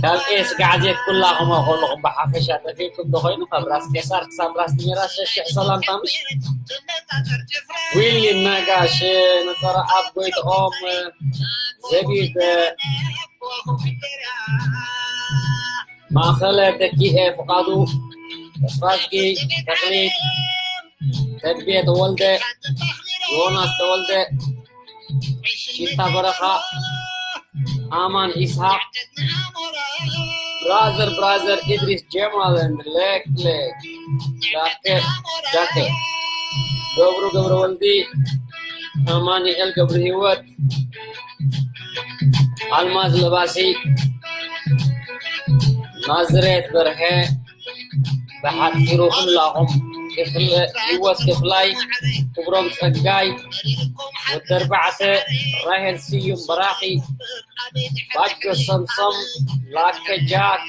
ካብ ኤስ ጋዕዜት ኩላኹም ከለኹም ብሓፈሻ ጠፊእኩም ዶ ኮይኑ ካብ ራስ ቄሳር ክሳብ ራስ ቲሜራ ሸሽሕ ሰላምታ ምሽ ዊሊ ነጋሽ ንፀረ ኣብ ጎይትኦም ዘቢብ ማእኸለ ተኪኤ ፍቓዱ ተስፋዝጊ ተኽሊ ተድቤ ተወልደ ዮናስ ተወልደ ሺታ በረኻ ኣማን ኢስሃቅ ብራዘር ብራዘር ኢድሪስ ጀማል and ሌክ ሌክ ጃከ ጃከ ገብሩ ገብረ ወልዲ ኣማኑኤል ገብረ ህይወት ኣልማዝ ለባሲ ናዝሬት በርሀ ብሓፂሩ ኩላኹም ክፍለ ህይወት ክፍላይ ክብሮም ፀጋይ ወዲ ኣርባዕተ ራሄል ስዩም በራኺ ባጆ ሰምሶም ላከ ጃክ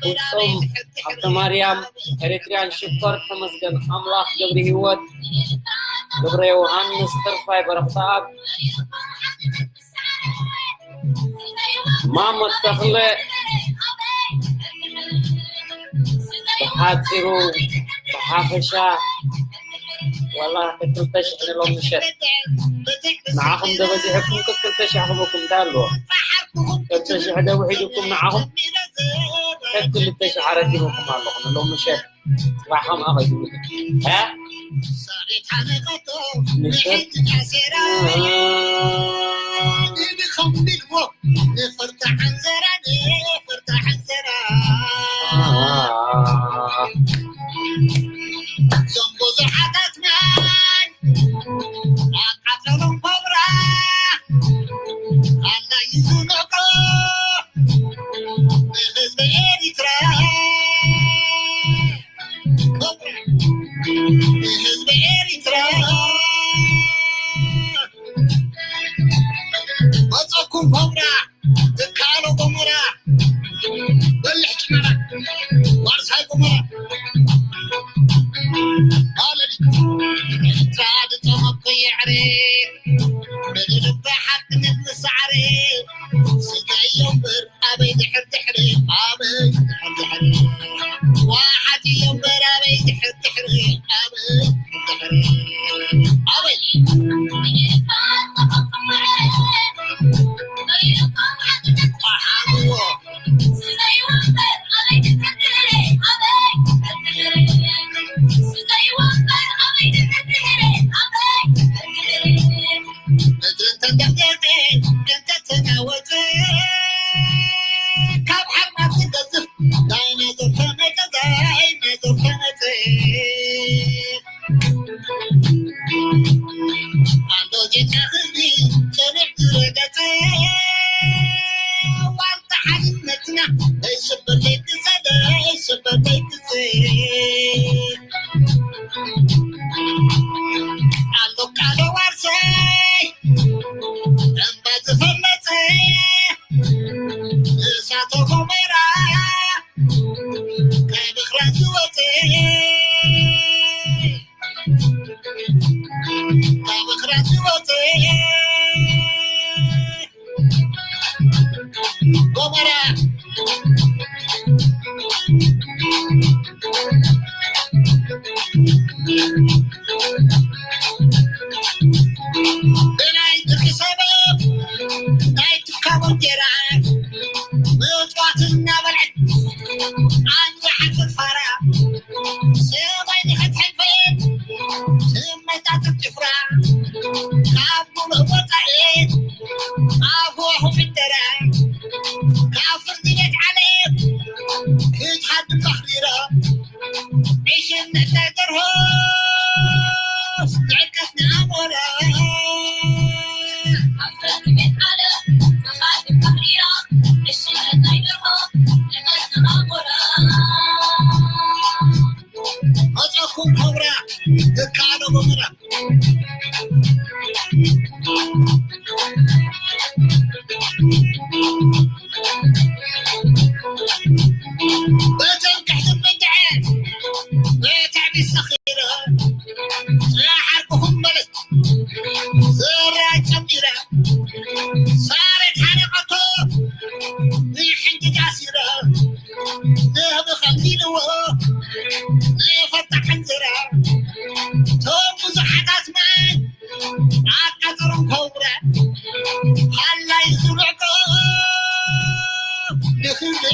ፍፁም ሃብተ ማርያም ኤሪትሪያን ሽኮር ተመስገን ኣምላኽ ገብሪ ህይወት ገብረ ዮሃንስ ተርፋይ በረኽተኣብ ማሞ ተኽለ ብሓፂሩ ብሓፈሻ ዋላ ክልተ ሽሕ ንሎም ምሸት ንዓኹም ደበዚሕኩም ክልተ ሽሕ ክበኩም እንታይ ኣለዎ ክልተ ሽሕ ደውሒድኩም ንዓኹም ከክልተ ሽሕ ኣረኪበኩም ኣለኹም ሎም ምሸት ጽባሕ ከምኣ ኸይትብሉ እ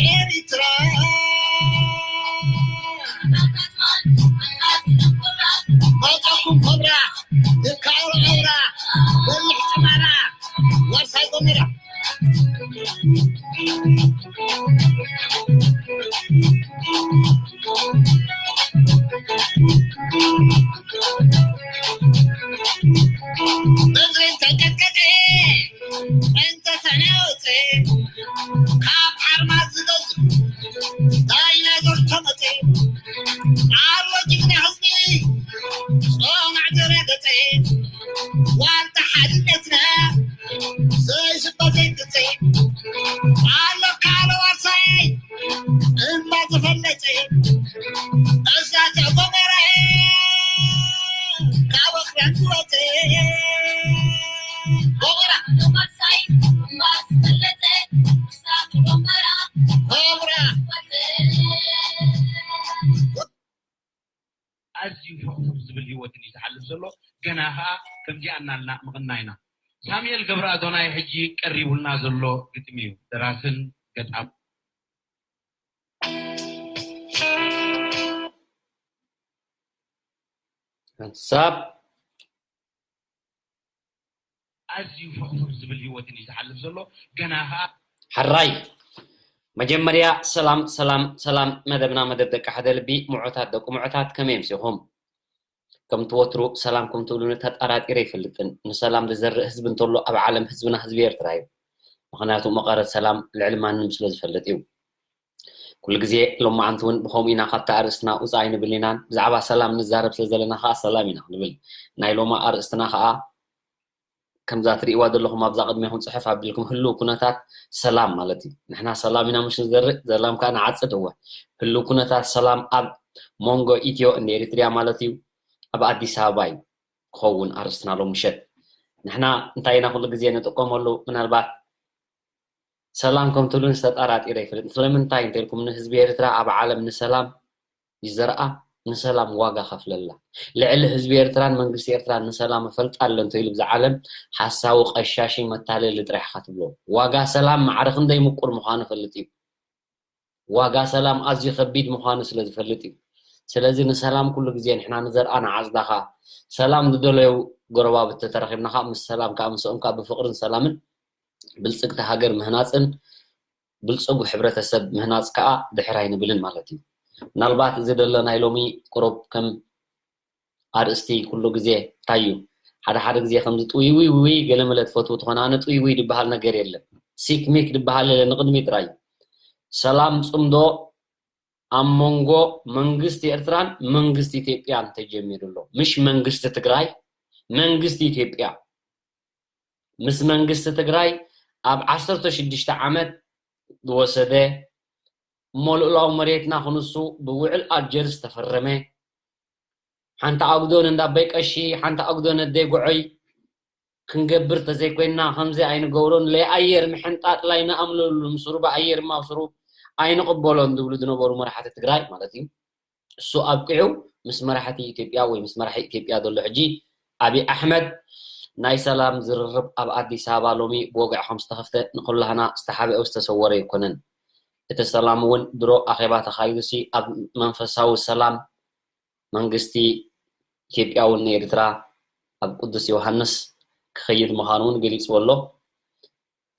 ኤሪትራ መጻኩም ኮብራ፣ ይካሉ ዐውራ፣ በልሕ ጭማራ፣ ዋርሳይ ጎመራ። ምድሪ እንተቀጥቀጠ፣ እንተተናወፀ፣ ካብ ሓርማዝ ዝገዝፍ ዳይናዞር ተመፀ። ኣሎ ጅግና ህዝቢ፣ ጾማዕ ዘረገፀ፣ ዋልታ ሓድነትና፣ ዘይስበ ዘይግፀ። ኣሎ ካልእ ዋርሳይ፣ እምባ ዝፈለፀ፣ እሳተ ጎመራ፣ ካብ ኣኽራን ዝወፀ። ጎመራ። ጎመራ። ኣዝዩ ፍኹፍኽ ዝብል ህይወትን እዩ ዝሓልፍ ዘሎ። ገና ኸኣ ከምዚኣ እናልና ምቕናይ ኢና። ሳሙኤል ገብረኣዶናይ ሕጂ ቀሪቡልና ዘሎ ግጥሚ እዩ። ደራስን ገጣም ሓንሳብ ኣዝዩ ፍኹፍኽ ዝብል ህይወትን እዩ ዝሓልፍ ዘሎ። ገና ኸኣ ሕራይ መጀመርያ ሰላም ሰላም ሰላም። መደብና መደብ ደቂ ሓደ ልቢ፣ ምዑታት ደቂ ምዑታት፣ ከመይ ኣምሲኹም? ከምቲ ወትሩ ሰላምኩም ትብሉኒ ተጠራጢረ ኣይፈልጥን። ንሰላም ዝዘርእ ህዝቢ እንተሎ ኣብ ዓለም ህዝብና ህዝቢ ኤርትራ እዩ። ምኽንያቱ መቐረት ሰላም ልዕሊ ማንም ስለ ዝፈልጥ እዩ። ኩሉ ግዜ ሎማዓንቲ እውን ብኸምኡ ኢና፣ ካብቲ ኣርእስትና ውፃእ ኣይንብል ኢናን። ብዛዕባ ሰላም ንዛረብ ስለ ዘለና ከዓ ሰላም ኢና ክንብል። ናይ ሎማ ኣርእስትና ከዓ ከምዛ ትርእይዋ ዘለኹም ኣብዛ ቅድሜኹም ፅሕፍ ኣቢልኩም ህልው ኩነታት ሰላም ማለት እዩ። ንሕና ሰላም ኢና ምሽ ንዘርእ፣ ዘላም ከዓ ንዓፅድ። እወ፣ ህልው ኩነታት ሰላም ኣብ መንጎ ኢትዮ እንደ ኤሪትሪያ ማለት እዩ፣ ኣብ ኣዲስ ኣበባ እዩ ክኸውን ኣርእስትና ሎም ምሸት። ንሕና እንታይ ኢና ኩሉ ግዜ ንጥቀመሉ? ምናልባት ሰላም ከም ትብሉን ዝተጠራጢረ ይፈልጥ። ስለምንታይ እንተልኩም ንህዝቢ ኤርትራ ኣብ ዓለም ንሰላም ይዘርኣ፣ ንሰላም ዋጋ ከፍለላ። ልዕሊ ህዝቢ ኤርትራን መንግስቲ ኤርትራን ንሰላም እፈልጥ ኣለ እንተኢሉ ብዛ ዓለም ሓሳዊ ቀሻሺ መታለሊ ጥራሕ ኢኻ ትብሎ። ዋጋ ሰላም ማዕረ ክንደይ ምቁር ምዃኑ እፈልጥ እዩ። ዋጋ ሰላም ኣዝዩ ከቢድ ምዃኑ ስለ ዝፈልጥ እዩ። ስለዚ ንሰላም ኩሉ ግዜ ንሕና ንዘርኣ ንዓጽዳ ኸኣ ሰላም ዝደለዩ ጎረባብቲ ተረኺብና ኸኣ ምስ ሰላም ከኣ ምስኦም ከኣ ብፍቕርን ሰላምን ብልጽግቲ ሃገር ምህናጽን ብልጽጉ ሕብረተሰብ ምህናጽ ከኣ ድሕር ኣይንብልን ማለት እዩ። ምናልባት እዚ ደሎ ናይ ሎሚ ቁሩብ ከም ኣርእስቲ ኩሉ ግዜ እንታይ እዩ ሓደ ሓደ ግዜ ከምዚ ጥውይውይ ውይ ገለ መለ ትፈትዉ ትኾና ኣነ ጥውይውይ ድበሃል ነገር የለን። ሲክ ሚክ ድበሃል የለ ንቕድሚ ጥራይ እዩ። ሰላም ጽምዶ ኣብ መንጎ መንግስቲ ኤርትራን መንግስቲ ኢትዮጵያን ተጀሚሩ ኣሎ። ምሽ መንግስቲ ትግራይ መንግስቲ ኢትዮጵያ ምስ መንግስቲ ትግራይ ኣብ ዓሰርተ ሽዱሽተ ዓመት ዝወሰደ እሞ ልኡላዊ መሬትና ክንሱ ብውዕል ኣልጀርስ ዝተፈረመ ሓንቲ ኣጉዶ ንእንዳ ኣቦይ ቀሺ ሓንቲ ኣጉዶ ነደይ ጉዖይ ክንገብር ተዘይኮይንና ከምዚ ኣይንገብሮን ለይ ኣየር ምሕንጣጥ ላይ ንኣምለሉ ምስሩ ብኣየር ማብስሩ ኣይንቕበሎን ዝብሉ ዝነበሩ መራሕቲ ትግራይ ማለት እዩ። እሱ ኣብቂዑ ምስ መራሕቲ ኢትዮጵያ ወይ ምስ መራሒ ኢትዮጵያ ዘሎ ሕጂ ኣብይ ኣሕመድ ናይ ሰላም ዝርርብ ኣብ ኣዲስ ኣበባ ሎሚ ብወግዒ ከም ዝተኸፍተ ንኩላህና ዝተሓብአ ዝተሰወረ ኣይኮነን። እቲ ሰላም እውን ድሮ ኣኼባ ተኻይዱሲ ኣብ መንፈሳዊ ሰላም መንግስቲ ኢትዮጵያ እውን ንኤርትራ ኣብ ቅዱስ ዮሃንስ ክኸይድ ምዃኑ እውን ገሊፅዎ ኣሎ።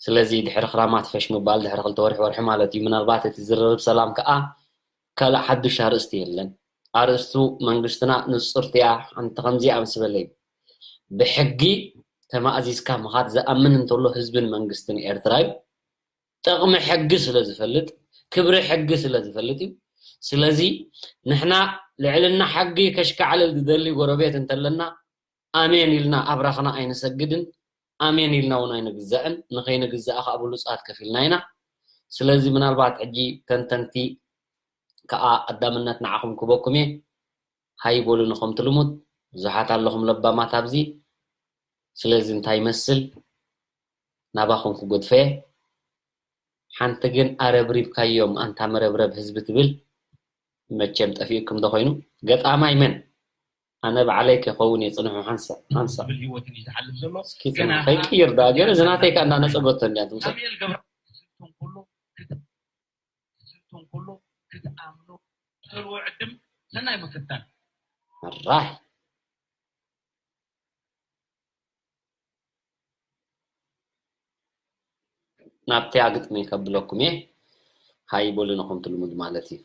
ስለዚ ድሕሪ ክራማት ፈሽ ምባል ድሕሪ ክልተ ወርሒ ወርሒ ማለት እዩ። ምናልባት እቲ ዝርርብ ሰላም ከዓ ካልእ ሓዱሽ ኣርእስቲ የለን። ኣርእስቱ መንግስትና ንፁርቲያ ሓንቲ ከምዚኣ ምስ በለ እዩ። ብሕጊ ተማእዚዝካ ምኻድ ዝኣምን እንተሎ ህዝብን መንግስትን ኤርትራ እዩ። ጥቕሚ ሕጊ ስለ ዝፈልጥ፣ ክብሪ ሕጊ ስለ ዝፈልጥ እዩ። ስለዚ ንሕና ልዕልና ሕጊ ከሽካዕልል ዝደሊ ጎረቤት እንተለና ኣሜን ኢልና ኣብራኽና ኣይንሰግድን፣ ኣሜን ኢልና እውን ኣይንግዛእን። ንኸይንግዛእ ከዓ ብሉፃት ከፊልና ኢና። ስለዚ ምናልባት ሕጂ ተንተንቲ ከዓ ቀዳምነት ንዓኹም ክበኩም እየ። ሃይ በሉኒ ከምቲ ልሙድ፣ ብዙሓት ኣለኹም ለባማት ኣብዚ። ስለዚ እንታይ ይመስል ናባኹም ክጎድፈ እየ። ሓንቲ ግን ኣረብሪብካዮም ኣንታ መረብረብ ህዝቢ ትብል መቸም ጠፊኡኩም ዶ ኮይኑ? ገጣማይ መን? ኣነ ባዕለይ ከኸውን እየ ጽንሑ ሓንሳ ሓንሳ። ዝብል ህይወትን እዩ ዝሓልፍ ዘሎ። እስኪ ጽንሑ ከይቅይር ደኣ ገለ እዚ ናተይ ከኣ እንዳነጸገቶ እንድያ ትምሰል። ሳሙኤል ገብረ ስልቱን ኩሉ ክት- ዝኸተልዎ ዕድም ሰናይ ምፍታን። ኣራይ። ናብቲኣ ግጥሚ ከብለኩም እየ። ሃይ በሉ ንኹም ትልሙድ ማለት እዩ።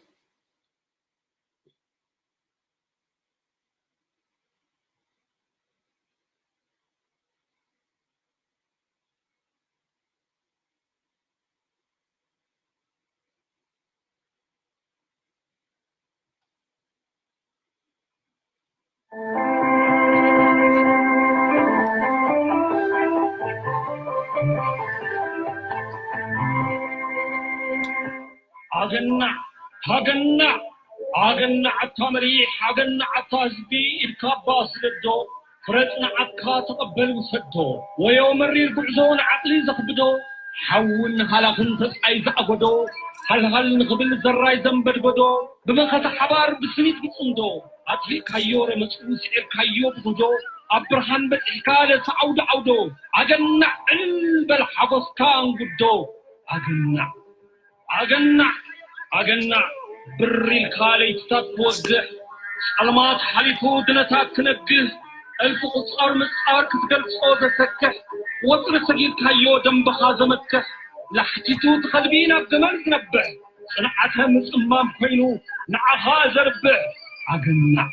ኣገናዕ፣ ሃገናዕ፣ ኣገናዕ ኣታ መሪሕ፣ ሃገናዕ ኣታ ህዝቢ ኢልካ ኣባ ስደዶ፣ ፍረ ጽንዓትካ ተቐበል ውሰዶ። ወዮ መሪር ጉዕዞ ንዓቕሊ ዘኽብዶ፣ ሓውን ሃላኽን ተጻይ ዝኣጎዶ፣ ሃልሃል ንኽብል ዘራይ ዘንበድበዶ፣ ብመኸተ ሓባር ብስኒት ብጽምዶ፣ ኣጥፊእካዮ ረመጹ ስዒርካዮ ብጉዶ፣ ኣብ ብርሃን በጺሕካ ለሰ ዓውዶ ዓውዶ፣ ኣገናዕ ዕልል በል ሓጎስካ ኣንጉዶ። ኣገናዕ ኣገናዕ ኣገናዕ ብር ኢልካ ለይትታት ክወግሕ፣ ጸልማት ሓሊፉ ድነታት ክነግህ፣ እልፊ ቁጻር ምጻር ክትገልጾ ዘሰክሕ፣ ወጥሪ ሰጊርካዮ ደንበኻ ዘመክሕ፣ ላሕቲቱ ትኸልቢ ናብ ገመል ዝነብሕ፣ ጽንዓተ ምጽማም ኮይኑ ንዓኻ ዘርብሕ። ኣገናዕ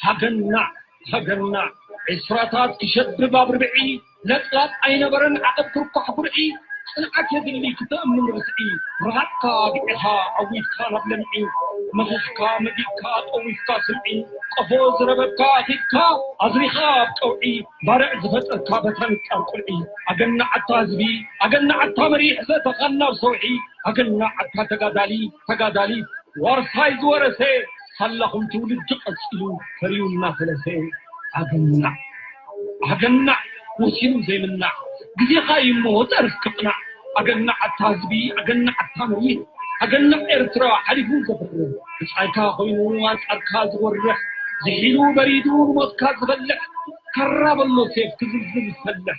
ሃገናዕ ሃገናዕ ዒስራታት ክሸብብ ኣብ ርብዒ፣ ለጥላጥ ኣይነበረን ዓቐብ ክርኳሕ ጉርዒ፣ ጽንዓት የድሊ ክተእምን ርትዒ፣ ርሃጽካ ኣግዒኻ ዓዊትካ ናብ ለምዒ፣ መኺኽካ መጊድካ ጠዊፍካ ስምዒ፣ ቀፎ ዝረበብካ ኣኺድካ ኣዝሪኻ ኣብ ቀውዒ፣ ባርዕ ዝፈጠርካ በታ ንጣር ቁልዒ፣ ኣገናዕ ኣታ ህዝቢ፣ ኣገናዕ ኣታ መሪሕ ዘእተኻና ኣብ ሰውዒ፣ ኣገናዕ ኣታ ተጋዳሊ፣ ተጋዳሊት፣ ዋርሳይ ዝወረሰ፣ ሳላኹም ትውልዲ ቀጺሉ፣ ፈርዩ እናፈለሰ፣ ኣገናዕ፣ ኣገናዕ፣ ወሲኑ ዘይምናዕ፣ ግዜኻ እዩ እሞ፣ ጠርፍ ክቕናዕ፣ ኣገናዕ ኣታ ህዝቢ፣ ኣገናዕ ኣታ መሪሕ፣ ኣገናዕ ኤርትራ፣ ሓሊፉ ዘፍርህ፣ ብጻይካ ኮይኑ፣ ኣንጻርካ ዝወርሕ፣ ዝሒሉ በሪዱ፣ ንሞትካ ዝበልሕ፣ ካራ በሎ ሴፍ፣ ክዝልዝል ዝፈልሕ፣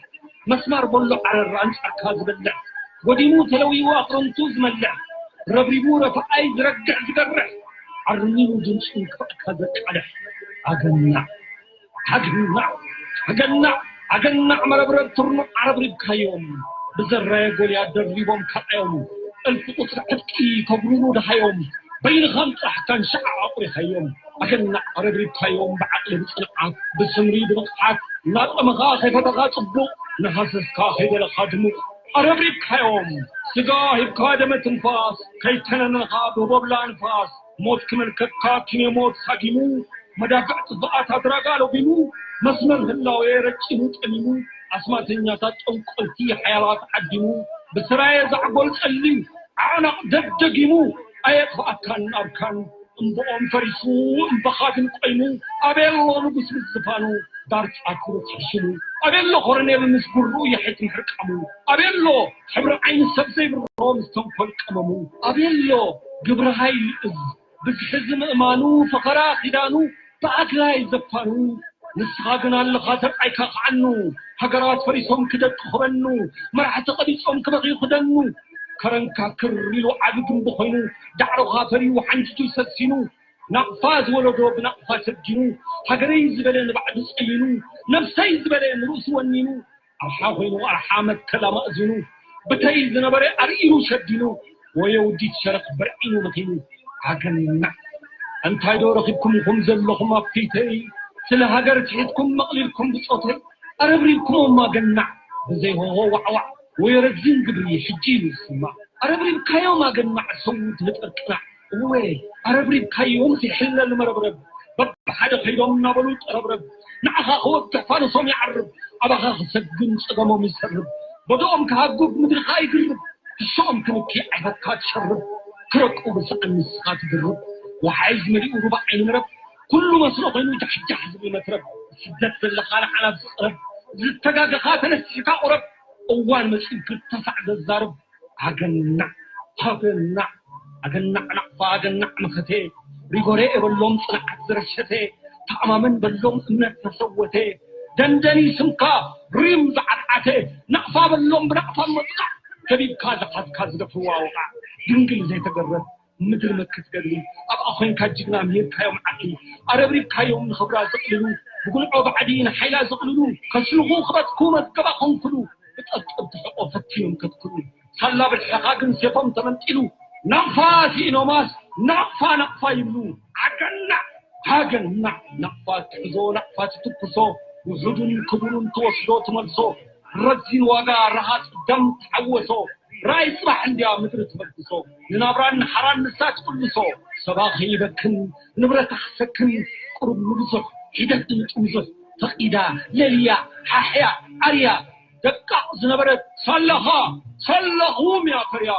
መስማር በሎ ዓረር፣ ኣንጻርካ ዝበልሕ፣ ጎዲሙ ተለዊዉ ኣኽረምቱ ዝመልሕ፣ ረብሪቡ ረፈኣይ ዝረግሕ ዝገርሕ፣ ዓርሚኑ ድምጹ ንክፍኣካ ዘቃልሕ፣ ኣገናዕ፣ ኣገናዕ፣ ኣገናዕ፣ ኣገናዕ መረብረብ ትርኑዕ ዓረብሪብካዮም፣ ብዘራየ ጎልያድ ደርቢቦም ካልኣዮም፣ እልፊ ቁጽሪ ዕጥቂ ከጉርሩ ደሃዮም፣ በይንኻ ምጥራሕ ካንሻዕ ኣቑሪኻዮም፣ ኣገናዕ ዓረብሪብካዮም ብዓቕሊ ብጽንዓት፣ ብስምሪ ብንቕሓት፣ እናጠመኻ ከይፈተኻ ጽቡቕ፣ እናሃሰስካ ከይደለኻ ድሙቕ፣ ኣረብሪብካዮም፣ ስጋ ሂብካ ደመ ትንፋስ፣ ከይተነነኻ ብቦብላ ንፋስ፣ ሞት ክመልከካ ኪነ ሞት ሃጊሙ፣ መዳፍዕ ጥፍኣት ኣድራጋ ለጒሙ፣ መስመር ህላዌ ረጭኑ ጠሚሙ፣ ኣስማተኛታት ጠንቆልቲ ሓያላት ዓዲሙ፣ ብሰራየ ዛዕጎል ጸሊም ዓዕናቕ ደደጊሙ፣ ኣየጥፍኣካን ኣርካን እምብኦም ፈሪሱ እምበኻ ግን ቆይሙ፣ ኣበየሎ ንጉስ ምስ ዝፋኑ፣ ዳርጻ ክሩት ሕሽሙ፣ ኣበየሎ ኮረኔል ምስ ጉርኡ የሒት ምሕርቃሙ፣ ኣበየሎ ሕብሪ ዓይኒ ሰብ ዘይብሮ ምስ ተንኮል ቀመሙ፣ ኣበየሎ ግብሪ ሃይሊ እዝ ብዝሒ ዝምእማኑ፣ ፈኸራ ኪዳኑ ብኣግራይ ዘፋኑ፣ ንስኻ ግን ኣለኻ ተርኣይካ ክዓኑ፣ ሃገራት ፈሪሶም ክደቅኹበኑ፣ መራሕቲ ቀቢጾም ክበኽዩ ክደኑ፣ ከረንካ ክር ኢሉ ዓቢ ግንቢ ኮይኑ፣ ዳዕሮኻ ፈርዩ ሓንጅቱ ሰሲኑ፣ ናቕፋ ዝወለዶ ብናቕፋ ሰጊኑ፣ ሃገረይ ዝበለ ንባዕዱ ጸይኑ፣ ነብሰይ ዝበለ ንርእሱ ወኒኑ፣ ኣርሓ ኮይኑ ኣርሓ መትከል ኣማእዚኑ፣ ብተይ ዝነበረ ኣርኢኑ ሸዲኑ፣ ወዮ ውዲት ሸረኽ በርዒኑ መኺኑ፣ ኣገናዕ። እንታይ ዶ ረኺብኩም ኢኹም ዘለኹም ኣብ ፊተይ፣ ስለ ሃገር ትሒትኩም መቕሊልኩም ብጾተይ፣ ኣረብሪብኩሞም ኣገናዕ፣ ብዘይ ሆሆ ዋዕዋዕ፣ ወዮ ረዚን ግብሪ ሕጂ እዩ ዝስማዕ፣ ኣረብሪብካዮም ኣገናዕ፣ ሰው ትህጠር ቅናዕ፣ እወ፣ ኣረብሪብካዮም ዘይሕለል መረብረብ፣ በብሓደ ከይዶም እናበሉ ጠረብረብ፣ ንዓኻ ክወግሕ ፋኖሶም ይዓርብ፣ ኣባኻ ክሰግም ጸገሞም ይሰርብ፣ በዶኦም ክሃጉግ ምድርኻ ይግርብ፣ ክሾኦም ክንኪ ዓይፈትካ ትሸርብ፣ ክረቁ ብሰኣን ንስኻ ትድርብ፣ ወሓይዝ መሊኡ ሩባ ዓይኒ መረብ፣ ኩሉ መስኖ ኮይኑ ጃሕጃሕ ዝብል መትረብ፣ ስደት ዘለኻ ንዓና ዝጸረብ፣ ዝተጋገኻ ተነሲሕካ ቁረብ፣ እዋን መጺኡ ክልተ ሳዕ ዘዛርብ፣ ኣገናዕ፣ ኣገናዕ፣ ኣገናዕ ናቕፋ፣ ኣገናዕ መኸተ፣ ሪጎሬ በሎም ጽንዓት ዝረሸተ፣ ተኣማመን በሎም እምነት ተሰወተ፣ ደንደኒ ስምካ ሪም ዝዓጥዓተ፣ ናቕፋ በሎም ብናቕፋ መጥቃዕ፣ ከቢብካ ዝሓዝካ ዝደፍርዋ ወቓዕ፣ ድንግል ዘይተገረፍ፣ ምድሪ መክት ገድሊ ኣብኣ ኮይንካ ጅግና ምሂርካዮም ዓቕሊ ኣረብሪብካዮም ንኽብራ ዘቕልሉ ብጉልዖ ባዕዲ ንሓይላ ዘቕልሉ ከስልኹ ክበትኩ መዝገባ ኮንኩሉ ብጠብጥብ ትሕቆ ፈቲኖም ከትክሉ ሳላ ብልሕኻ ግን ሴፎም ተመንጢሉ ናቕፋ ስኢኖማስ ናቕፋ ናቕፋ ይብሉ ዓገናዕ ሃገናዕ ናቕፋ ትሕዞ ናቕፋ ትትኩሶ ውሑዱን ክቡሩን ትወስዶ ትመልሶ ረዚን ዋጋ ረሃፅ ደም ተሓወሶ ራእይ ፅባሕ እንድያ ምድሪ ትበግሶ ንናብራን ንሓራን ንሳ ትቅልሶ ሰባ ከይበክን ንብረታ ክሰክን ቁሩብ ንብዙሕ ሒደት ንምጥምዙሕ ፈቂዳ ለልያ ሓሕያ ዓርያ ደቃቕ ዝነበረት ሳላኻ ሳላኹም እያ ፈርያ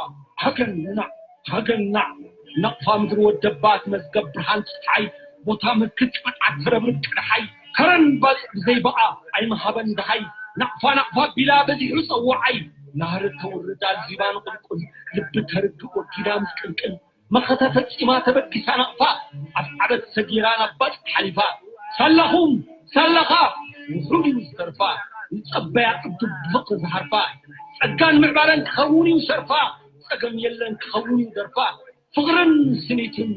ሃገናዕ ሃገናዕ ናቕፋ ምድሪ ወደባት መዝገብ ብርሃን ፀሓይ ቦታ ምልክት ቅንዓት ተረብርብ ቅድሓይ ከረን ባፅዕ ብዘይበኣ ኣይምሃበን ደሃይ ናቕፋ ናቕፋ ቢላ በዚሑ ፀዋዓይ ናህሪ ተውርድ ኣልዚባ ንቕልቁል ልቢ ተርግእ ወጊዳ ምስ ቅልቅል መኸተ ፈፂማ ተበጊሳ ናቕፋ ኣብ ዓበት ሰጊራ ናብ ባፅዕ ሓሊፋ ሳላኹም ሳላኻ ውሑድ እዩ ዝተርፋ ንፀበያ ቅዱብ ብፍቕሪ ዝሃርፋ ጸጋ ንምዕባለን ክኸውን እዩ ሸርፋ ጸገም የለን ክኸውን እዩ ደርፋ ፍቕርን ስኒትን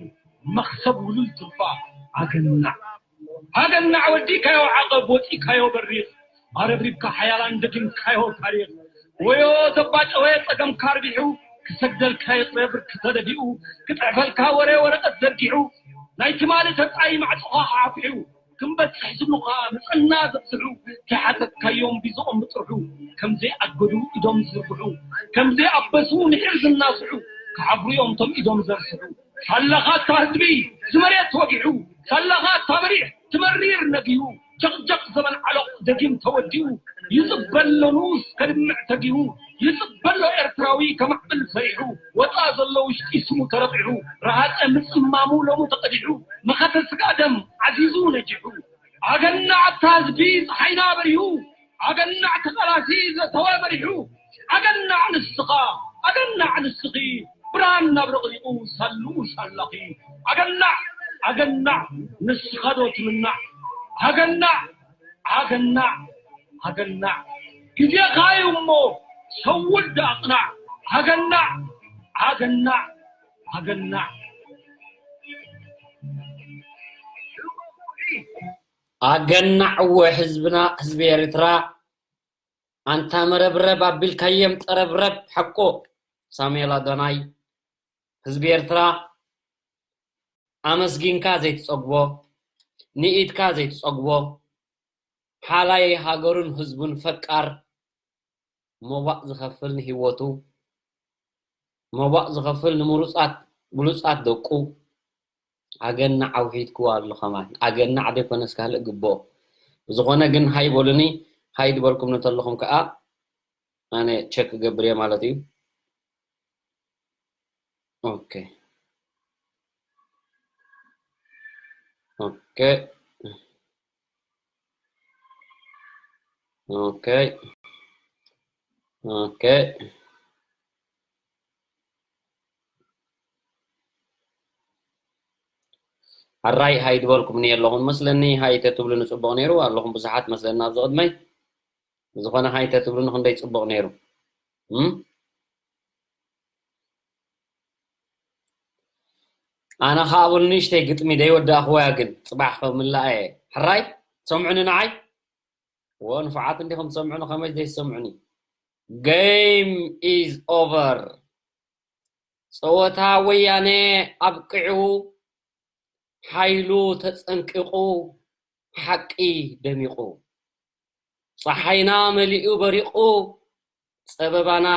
መኽሰብ ውሉል ትርፋ ኣገናዕ ኣገናዕ ወዲእካዮ ዓቐብ ወፂእካዮ በሪኽ ኣረብሪብካ ሓያላን ደጊምካዮ ታሪኽ ወዮ ዘባጨወ ጸገምካ ኣርቢሑ ክሰግደልካ ይቕረ ብርኪ ተደፊኡ ክጽሕፈልካ ወረ ወረቐት ዘርጊሑ ናይ ትማሊ ተጻይ ማዕጾኻ ሓፊሑ ክንበጽሕ ዝብሉኻ ምጽና ዘብዝሑ ከይሓተትካዮም ቢዝኦም ምጥርሑ ከምዘይኣገዱ ኢዶም ዝዝርግሑ ከምዘይኣበሱ ንሒር ዝናስሑ ክሓፍሩ እዮም ቶም ኢዶም ዘርስሑ ሳላኻ እታ ህዝቢ ዝመሬት ወጊሑ ሳላኻ እታ መሪሕ ትመሪር ነጊሁ ጀቕጀቕ ዘበን ዓሎቕ ደጊም ተወዲኡ ይጽበሎ ንኡስ ከድምዕ ተጊሁ ይጽበሎ ኤርትራዊ ከማዕብል ፈሪሑ ወጻ ዘሎ ውሽጢ ስሙ ተረጢሑ ረሃጸ ምጽማሙ ሎሙ ተቐዲሑ መኸተ ስጋ ደም ዓዚዙ ነጂሑ ኣገናዕ ኣታ ህዝቢ ጸሓይና በሪሁ ኣገናዕ ተቓላሲ ዘተወ በሪሑ ኣገናዕ ንስኻ ኣገናዕ ንስኺ ብርሃን ናብ ረቕሪቑ ሳልኡ ሳላኺ ኣገናዕ ኣገናዕ ንስኻ ዶ ትምናዕ ኣገናዕ ኣገናዕ ኣገናዕ ግዜኻ እዩ እሞ ሰውድ ኣቕናዕ ኣገናዕ ኣገናዕ ኣገናዕ ኣገናዕዎ ህዝብና ህዝቢ ኤርትራ ኣንታ መረብረብ ኣቢልካየም ጠረብረብ ሓቆ ሳሙኤል ኣዶናይ ህዝቢ ኤርትራ ኣመስጊንካ ዘይትጸግቦ ንኢድካ ዘይትጸግቦ ሓላይ ሃገሩን ህዝቡን ፈቃር መዋእ ዝኸፍል ንሂወቱ መዋእ ዝኸፍል ንምሩጻት ብሉጻት ደቁ ኣገናዕ ኣውሒድክዋ ኣሎ ከማን ኣገናዕ ደይኮነስ ካልእ ግብኦ ብዝኾነ ግን ሃይ በሉኒ ሃይ ዝበልኩም እንተለኹም ከዓ ኣነ ቸክ ክገብር እየ ማለት እዩ ኦኬ ኦኬ ኦኬ ኦኬ ኣራይ ሃይ ዝበልኩምኒ የለኹም መስለኒ ሃይ ተትብሉ ንፅቡቕ ነይሩ ኣለኹም ብዙሓት መስለኒ ኣብዚ ቅድመይ ብዝኾነ ሃይ ተትብሉ ንክንደይ ፅቡቕ ነይሩ ኣነ ከዓ ቡን ንእሽተይ ግጥሚ ደይወዳእኽወያ ግን ፅባሕ ክምላእ እየ ሕራይ ትሰምዑኒ ንዓይ ወ ንፉዓት እንዲኹም ትሰምዑኒ ከመይ ዘይትሰምዑኒ game is over ፀወታ ወያነ ኣብቂዑ ሓይሉ ተፀንቂቑ ሓቂ ደሚቑ ፀሓይና መሊኡ በሪቑ ጸበባና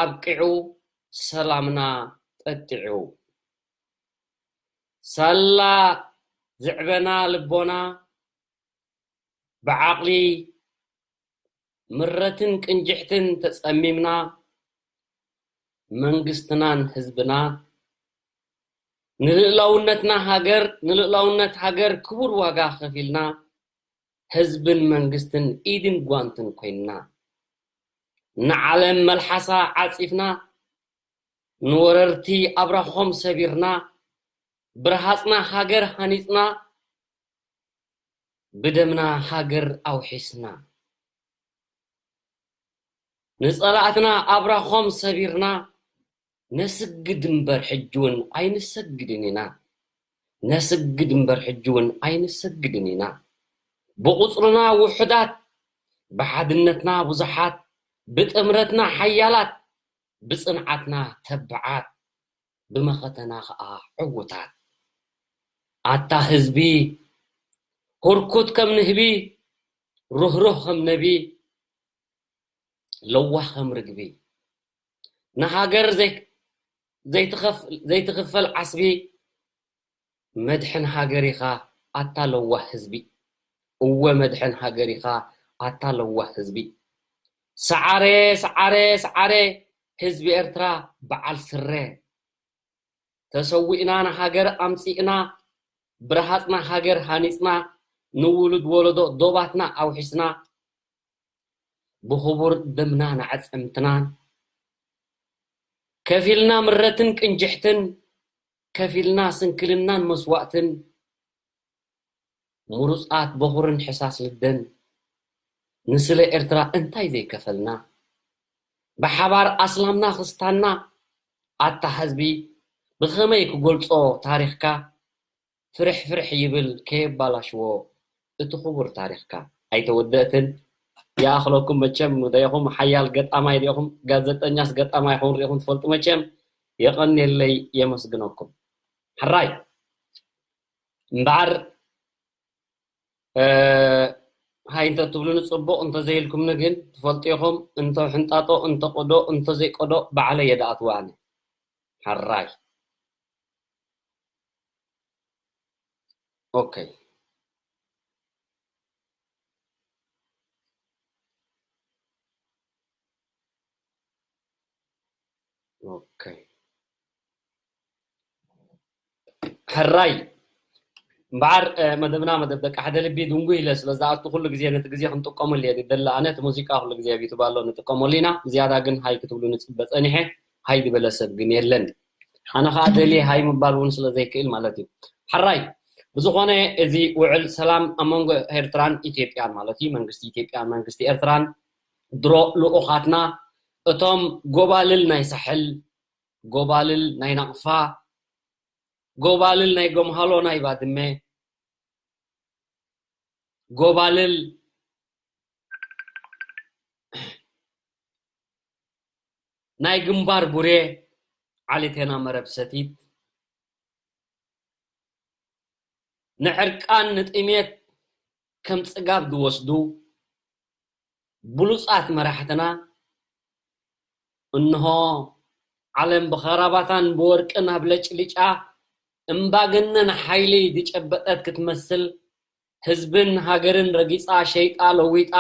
ኣብቂዑ ሰላምና ጠጢዑ ሳላ ዝዕበና ልቦና ብዓቕሊ ምረትን ቅንጅሕትን ተጸሚምና መንግስትናን ህዝብና ንልእላውነትና ሃገር ንልእላውነት ሃገር ክቡር ዋጋ ከፊልና ህዝብን መንግስትን ኢድን ጓንትን ኮይንና ንዓለም መልሓሳ ዓፂፍና ንወረርቲ ኣብራኾም ሰቢርና ብረሃፅና ሃገር ሃኒፅና ብደምና ሃገር ኣውሒስና ንፀላእትና ኣብራኾም ሰቢርና ነስግድ እምበር ሕጂ እውን ኣይንሰግድን ኢና። ነስግድ እምበር ሕጂ እውን ኣይንሰግድን ኢና። ብቑጽርና ውሑዳት፣ ብሓድነትና ብዙሓት፣ ብጥምረትና ሓያላት፣ ብጽንዓትና ተብዓት፣ ብመኸተና ኸኣ ዕዉታት። ኣታ ህዝቢ፣ ህርኩት ከም ንህቢ፣ ርህሩህ ከም ነቢ፣ ለዋህ ከም ርግቢ፣ ንሃገር ዘይ-፣ ዘይትኸፍ-፣ ዘይትኽፈል ዓስቢ፣ መድሕን ሃገር ኢኻ ኣታ ለዋህ ህዝቢ። እወ መድሕን ሃገር ኢኻ ኣታ ለዋህ ህዝቢ። ሰዓረ፣ ሰዓረ፣ ሰዓረ፣ ህዝቢ ኤርትራ በዓል ስረ። ተሰዊእና ንሃገር ኣምጺእና፣ ብረሃጽና ሃገር ሃኒጽና፣ ንውሉድ ወለዶ ዶባትና ኣውሒስና፣ ብኽቡር ደምናን ኣዕጽምትናን፣ ከፊልና ምረትን ቅንጅሕትን፣ ከፊልና ስንክልናን መስዋእትን፣ ምሩጻት በኹርን ሕሳስ ልደን፣ ንስለ ኤርትራ እንታይ ዘይከፈልና? ብሓባር ኣስላምና ክስታንና፣ ኣታ ህዝቢ፣ ብኸመይ ክገልጾ ታሪኽካ? ፍርሕ ፍርሕ ይብል ከየባላሽዎ እቲ ክቡር ታሪኽካ። ኣይተወደእትን። ይኣኽለኩም መቸም፣ ዲኹም ሓያል ገጣማይ ዲኹም፣ ጋዜጠኛስ ገጣማይ ኹን ርኢኹም ትፈልጡ መቸም። የቐንየለይ፣ የመስግነኩም። ሕራይ እምበኣር፣ እ፣ ሃይ እንተ ትብሉኒ ጽቡቕ፣ እንተ ዘይልኩምኒ ግን ትፈልጡ ኢኹም፣ እንተ ሕንጣጦ፣ እንተ ቆዶ፣ እንተ ዘይቆዶ፣ ባዕለይ እየ ደኣትዎ ኣነ። ሕራይ። ኦኬ። ኦኬ። ሕራይ። እምበኣር፣ እ፣ መደብና መደብ ደቂ ሓደ ልቢ ድንጉ ኢለ ስለ ዝኣቱ ኩሉ ግዜ ነቲ ግዜ ክንጥቀመሉ እየ ዝደሊ። ኣነ እቲ ሙዚቃ ኩሉ ግዜ ኣብ ዩቱብ ኣሎ ንጥቀመሉ ኢና። ብዝያዳ ግን ሃይ ክትብሉ ንጽበ ጸኒሐ። ሃይ ዝበለ ሰብ ግን የለን። ኣነ ኸኣ ደልየ ሃይ ምባል እውን ስለ ዘይክእል ማለት እዩ። ሕራይ። ብዝኾነ እዚ ውዕል ሰላም ኣብ መንጎ ኤርትራን ኢትዮጵያን ማለት እዩ፣ መንግስቲ ኢትዮጵያን መንግስቲ ኤርትራን ድሮ ልኡኻትና እቶም ጎባልል ናይ ሳሕል፣ ጎባልል ናይ ናቕፋ፣ ጎባልል ናይ ጎምሃሎ ናይ ባድመ፣ ጎባልል ናይ ግንባር ቡሬ፣ ዓሊቴና መረብ ሰቲት፣ ንዕርቃን ንጥሜት ከም ጽጋብ ዝወስዱ ብሉጻት መራሕትና፣ እንሆ ዓለም ብኸራባታን ብወርቅን ኣብ ለጭሊጫ፣ እምባገነን ሓይሊ ዝጨበጠት ክትመስል፣ ህዝብን ሃገርን ረጊጻ፣ ሸይጣ፣ ለዊጣ፣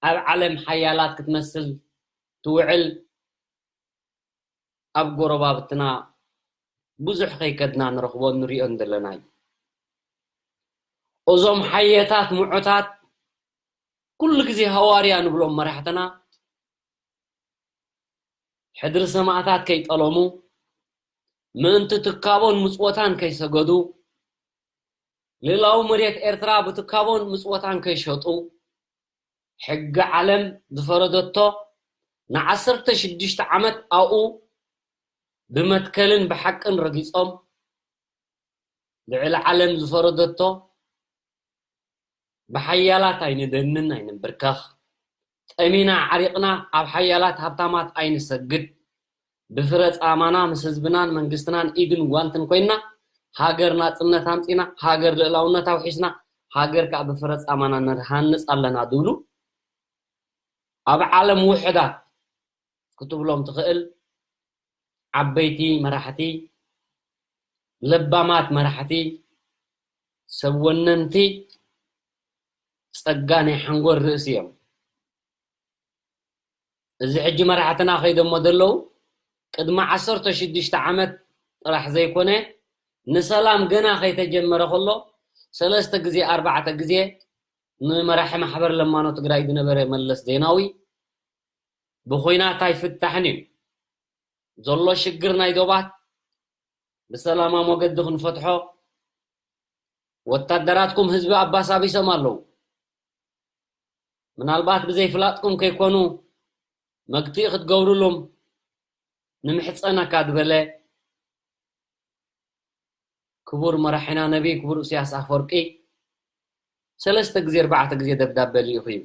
ኣብ ዓለም ሓያላት ክትመስል ትውዕል፣ ኣብ ጎረባብትና ብዙሕ ከይከድና ንረኽቦን ንሪኦን ዘለና እዩ። እዞም ሓየታት ምዑታት ኩሉ ግዜ ሃዋርያ ንብሎም መራሕትና፣ ሕድሪ ሰማእታት ከይጠለሙ፣ ምእንቲ ትካቦን ምጽወታን ከይሰገዱ፣ ልእላዊ መሬት ኤርትራ ብትካቦን ምጽወታን ከይሸጡ፣ ሕጊ ዓለም ዝፈረደቶ ንዓሰርተ ሽዱሽተ ዓመት ኣብኡ ብመትከልን ብሓቅን ረጊጾም፣ ልዕሊ ዓለም ዝፈረደቶ ብሓያላት ኣይንደንን ኣይንንብርከኽ፣ ጠሚና ዓሪቕና ኣብ ሓያላት ሃብታማት ኣይንሰግድ፣ ብፍረ ጻማና ምስ ህዝብናን መንግስትናን ኢድን ጓንትን ኮይንና፣ ሃገር ናጽነት ኣምጺና፣ ሃገር ልእላውነት ኣውሒስና፣ ሃገር ከኣ ብፍረ ጻማና ንሃንጽ ኣለና ዝብሉ ኣብ ዓለም ውሑዳት ክትብሎም ትኽእል ዓበይቲ መራሕቲ፣ ለባማት መራሕቲ፣ ሰብ ወነንቲ፣ ጸጋ ናይ ሓንጎል ርእሲ እዮም። እዚ ሕጂ መራሕትና ከይዶሞ ዘለዉ፣ ቅድሚ ዓሰርተ ሽዱሽተ ዓመት ጥራሕ ዘይኮነ፣ ንሰላም ገና ከይተጀመረ ከሎ፣ ሰለስተ ግዜ፣ ኣርባዕተ ግዜ ንመራሒ ማሕበር ለማኖ ትግራይ ዝነበረ መለስ ዜናዊ፣ ብኹናት ኣይፍታሕን እዩ። ዘሎ ሽግር ናይ ዶባት ብሰላማ መገዲ ክንፈትሖ፣ ወታደራትኩም ህዝቢ ኣባሳቢሶም ኣለዉ። ምናልባት ብዘይፍላጥኩም ከይኮኑ መግትኢ ክትገብሩሎም ንምሕፀነካ ዝበለ ክቡር መራሒና ነቢይ ክቡር ኢሳያስ ኣፈወርቂ ሰለስተ ግዜ ኣርባዕተ ግዜ ደብዳበ ልኢኹ እዩ።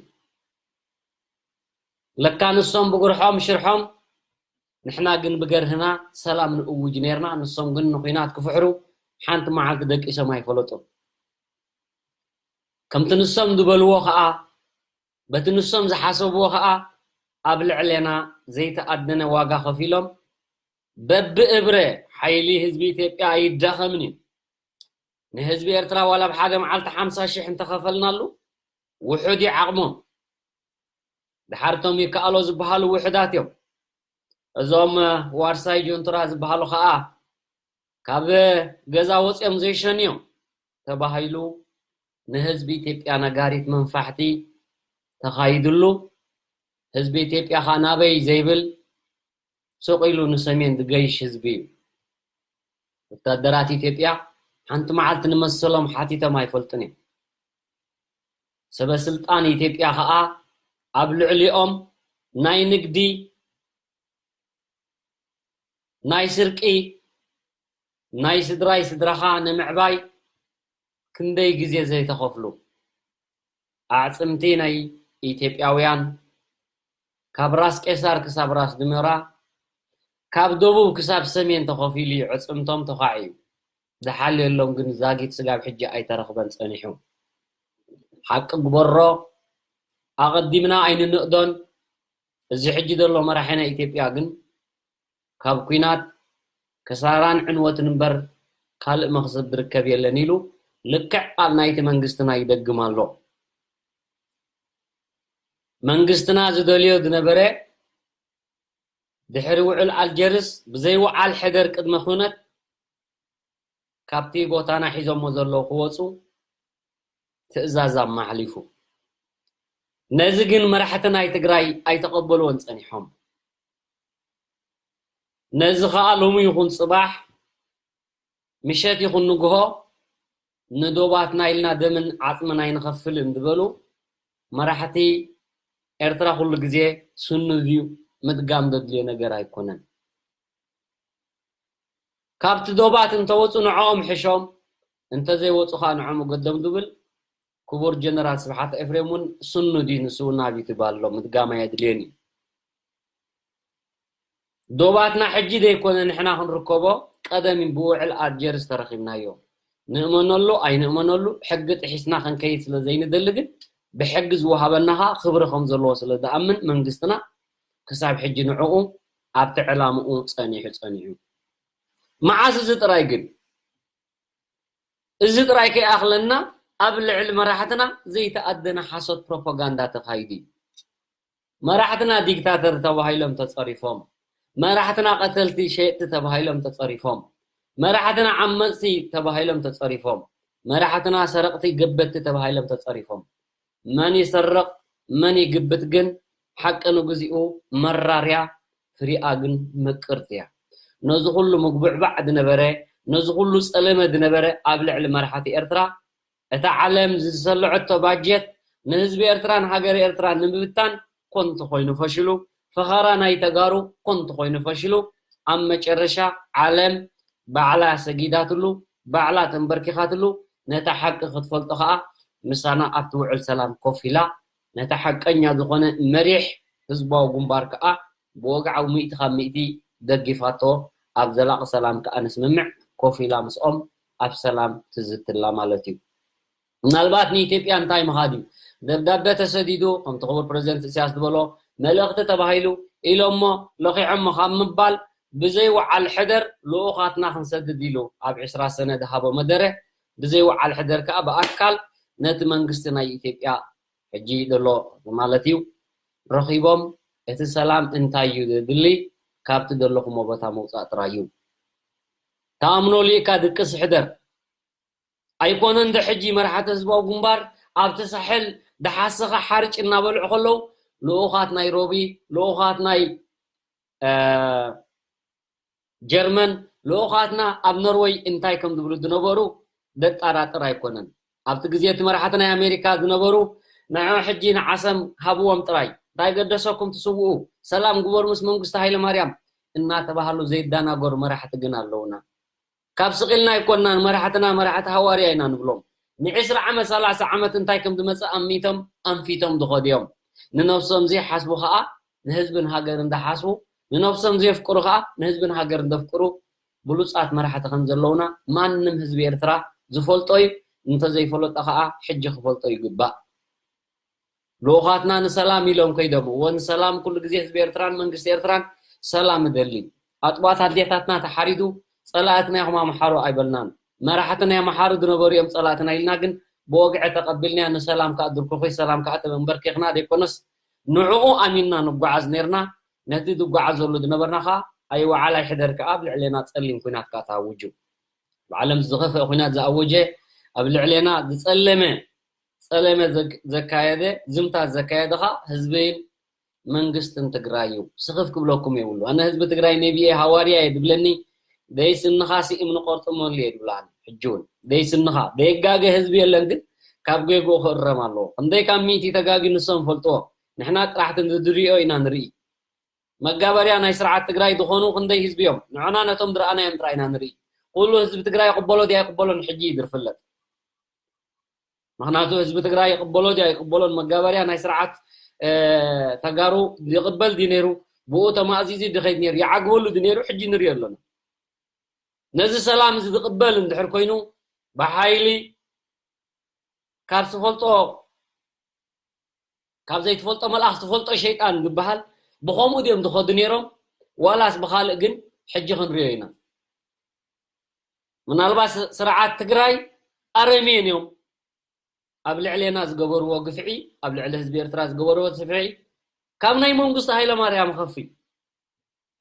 ለካ ንሶም ብጉርሖም ሽርሖም፣ ንሕና ግን ብገርህና ሰላም ንእውጅ ነርና። ንሶም ግን ንኹናት ክፍሕሩ ሓንቲ መዓልቲ ደቂሶም ኣይፈለጡን። ከምቲ ንሶም ዝበልዎ ኸኣ፣ በቲ ንሶም ዝሓሰብዎ ኸኣ ኣብ ልዕሌና ዘይተኣደነ ዋጋ ከፊሎም። በብእብረ ሓይሊ ህዝቢ ኢትዮጵያ ኣይዳኸምን እዩ። ንህዝቢ ኤርትራ ዋላ ኣብ ሓደ መዓልቲ ሓምሳ ሽሕ እንተኸፈልናሉ ውሑድ እዩ ዓቕሞም። ድሓር እቶም ይከኣሎ ዝበሃሉ ውሑዳት እዮም። እዞም ዋርሳይ ጆንትራ ዝበሃሉ ኸኣ ካብ ገዛ ወፂኦም ዘይሸንዮም ተባሂሉ ንህዝቢ ኢትዮጵያ ነጋሪት መንፋሕቲ ተኻይድሉ። ህዝቢ ኢትዮጵያ ኸኣ ናበይ ዘይብል ሱቕ ኢሉ ንሰሜን ዝገይሽ ህዝቢ እዩ። ወታደራት ኢትዮጵያ ሓንቲ መዓልቲ ንመሰሎም ሓቲቶም ኣይፈልጡን እዮም። ሰበ ስልጣን ኢትዮጵያ ኸኣ ኣብ ልዕሊኦም ናይ ንግዲ፣ ናይ ስርቂ፣ ናይ ስድራይ ስድራኻ ንምዕባይ ክንደይ ግዜ ዘይተኸፍሉ። ኣዕፅምቲ ናይ ኢትዮጵያውያን ካብ ራስ ቄሳር ክሳብ ራስ ድመራ፣ ካብ ደቡብ ክሳብ ሰሜን ተኸፊሉ እዩ ዕፅምቶም ተዃዒ እዩ። ዝሓልየሎም ግን ዛጊት ስጋብ ሕጂ ኣይተረኽበን ጸኒሑ። ሓቂ ግበሮ፣ ኣቐዲምና ኣይንንእዶን። እዚ ሕጂ ዘሎ መራሒ ናይ ኢትዮጵያ ግን ካብ ኲናት ክሳራን ዕንወትን እምበር ካልእ መኽሰብ ዝርከብ የለን ኢሉ ልክዕ ቃል ናይቲ መንግስትና ይደግም ኣሎ። መንግስትና ዝደልዮ ዝነበረ ድሕሪ ውዕል ኣልጀርስ ብዘይ ውዓል ሕደር ቅድመ ኩነት ካብቲ ቦታና ሒዞሞ ዘለዉ ክወፁ ትእዛዝ ኣማሕሊፉ። ነዚ ግን መራሕቲ ናይ ትግራይ ኣይተቐበልዎን ጸኒሖም። ነዚ ኸኣ ሎሚ ይኹን ጽባሕ፣ ምሸት ይኹን ንግሆ፣ ንዶባትና ኢልና ደምን ዓጽምን ኣይንኸፍልን ዝበሉ መራሕቲ ኤርትራ ኩሉ ግዜ ስኑድ እዩ፣ ምድጋም ዘድልዮ ነገር ኣይኮነን። ካብቲ ዶባት እንተወፁ ንዕኦም ሕሾም፣ እንተዘይወፁ ኸዓ ንዕኦም እገዶም ዝብል ክቡር ጀነራል ስብሓት ኤፍሬም እውን ስኑድ እዩ፣ ንሱ እውን ኣብ ዩቱብ ኣሎ፣ ምድጋም ኣየድልዮን እዩ። ዶባትና ሕጂ ዘይኮነ ንሕና ክንርከቦ፣ ቀደም ብውዕል ኣልጀርስ ተረኺብናዮ። ንእመነሉ ኣይንእመነሉ፣ ሕጊ ጥሒስና ክንከይድ ስለ ዘይንደሊ ግን፣ ብሕጊ ዝወሃበና ኸዓ ክብሪ ከም ዘለዎ ስለ ዝኣምን መንግስትና ክሳብ ሕጂ ንዕኡ ኣብቲ ዕላምኡ ጸኒሑ ጸኒሑ። መዓስ እዚ ጥራይ ግን? እዚ ጥራይ ከይኣኽለና ኣብ ልዕሊ መራሕትና ዘይተኣደነ ሓሶት ፕሮፓጋንዳ ተኻይዱ እዩ። መራሕትና ዲክታተር ተባሂሎም ተጸሪፎም። መራሕትና ቀተልቲ ሸየጥቲ ተባሂሎም ተጸሪፎም። መራሕትና ዓመጽቲ ተባሂሎም ተጸሪፎም። መራሕትና ሰረቕቲ ገበትቲ ተባሂሎም ተጸሪፎም። መን ይሰርቕ መን ይግብት ግን ሓቂ ንግዚኡ መራርያ ፍሪኣ ግን ምቅርቲ እያ። ነዚ ኩሉ ምጉብዕባዕ ዝነበረ ነዚ ኩሉ ጸለመ ዝነበረ ኣብ ልዕሊ መራሕቲ ኤርትራ እታ ዓለም ዝሰለዐቶ ባጀት ንህዝቢ ኤርትራን ሃገረ ኤርትራን ንምብታን ኮንቱ ኮይኑ ፈሽሉ፣ ፈኸራ ናይ ተጋሩ ኮንቱ ኮይኑ ፈሽሉ፣ ኣብ መጨረሻ ዓለም ባዕላ ሰጊዳትሉ፣ ባዕላ ተንበርኪኻትሉ፣ ነታ ሓቂ ክትፈልጦ ኸኣ ምሳና ኣብቲ ውዕል ሰላም ኮፍ ኢላ፣ ነታ ሓቀኛ ዝኾነ መሪሕ ህዝባዊ ግንባር ከኣ ብወግዓዊ ሚእቲ ካብ ሚእቲ ደጊፋቶ፣ ኣብ ዘላቒ ሰላም ከኣ ንስምምዕ ኮፍ ኢላ ምስኦም ኣብ ሰላም ትዝትላ ማለት እዩ። ምናልባት ንኢትዮጵያ እንታይ ምኻድ እዩ? ደብዳበ ተሰዲዱ፣ ከምቲ ክቡር ፕረዚደንት ኢሳያስ ዝበሎ፣ መልእኽቲ ተባሂሉ ኢሎሞ ለኺዖሞ ካብ ምባል ብዘይ ወዓል ሕደር ልኡኻትና ክንሰድድ ኢሉ ኣብ ዕስራ ሰነ ዝሃቦ መደረ፣ ብዘይ ወዓል ሕደር ከኣ ብኣካል ነቲ መንግስቲ ናይ ኢትዮጵያ ሕጂ ዘሎ ማለት እዩ ረኺቦም፣ እቲ ሰላም እንታይ እዩ ዘድሊ፣ ካብቲ ዘለኹሞ ቦታ ምውጻእ ጥራይ እዩ። ተኣምኖ ልኢካ ድቅስ ሕደር። ኣይኮነን ዶ ሕጂ መራሕቲ ህዝባዊ ግንባር ኣብቲ ሳሕል ደሓሰኻ ሓርጭ እናበልዑ ከለዉ፣ ልኡኻት ናይሮቢ፣ ልኡኻት ናይ፣ እ፣ ጀርመን፣ ልኡኻትና ኣብ ኖርወይ እንታይ ከም ዝብሉ ዝነበሩ ዘጠራጥር ኣይኮነን። ኣብቲ ግዜ እቲ መራሕቲ ናይ ኣሜሪካ ዝነበሩ፣ ንዐ ሕጂ ንዓሰም ሃብዎም ጥራይ፣ እንታይ ገደሰኩም ትስውኡ፣ ሰላም ግበሩ ምስ መንግስቲ ሃይለማርያም፣ እናተባሃሉ ዘይዳናገሩ መራሕቲ ግን ኣለውና። ካብ ስቕ ኢልና ኣይኮናን፣ መራሕትና መራሕቲ ሃዋርያ ኢና ንብሎም። ንዕስራ ዓመት፣ ሰላሳ ዓመት እንታይ ከም ዝመጽእ ኣሚቶም ኣንፊቶም ዝኸዱ እዮም። ንነብሶም ዘይሓስቡ ኸኣ ንህዝብን ሃገርን ዝሓስቡ፣ ንነብሶም ዘየፍቅሩ ኸኣ ንህዝብን ሃገርን ዘፍቅሩ ብሉጻት መራሕቲ ከም ዘለውና ማንም ህዝቢ ኤርትራ ዝፈልጦ እዩ። እንተዘይፈለጦ ኸኣ ሕጂ ክፈልጦ ይግባእ። ልኡኻትና ንሰላም ኢሎም ከይዶም፣ እወ ንሰላም፣ ኩሉ ግዜ ህዝቢ ኤርትራን መንግስቲ ኤርትራን ሰላም እደሊ። ኣጥባት ኣዴታትና ተሓሪዱ ጸላእትና ኢኹም ኣምሓሩ ኣይበልናን። መራሕቲ ናይ ኣምሓሩ ዝነበሩ እዮም ጸላእትና ኢልና ግን ብወግዒ ተቐቢልናዮ። ንሰላም ከኣ ድርኩኺ፣ ሰላም ከኣ ተመንበርኪኽና ዘይኮነስ ንዕኡ ኣሚንና ንጓዓዝ ነርና። ነቲ ዝጓዓዘሉ ዝነበርና ከኣ ኣይወዓል ኣይሕደር ከኣ ኣብ ልዕሌና ጸሊም ኲናት ከኣ ተኣውጁ። ብዓለም ዝኸፍአ ኲናት ዝኣወጀ ኣብ ልዕሌና ዝጸለመ ጸለመ ዘግ- ዘካየደ ዝምታ ዘካየደ ከኣ ህዝብን መንግስትን ትግራይ እዩ። ስኽፍ ክብለኩም የብሉ። ኣነ ህዝቢ ትግራይ ነቢየ ሃዋርያ እየ ዝብለኒ ደይስንኻ ስኢም ንቆርጥመሉ እየ ዝብላኒ። ሕጂ እውን ደይስንኻ ደየጋገ ህዝቢ የለን፣ ግን ካብ ጌግኡ ክእረም ኣለዎ። ክንደይ ካብ ሚእቲ ተጋጊ ንሶም ፈልጥዎ። ንሕና ጥራሕ ንድሪኦ ኢና ንርኢ። መጋበርያ ናይ ስርዓት ትግራይ ዝኾኑ ክንደይ ህዝቢ እዮም። ንዕና ነቶም ዝረኣናዮም ጥራይ ኢና ንርኢ። ኩሉ ህዝቢ ትግራይ ይቕበሎ ድያ ይቕበሎን ሕጂ እዩ ዝፍለጥ። ምኽንያቱ ህዝቢ ትግራይ ይቕበሎ ድያ ይቕበሎን መጋበርያ ናይ ስርዓት ተጋሩ ይቕበል ድዩ ነይሩ፣ ብኡ ተማእዚዙ ድኸይድ ነይሩ፣ ይዓግበሉ ድዩ ነይሩ፣ ሕጂ ንሪኦ ኣለና። ነዚ ሰላም እዚ ዝቕበል እንድሕር ኮይኑ ብሓይሊ ካብ ዝፈልጦ ካብ ዘይትፈልጦ መልኣኽ ትፈልጦ ሸይጣን ዝበሃል ብኸምኡ ድዮም ዝኸዱ ነይሮም ዋላስ ብኻልእ ግን ሕጂ ክንሪኦ ኢና። ምናልባት ስርዓት ትግራይ ኣረሜን እዮም ኣብ ልዕሌና ዝገበርዎ ግፍዒ፣ ኣብ ልዕሊ ህዝቢ ኤርትራ ዝገበርዎ ግፍዒ ካብ ናይ መንግስቱ ሃይለማርያም ኸፊ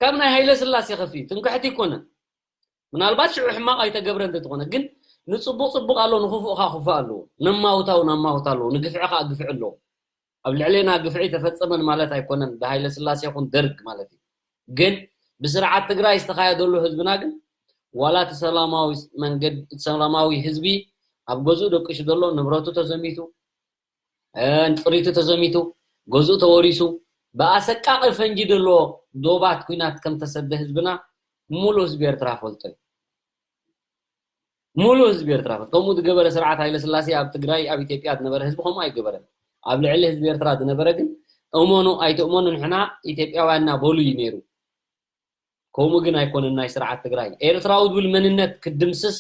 ካብ ናይ ሃይለ ስላሴ ኸፊ ትምክሕቲ ኣይኮነን። ምናልባት ሽዑ ሕማቕ ኣይተገብረ እንተትኾነ ግን ንፅቡቕ ፅቡቕ ኣሎ፣ ንኽፉእ ኸዓ ክፉእ ኣለዎ፣ ነማውታው ነማውታ ኣለዎ፣ ንግፍዒ ኸዓ ግፍዒ ኣለዎ። ኣብ ልዕሌና ግፍዒ ተፈጸመን ማለት ኣይኮነን፣ ብሃይለ ስላሴ ይኹን ደርግ ማለት እዩ። ግን ብስርዓት ትግራይ ዝተኻየደሉ ህዝብና ግን ዋላ እቲ ሰላማዊ መንገድ ሰላማዊ ህዝቢ ኣብ ገዝኡ ደቂሱ ዘሎ ንብረቱ ተዘሚቱ ጥሪቱ ተዘሚቱ ገዝኡ ተወሪሱ ብኣሰቃቒ ፈንጂ ዘለዎ ዶባት ኲናት ከም ተሰደ ህዝብና ሙሉ ህዝቢ ኤርትራ ፈልጦ እዩ። ሙሉ ህዝቢ ኤርትራ ፈልጦ። ከምኡ ዝገበረ ስርዓት ሃይለ ስላሴ ኣብ ትግራይ ኣብ ኢትዮጵያ ዝነበረ ህዝቢ ከምኡ ኣይገበረን። ኣብ ልዕሊ ህዝቢ ኤርትራ ዝነበረ ግን እመኑ ኣይትእመኑ ንሕና ኢትዮጵያውያንና በሉ እዩ ነይሩ። ከምኡ ግን ኣይኮነን። ናይ ስርዓት ትግራይ ኤርትራዊ ዝብል መንነት ክድምስስ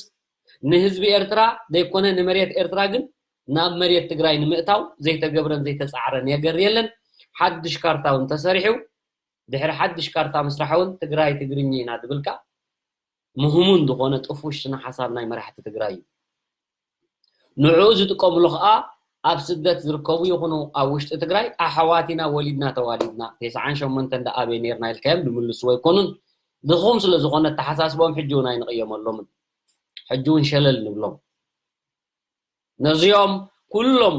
ንህዝቢ ኤርትራ ዘይኮነ ንመሬት ኤርትራ ግን ናብ መሬት ትግራይ ንምእታው ዘይተገብረን ዘይተፃዕረ ነገር የለን። ሓድሽ ካርታ እውን ተሰሪሑ ድሕሪ ሓድሽ ካርታ ምስራሕ እውን ትግራይ ትግርኛ ኢና ዝብል ከዓ ምህሙን ዝኾነ ጥፉሽ ስነ ሓሳብ ናይ መራሕቲ ትግራይ እዩ። ንዕኡ ዝጥቀምሉ ከዓ ኣብ ስደት ዝርከቡ ይኹኑ ኣብ ውሽጢ ትግራይ ኣሕዋት ኢና ወሊድና ተዋሊድና ተስዓን ሸሞንተን ደኣ ኣበይ ነርና ኢልካዮም ዝምልስዎ ኣይኮኑን። ድኹም ስለ ዝኾነ ኣተሓሳስቦም ሕጂ እውን ኣይንቕየመሎምን። ሕጂ እውን ሸለል ንብሎም። ነዚኦም ኩሎም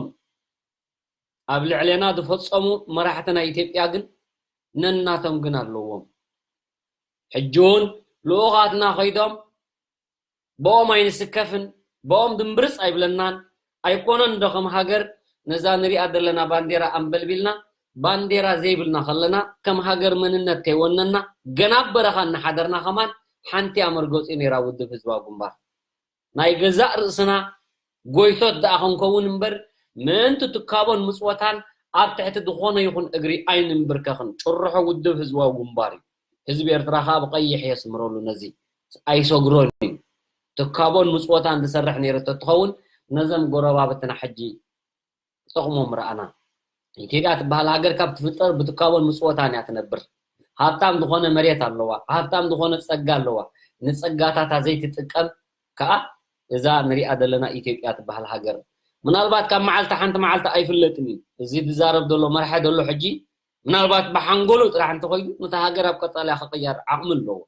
ኣብ ልዕሌና ዝፈጸሙ መራሕቲ ናይ ኢትዮጵያ ግን ነናቶም ግን ኣለዎም። ሕጂ እውን ልኡኻትና ከይዶም ብኦም ኣይንስከፍን፣ ብኦም ድምብርፅ ኣይብለናን። ኣይኮነን ዶ ከም ሃገር ነዛ ንሪኣ ዘለና ባንዴራ ኣንበልቢልና ባንዴራ ዘይብልና ከለና ከም ሃገር መንነት ከይወነና ገና ኣብ በረኻ እናሓደርና ከማን ሓንቲ እያ መርገፂኡ ነይራ ውድብ ህዝባዊ ግንባር። ናይ ገዛእ ርእስና ጎይቶት ደኣ ክንከውን እምበር ምእንቲ ትካቦን ምጽወታን ኣብ ትሕቲ ዝኾነ ይኹን እግሪ ኣይንንብርከኽን። ጭርሖ ውድብ ህዝባዊ ግንባር እዩ። ህዝቢ ኤርትራ ከኣ ብቐይሕ የስምረሉ። ነዚ ኣይሰግሮን እዩ። ትካቦን ምጽወታን ዝሰርሕ ነይሩ ተትኸውን ነዘም ጎረባብትና ሕጂ ጥቕሞም ረኣና። ኢትዮጵያ ትበሃል ሃገር ካብ ትፍጠር ብትካቦን ምጽወታን እያ ትነብር። ሃብታም ዝኾነ መሬት ኣለዋ፣ ሃብታም ዝኾነ ጸጋ ኣለዋ። ንጸጋታታ ዘይትጥቀም ከኣ እዛ ንሪኣ ዘለና ኢትዮጵያ ትበሃል ሃገር ምናልባት ካብ መዓልቲ ሓንቲ መዓልቲ ኣይፍለጥን እዩ። እዚ ዝዛረብ ዘሎ መርሐ ዘሎ ሕጂ ምናልባት ብሓንጎሉ ጥራሕ እንተኾይኑ ነታ ሃገር ኣብ ቀጻልያ ክቕየር ዓቕሚ ኣለዎ።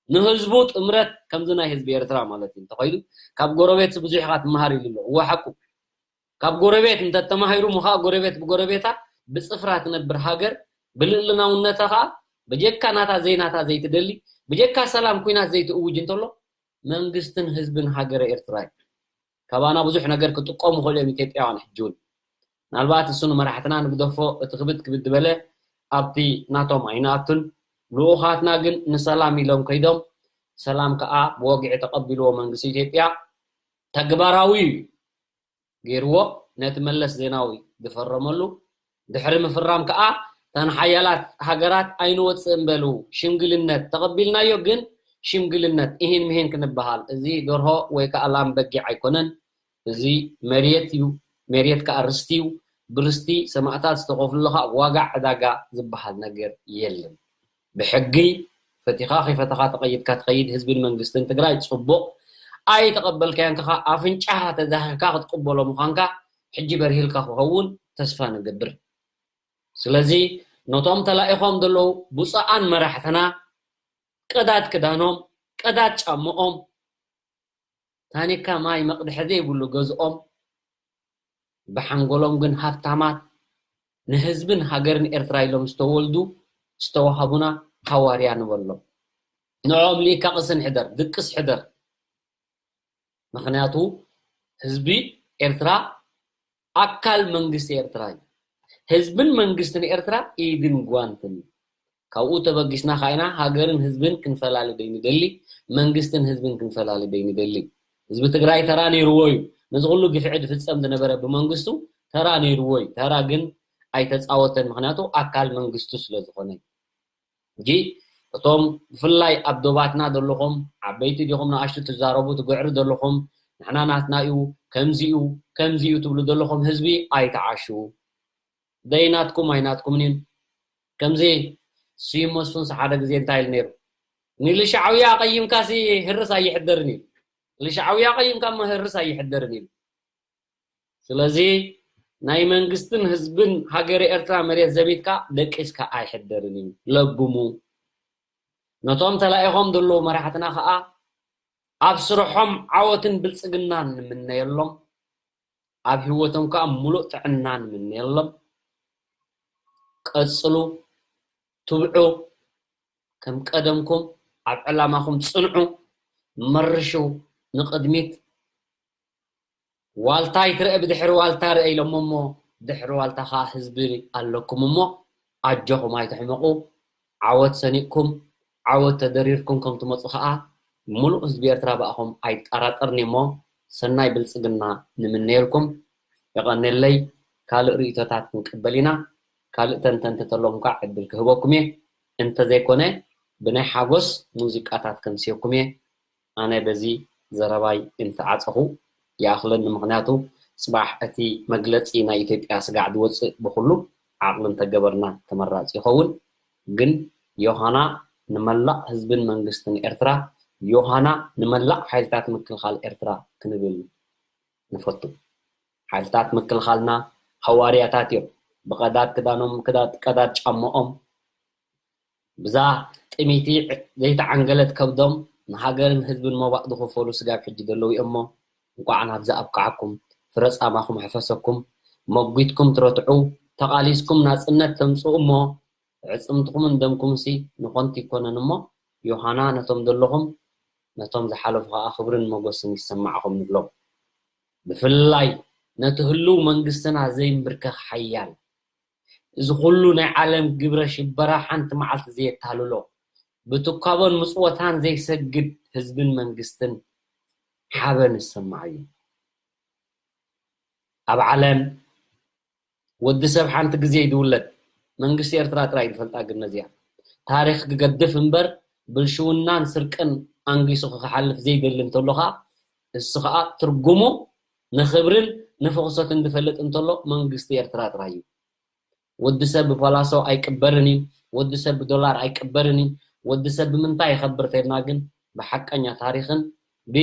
ንህዝቡ ጥምረት ከምዚ ናይ ህዝቢ ኤርትራ ማለት እዩ እንተኾይኑ ካብ ጎረቤት ብዙሕ ኢኻ ትመሃር ኢሉ ኣሎ። እወ ሓቁ። ካብ ጎረቤት እንተተማሂሩ ምኻ ጎረቤት ብጎረቤታ ብጽፍራ ትነብር ሃገር ብልእልናውነታ ኸኣ ብጀካ ናታ ዘይናታ ዘይትደሊ ብጀካ ሰላም ኩናት ዘይትእውጅ እንተሎ መንግስትን ህዝብን ሃገረ ኤርትራ እዩ። ካባና ብዙሕ ነገር ክጥቀሙ ይኽእሉ እዮም ኢትዮጵያውያን ሕጂ እውን። ምናልባት እሱ ንመራሕትና ንግደፎ እቲ ክብድ ክብድ ዝበለ ኣብቲ ናቶም ኣይንኣቱን። ልኡኻትና ግን ንሰላም ኢሎም ከይዶም፣ ሰላም ከዓ ብወግዒ ተቐቢልዎ መንግስቲ ኢትዮጵያ። ተግባራዊ እዩ ገይርዎ። ነቲ መለስ ዜናዊ ዝፈረመሉ ድሕሪ ምፍራም ከዓ፣ እተን ሓያላት ሃገራት ኣይንወፅእን በሉ። ሽምግልነት ተቐቢልናዮ፣ ግን ሽምግልነት እሂን ምሂን ክንበሃል፣ እዚ ደርሆ ወይ ከዓ ላም በጊዕ ኣይኮነን። እዚ መሬት እዩ። መሬት ከዓ ርስቲ እዩ። ብርስቲ ሰማእታት ዝተኸፍሉ ከዓ ዋጋ ዕዳጋ ዝበሃል ነገር የለን። ብሕጊ ፈቲኻ ከይፈተኻ ተቐይድካ ትኸይድ። ህዝብን መንግስትን ትግራይ ፅቡቕ ኣይተቐበልካዮን ከኻ ኣፍንጫኻ ተዛኺርካ ክትቅበሎ ምዃንካ ሕጂ በርሂልካ ክኸውን ተስፋ ንገብር። ስለዚ ነቶም ተላኢኾም ዘለዉ ብፁዓን መራሕትና ቀዳድ ክዳኖም፣ ቀዳድ ጫምኦም፣ ታኒካ ማይ መቕድሒ ዘይብሉ ገዝኦም፣ ብሓንጎሎም ግን ሃብታማት፣ ንህዝብን ሃገርን ኤርትራ ኢሎም ዝተወልዱ ዝተዋሃቡና ሃዋርያ ንበሎም። ንዕኦም ልኢካ ቅስን ሕደር፣ ድቅስ ሕደር። ምኽንያቱ ህዝቢ ኤርትራ ኣካል መንግስቲ ኤርትራ እዩ። ህዝብን መንግስትን ኤርትራ ኢድን ጓንትን። ካብኡ ተበጊስና ከኣ ኢና ሃገርን ህዝብን ክንፈላሊ ደይንደሊ፣ መንግስትን ህዝብን ክንፈላሊ ደይንደሊ። ህዝቢ ትግራይ ተራ ነይርዎ እዩ። ነዚ ኩሉ ግፍዒ ዝፍጸም ዝነበረ ብመንግስቱ ተራ ነይርዎ እዩ። ተራ ግን ኣይተጻወተን፣ ምኽንያቱ ኣካል መንግስቱ ስለ ዝኾነ። ሕጂ እቶም ብፍላይ ኣብ ዶባትና ዘለኹም ዓበይቲ ዲኹም ንኣሽቱ ትዛረቡ ትግዕሩ ዘለኹም፣ ንሕና ናትና እዩ፣ ከምዚ እዩ፣ ከምዚ እዩ ትብሉ ዘለኹም ህዝቢ ኣይትዓሹ። ደይ ናትኩም ኣይናትኩምን እዩ። ከምዚ ስዩም መስፍንስ ሓደ ግዜ እንታይ ኢሉ ነይሩ? ንልሻዕውያ ቀይምካሲ ህርስ ኣይሕደርን እዩ። ልሻዕውያ ቀይምካ እሞ ህርስ ኣይሕደርን እዩ። ስለዚ ናይ መንግስትን ህዝብን ሃገረ ኤርትራ መሬት ዘሚትካ ደቂስካ ኣይሕደርን እዩ። ለግሙ። ነቶም ተላኢኾም ዘለዉ መራሕትና ኸኣ ኣብ ስርሖም ዓወትን ብልጽግናን ንምነየሎም፣ ኣብ ህይወቶም ከኣ ሙሉእ ጥዕና ንምነየሎም። ቀጽሉ፣ ትብዑ፣ ከም ቀደምኩም ኣብ ዕላማኹም ጽንዑ፣ መርሹ ንቕድሚት። ዋልታ ይትረአ ብድሕሪ ዋልታ ርአ ኢሎሞ እሞ፣ ድሕሪ ዋልታ ኸኣ ህዝቢ ኣለኩም እሞ፣ ኣጆኹም ኣይትሕመቑ። ዓወት ሰኒቕኩም፣ ዓወት ተደሪርኩም ከም ትመጹ ኸኣ፣ ሙሉእ ህዝቢ ኤርትራ ብኣኹም ኣይጠራጠርን እሞ፣ ሰናይ ብልጽግና ንምነየልኩም። የቐንየለይ። ካልእ ርእይቶታት ክንቅበል ኢና። ካልእ ተንተንቲ ተለኹም ከኣ ዕድል ክህበኩም እየ። እንተዘይኮነ፣ ብናይ ሓጎስ ሙዚቃታት ከምስየኩም እየ። ኣነ በዚ ዘረባይ እንተዓጸኹ ይኣኽለኒ፣ ምኽንያቱ ጽባሕ እቲ መግለጺ ናይ ኢትዮጵያ ስጋዕ ዝወጽእ ብኹሉ ዓቕሊ እንተገበርና ተመራጺ ይኸውን። ግን ዮሃና ንመላእ ህዝብን መንግስትን ኤርትራ፣ ዮሃና ንመላእ ሓይልታት ምክልኻል ኤርትራ ክንብል ንፈቱ። ሓይልታት ምክልኻልና ሃዋርያታት እዮም። ብቐዳድ ክዳኖም፣ ክዳድ፣ ቀዳድ ጫማኦም፣ ብዛ ጥሚቲ ዘይተዓንገለት ከብዶም ንሃገርን ህዝብን መባእ ዝኸፈሉ ስጋብ ሕጂ ዘለዉ እዮም እሞ፣ እንቋዕ ናብዚ ኣብቅዓኩም። ፍረ ጻማኹም ኣሕፈሰኩም። መጒትኩም ትረትዑ፣ ተቓሊስኩም ናጽነት ተምጽኡ እሞ፣ ኣዕጽምትኹምን ደምኩምሲ ንኾንቲ ኣይኮነን እሞ፣ ዮሃና ነቶም ዘለኹም፣ ነቶም ዝሓለፉ ኸኣ ክብርን ሞገስን ይሰማዕኹም ንብሎም። ብፍላይ ነቲ ህሉው መንግስትና ዘይምብርከኽ ሓያል፣ እዚ ኩሉ ናይ ዓለም ግብረ ሽበራ ሓንቲ መዓልቲ ዘየታልሎ፣ ብትኳቦን ምጽወታን ዘይሰግድ ህዝብን መንግስትን ሓበን ይሰማዕ እዩ። ኣብ ዓለም ወዲ ሰብ ሓንቲ ግዜ እዩ ዝውለድ። መንግስቲ ኤርትራ ጥራይ እዩ ዝፈልጣ ግን ነዚኣ። ታሪኽ ክገድፍ እምበር ብልሽውናን ስርቅን ኣንጊሱ ክሓልፍ ዘይደሊ እንተሎ ኸኣ፣ እሱ ኸኣ ትርጉሙ ንኽብርን ንፍኽሶትን ዝፈልጥ እንተሎ መንግስቲ ኤርትራ ጥራይ እዩ። ወዲ ሰብ ብፓላሶ ኣይቅበርን እዩ። ወዲ ሰብ ብዶላር ኣይቅበርን እዩ። ወዲ ሰብ ብምንታይ ይኸብር ተልና ግን ብሓቀኛ ታሪኽን ብ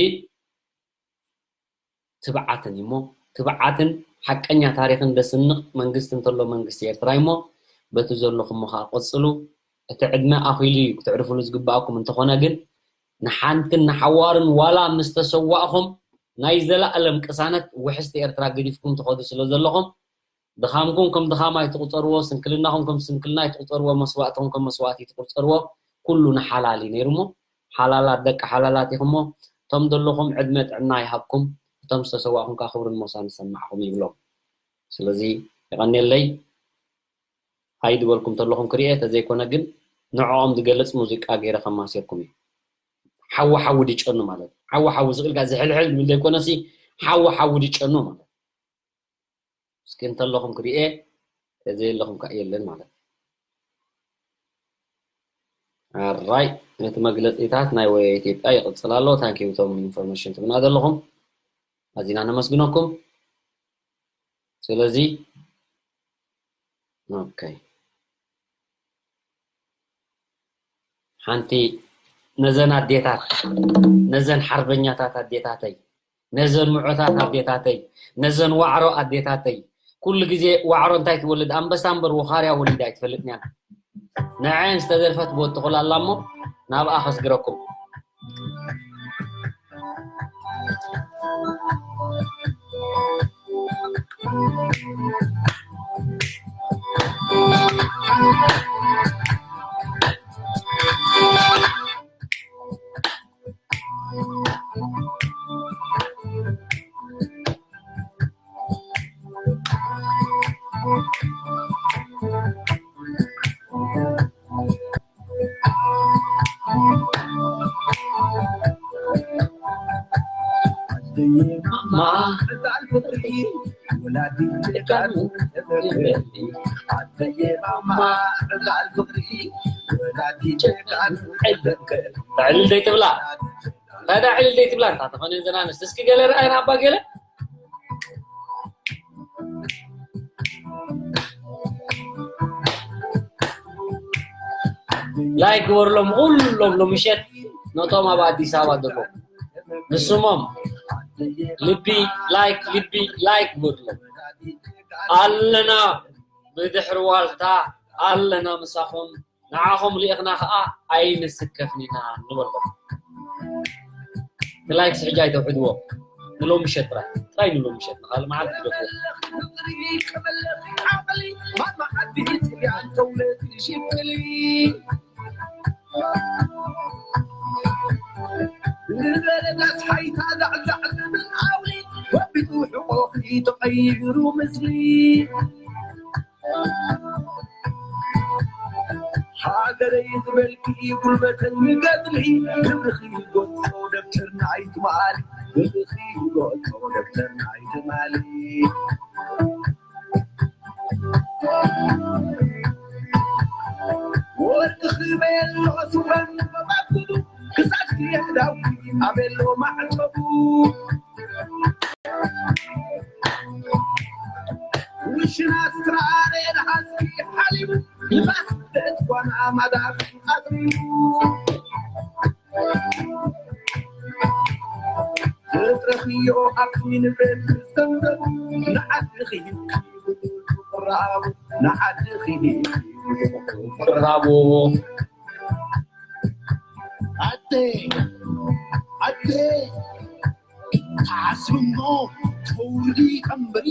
ትብዓትን እሞ፣ ትብዓትን ሓቀኛ ታሪኽን ደስንቕ መንግስቲ እንተሎ መንግስቲ ኤርትራ እሞ፣ በቲ ዘለኹሞ ኸኣ ቀጽሉ። እቲ ዕድመ ኣኺሉ እዩ፣ ክትዕርፍሉ ዝግብኣኩም እንተኾነ ግን፣ ንሓንትን ንሓዋሩን ዋላ ምስ ተሰዋእኹም፣ ናይ ዘለኣለም ቅሳነት ውሕስቲ ኤርትራ ገዲፍኩም ትኸዱ ስለ ዘለኹም፣ ድኻምኩም ከም ድኻም ኣይትቑጸርዎ፣ ስንክልናኹም ከም ስንክልና ኣይትቑጸርዎ፣ መስዋእትኹም ከም መስዋእቲ ኣይትቑጸርዎ። ኩሉ ንሓላል እዩ ነይሩ እሞ፣ ሓላላት ደቂ ሓላላት ኢኹም እሞ፣ እቶም ዘለኹም ዕድመ ጥዕና ይሃብኩም፣ እቶም ዝተሰዋእኹም ከኣ ክብርን ሞሳን ይሰማዕኹም ይብሎም። ስለዚ የቐንየለይ። ኣይድበልኩም ተለኹም ክሪኤ፣ ተዘይኮነ ግን ንዕኦም ዝገልጽ ሙዚቃ ገይረ ከማስየኩም እዩ። ሓዊ ሓዊ ድጨኑ ማለት ሓዊ ሓዊ ዝቕልካ ዝሕልሕል ዝብል ዘይኮነሲ ሓዊ ሓዊ ድጨኑ ማለት። እስኪ እንተለኹም ክሪኤ፣ ዘይለኹም ከዓ የለን ማለት። ኣራይ፣ ነቲ መግለጺታት ናይ ወየ ኢትዮጵያ ይቕጽል ኣሎ። ታንኪዩ እቶም ኢንፎርሜሽን ትብና ዘለኹም፣ ኣዚና ነመስግነኩም። ስለዚ ኦኬ፣ ሓንቲ ነዘን ኣዴታት፣ ነዘን ሓርበኛታት ኣዴታተይ፣ ነዘን ምዑታት ኣዴታተይ፣ ነዘን ዋዕሮ ኣዴታተይ፣ ኩሉ ግዜ ዋዕሮ እንታይ ትወልድ? ኣንበሳ እምበር ወኻርያ ወሊዳ ኣይትፈልጥን እያ። ንዐን ዝተደርፈት ቦቲ ኹላ ኣላ እሞ ናብኣ ከስግረኩም። ዕልል ዘይትብላ፣ ታዲያ ዕልል ዘይትብላ፣ እንታ ተኾነ ዘናንስ እስኪ ገለ ረኣይና ኣባ ገለ። ላይክ ግበርሎም ኩሎም ሎምሸት ነቶም ኣብ ኣዲስ ኣበባ ዘለዉ ንስሞም ልቢ ላይክ ልቢ ላይክ ግበርሎም። ኣለና ብድሕሪ ዋልታ ኣለና ምሳኹም። ንዓኹም ልኢኽና ኸኣ ኣይንስከፍን ኢና ንበልኩም። ንላይክስ ሕጂ ኣይተውሕድዎ። ንሎሚ ምሸት ጥራይ፣ ጥራይ ንሎሚ ምሸት፣ ንኻልእ መዓልቲ ግደፍዎ። ንበረዳስ ሓይታ ዛዕዛዕ ዝብል ኣውሊ ወቢጡ ሕቆኺ ተቐይሩ ምስሊ። ሃገረይ ዝበልኪ ጉልበተይ ንገድሊ ክብርኺ ይጎጾ ደብተርና ኣይትማሊ ክብርኺ ይጎጾ ደብተርና ኣይትማሊ። ወርቅኺ በየሎ ሱፈን በባኩሉ ክሳድኪ የሕዳውኪ ኣበሎ ማዕተቡ። ውሽና ስትራሬ ንሓዝኪ ሓሊቡ ንፋስ ደት ጓና ማዳፍ ኣጥሪቡ። ዘጥረኽዮ ሃብቲ ንብረት ዝሰብሰቡ ንዓድኺ ቁራቡ ንዓድኺ ቁራቡ። ኣደ ኣደ ተዓስብሞ ተውርዲ ቀንበሪ።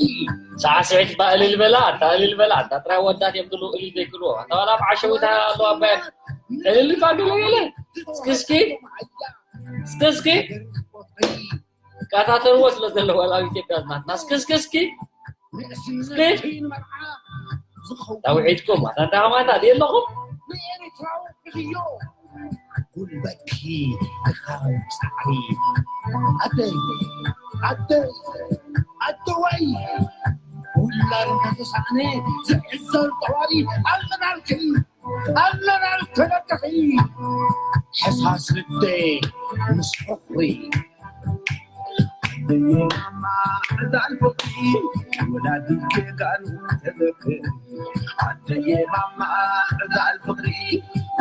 ሳዕስዒት እባ እልል በላ፣ ኣታ እልል በላ፣ ኣታ ጥራይ ወዳት እዮም ዝብሉ እልል ዘይክልዎ። ኣታ ዋላ ኣብ ዓሸዊታ ኣለዋ ኣባየን። እልል እባ ገለ ገለ። እስኪ እስኪ። እስኪ እስኪ። ከታተልዎ ስለ ዘለዋ ኣብ ኢትዮጵያ ናትና። እስኪ እስኪ እስኪ። እስኪ። ታውዒድኩም፣ ኣታ እንዳኸማታ ድየ ኣለኹም? ጉልበትኪ ድኻም ጻዕሪ። ኣደይ፣ ኣደይ፣ ኣደዋይ። ውላድ እንተተሳእነ ዝዕዘር ጠዋሪ ኣለናልኪ፣ ኣለናልኪ ተለቅኺ። ሕሳስ ልደ ምስ ፍቕሪ። ኣደይ ማማ ዕዳል ፍቕሪ ወላዲት ጀጋኑ ተዘክር። ኣደይ ማማ ዕዳል ፍቕሪ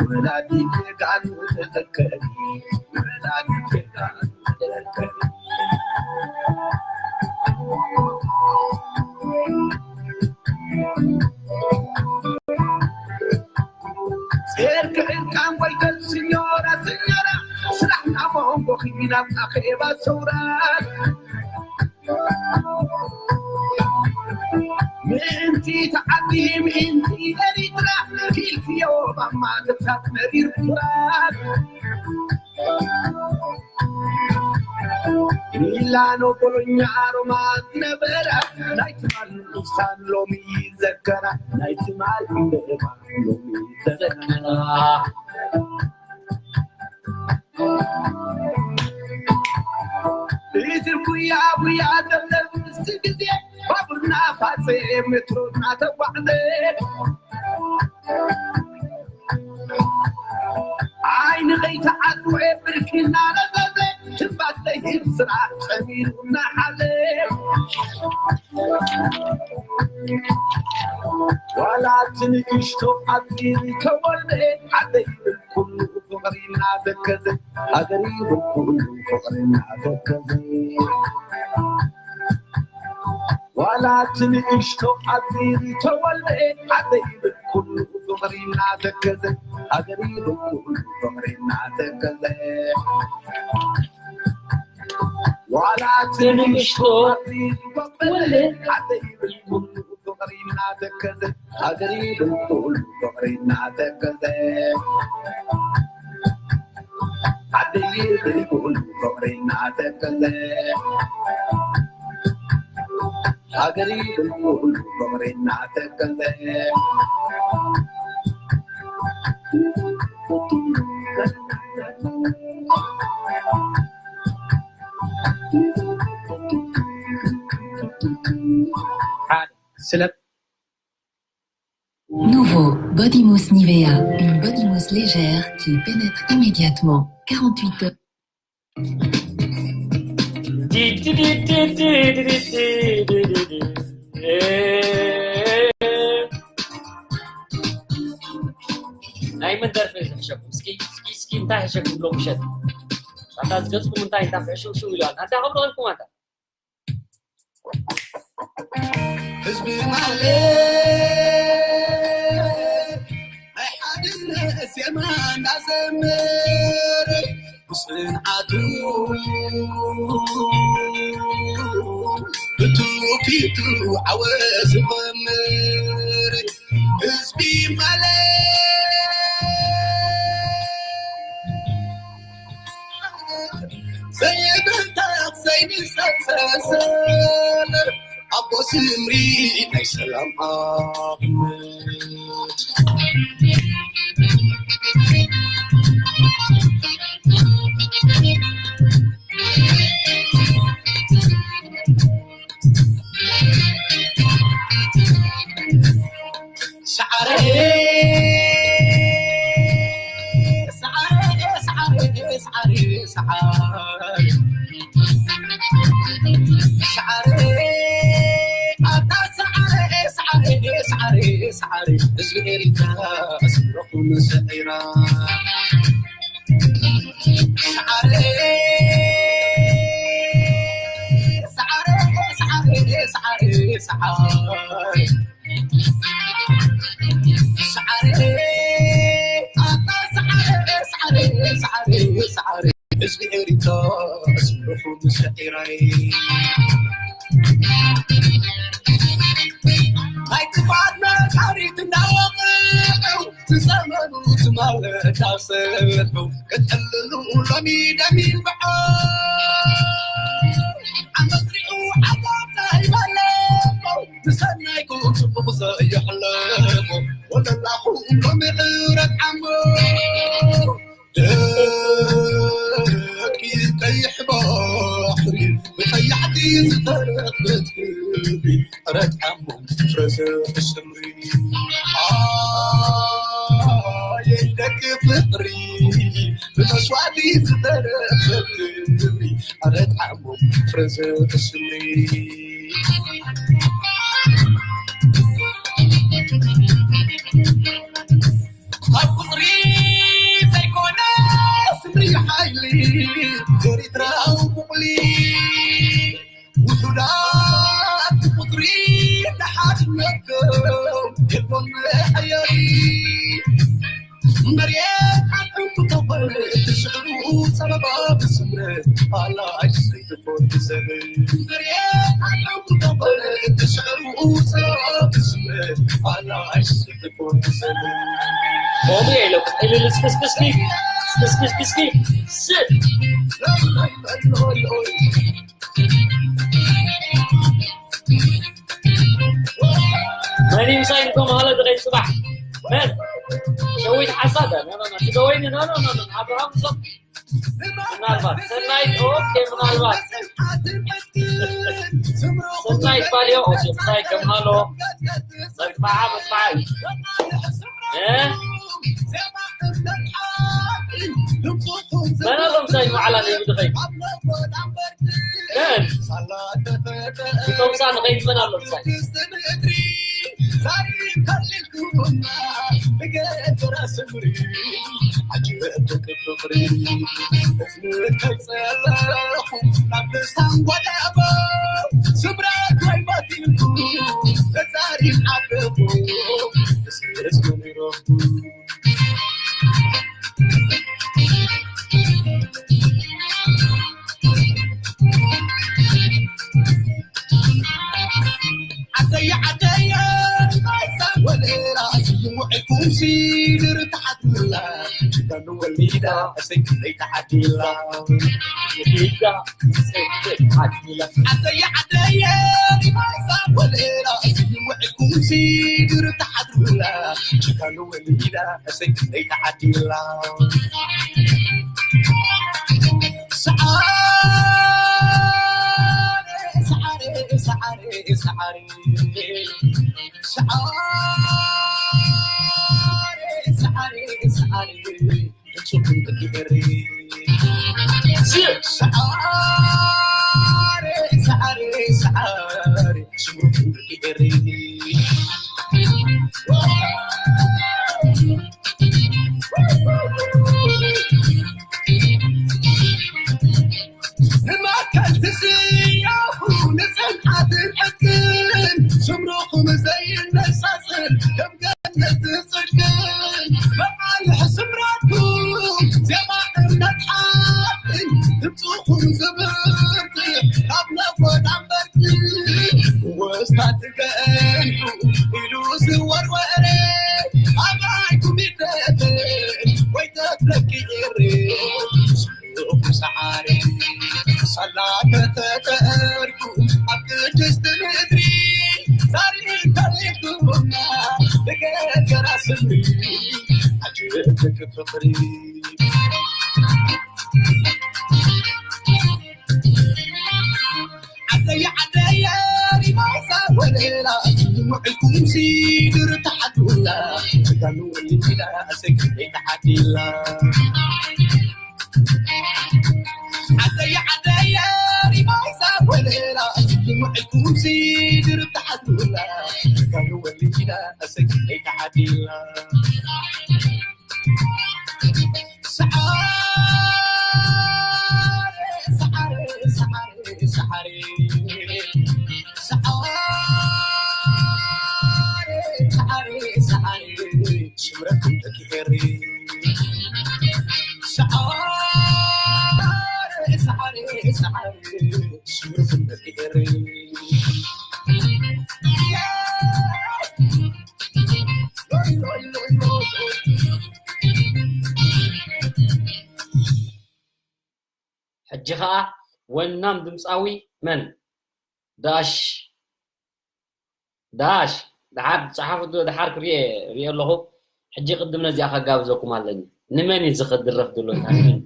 ወላዲት ጀጋኑ ተዘክር። ወላዲት ጀጋኑ ተዘክር። ሴር ክዕርቃን ወይ ከል ሲኞራ ሲኞራ ስራሕ ናብ መንጎ ኺናብ ኣኼባ ሰውራ። ምእንቲ ተዓዲ ምእንቲ ኤሪትራ ኪልክዮ ማማ ክብታት መሪር ኩራት። ሚላኖ፣ ቦሎኛ፣ ሮማ ዝነበራ ናይ ትማል ምሳን ሎሚ ይዘከራ፣ ናይ ትማል ምዕባል ሎሚ ይዘከራ። እቲ ጉያ ጉያ ዘብለብ ምስቲ ግዜ ባቡርና ፋፀ ሜትሮ እናተጓዕዘ ዓይኒ ከይተዓፅወ ብርኪ እናረዘዘ ትንፋስ ዘይህብ ስራሕ ፀሚሩ እናሓዘ ዋላ እቲ ንእሽቶ ዓፂ ተወልደ ዓደይ ይብል ኩሉ ፍቕሪ እናተከዘ ሃገር ይብል ኩሉ ፍቕሪ እናተከዘ ዋላ እቲ ንእሽቶ ዓፂ ተወልደ ዓደይ ይብል ኩሉ ፍቕሪ እናተከዘ ሃገር ይብል ኩሉ ፍቕሪ እናተከዘ ዋላ እቲ ንእሽቶ ዓፂ ተወልደ ዓደይ ይብል ኩሉ ፍቕሪ እናተከዘ ሃገር ይብል ኩሉ ፍቕሪ እናተከዘ ዓደይ ይብል ኩሉ ፍቕሪ እናተከዘ ሃገር ይብል ኩሉ ፍቕሪ እናተከዘ ስለ Nouveau Body Mousse Nivea, une body mousse légère qui pénètre immédiatement. quarante-huit heures. ናይ መን ደርፊ እዩ ዝሕሸኩም? እስኪ እስኪ እስኪ እንታይ ሕሸኩም ሎም ምሸት? ኣታ ዝገጽኩም እንታይ እንታይ ሕሽው ሽው ኢለዋል። ኣታ ከምሮ ኣልኩም ኣታ ህዝቢ ማለት ናይ ሓድነት ዜማ እናዘምር ብፅንዓቱ ብትውፊቱ ዓወት ዝኸምር ህዝቢ ማለት ዘይብታኽ ዘይንሰሰሰል ኣቦ ስምሪ ናይ ሰላም ኣብነት ሰዓረ ሰዓረ ሰዓረ ሰዓረ ሰዓረ ሰዓረ ኣታ ሰዓረ ሰዓረ ሰዓረ ሰዓረ ህዝቢ ኤሪትራ ስምረኹም ሰዒራ ሰዓረ ሰዓረ ሰዓረ ሰዓረ ሰዓረ ሰዓረ ኣታ ሰዓረ ሰዓረ ሰዓረ ሰዓረ ህዝቢ ኤሪትራ ስምረኹም ሰዒራይ ናይ ጥፋት ነጋሪት እናወቕዑ ዝዘመኑ ትማል እንዳሰርሑ ከጠልሉ ሎሚ ደም ይንብዖ ዓመት ሪኡ ዓወት ኣይበለቆ ንሰናይኩ ጽቡቕ ዘየሕለፎ ወለላኹም ሎሚ ዕረት ዓሞ ደቂ ቀይሕ ባሕሪ ብቀያሕቲ ዝተረኽበት ክብሪ ዕረት ዓሞ ፍረ ዘርኢ ስምሪ ኣየይ ደቂ ፍቕሪ ብመስዋእቲ ዝተረኽበት ክብሪ ዕረት ዓሞ ፍረ ዘርኢ ስምሪ ካብ ቁፅሪ ዘይኮነ ስምሪ ሓይሊ ኤሪትራዊ ቡቕሊ ውሑዳት ቁፅሪ ንሓድነትኩም የልቦን መሐየሪ መሬት ዓንዑ ተኾነ ትሽዕሩ ፀበባ ብስምረት ኣላሽ ዘይትኾን ትዘብር መሬት ዓንዑ ተኾነ ትሽዕሩ ፀበባ ብስምረት ኣላሽ ዘይትኾን ትዘብር ከምኡ ኢሎም ዕልልስክስክስኪ ክስክስክስኪ ስ መን ይምሳይ ንኮም ሃለ ድኸይ ጽባሕ መን ሸዊት ሓሳብ ኖ ኖ ኖ ስገወይኒ ኖ ኖ ኖ ኖ ኣብርሃም ሶም ምናልባት ሰናይት ኦኬ ምናልባት ሰናይት ባልዮ ኦኬ ምሳይ ከም ሃሎ መጽባዓ መጽባዓ እ መን ኣሎ ምሳይ ንባዕላ ነይሩ ድኸይ መን እቶም ሳን ኸይድ መን ኣሎ ምሳይ ዓደየ ዓደየ ማይዛ ወለላ ይምዕኩም ሲድር ተሓድላ ጅጋኑ ወሊዳ እሰይ ክንደይ ተዓዲላ ወሊዳ እሰይ ክንደይ ተዓዲላ ዓደየ ዓደየ ማይዛ ወለላ ይምዕኩም ሲድር ተሓድላ ጅጋኑ ወሊዳ እሰይ ክንደይ ተዓዲላ ሰዓረ ሰዓረ ሰዓረ ሰዓረ ንማእከል ትስያኹ ንጽንዓትን ዕጥቅን ስምርኹም ዘይነሳጽን ከም ገነት ጽድቅን መቓልሕ ስምረትኩም ዜማ እምነት ሓቅን ድምፅኹም ዝብርት ካብ ነጎዳ እምበርት ወስታት ገንሑ ኢሉ ዝወርወረ ኣባይኩም ይደብር ወይ ተትረኪ ይሬ ሰዓሪ ሰላ ከተጠርኩ ኣብ ቅድስቲ ምድሪ ዛሪ ተሪፉና ብገገራ ስምሪ ኣጅብትክ ፍቕሪ ዓደየ ዓደየ ሪማይሳ ወለላ ውዕልኩም ሲድር ተሓዱላ ተጋኑ ወሊዳ ሰግደይ ተሓዲላ ዓደየ ዓደየ ሪማይሳ ወለላ ውዕልኩም ሲድር ተሓዱላ ተጋኑ ወሊዳ ሰግደይ ተሓዲላ ሕጂ ኸኣ ወናም ድምጻዊ መን ዳሽ ዳሽ ደሓር ጸሓፉ ዶ ደሓር ክሪኤ ሪኤ ኣለኹ። ሕጂ ቅድም ነዚኣ ከጋብዘኩም ኣለኒ። ንመን እዩ ዝኽድረፍ ድሎ እንታ ንመን?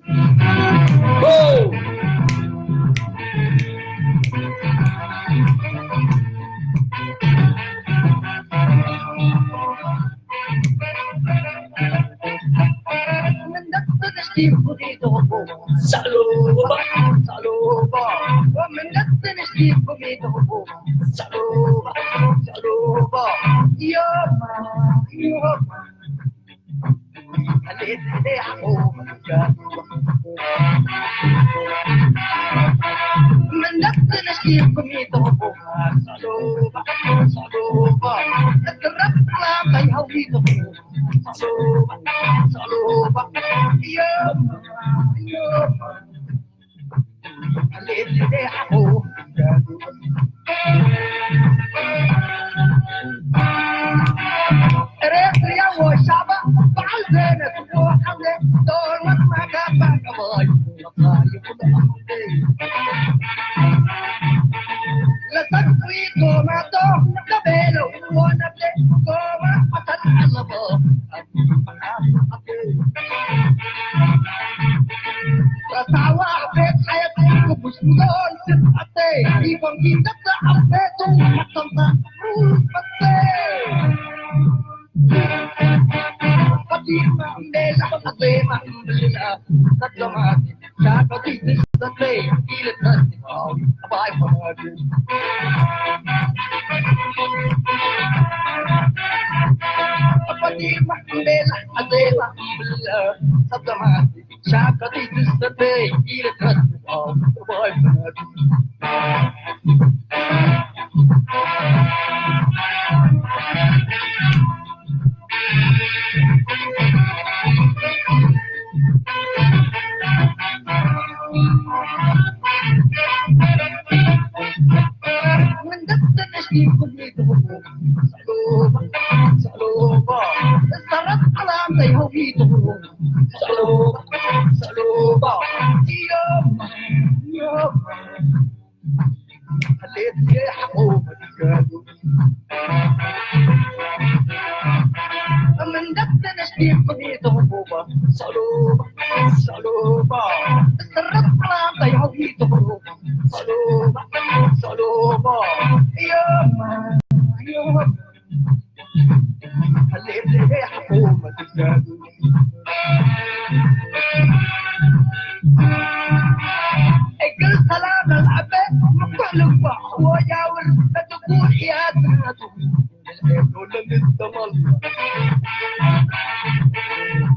እግል ሰላም ለልዐበ ምኩዕ ልባዕ ወጃውር በትጉል እያትናቱ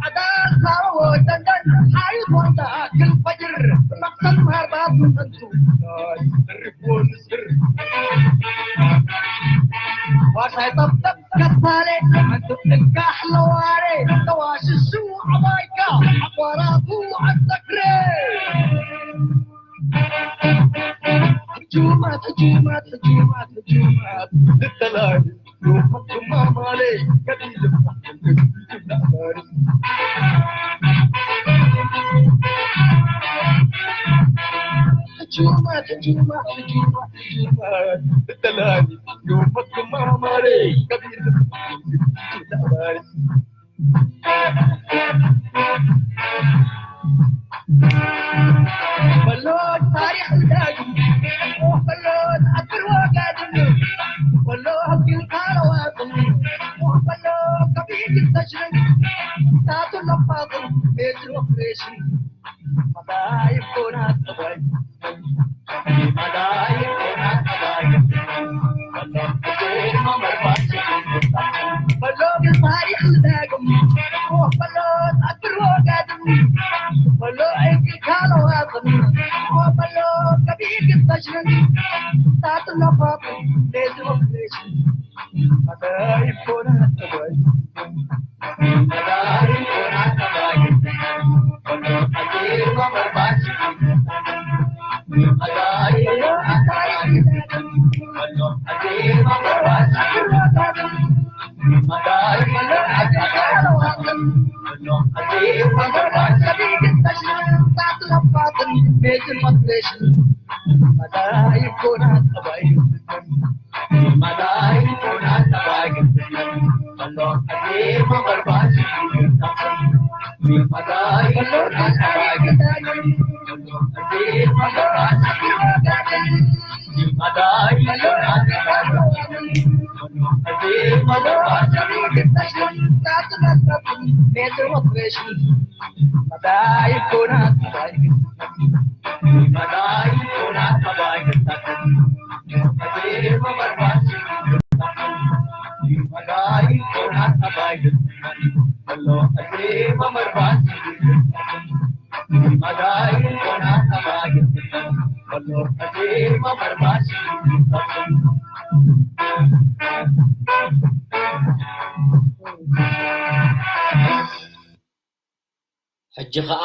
ኣዳል ሳሮ ወደንደን ሓይል ወንዳ ክል ፈጅር መቅሰን ማርባት ምንቱ ዋርሳይ ጠብጠብ ከፋሌ እንካሕ ለዋሬ ተዋሽሹ ኣባይካ ኣቋራቱ ኣተግሬ ሕጁማት ሕጁማት ሕጁማት ሕጁማት ልተላይ ዮመቱማ ማሌ ከቢል ሕጁማት ሕጁማት ሕጁማት ሕጁማት ልተላይ ዮመቱማ ማሌ ከቢል በሎ ታሪኽ ዳግም በሎ ኣክብር ወጋድም በሎ ህግን ካለዋጥም በሎ ከቢድ ተሽርን ታቱ ለፋጥም ቤት ኦፕሬሽን ሕጂ ኸኣ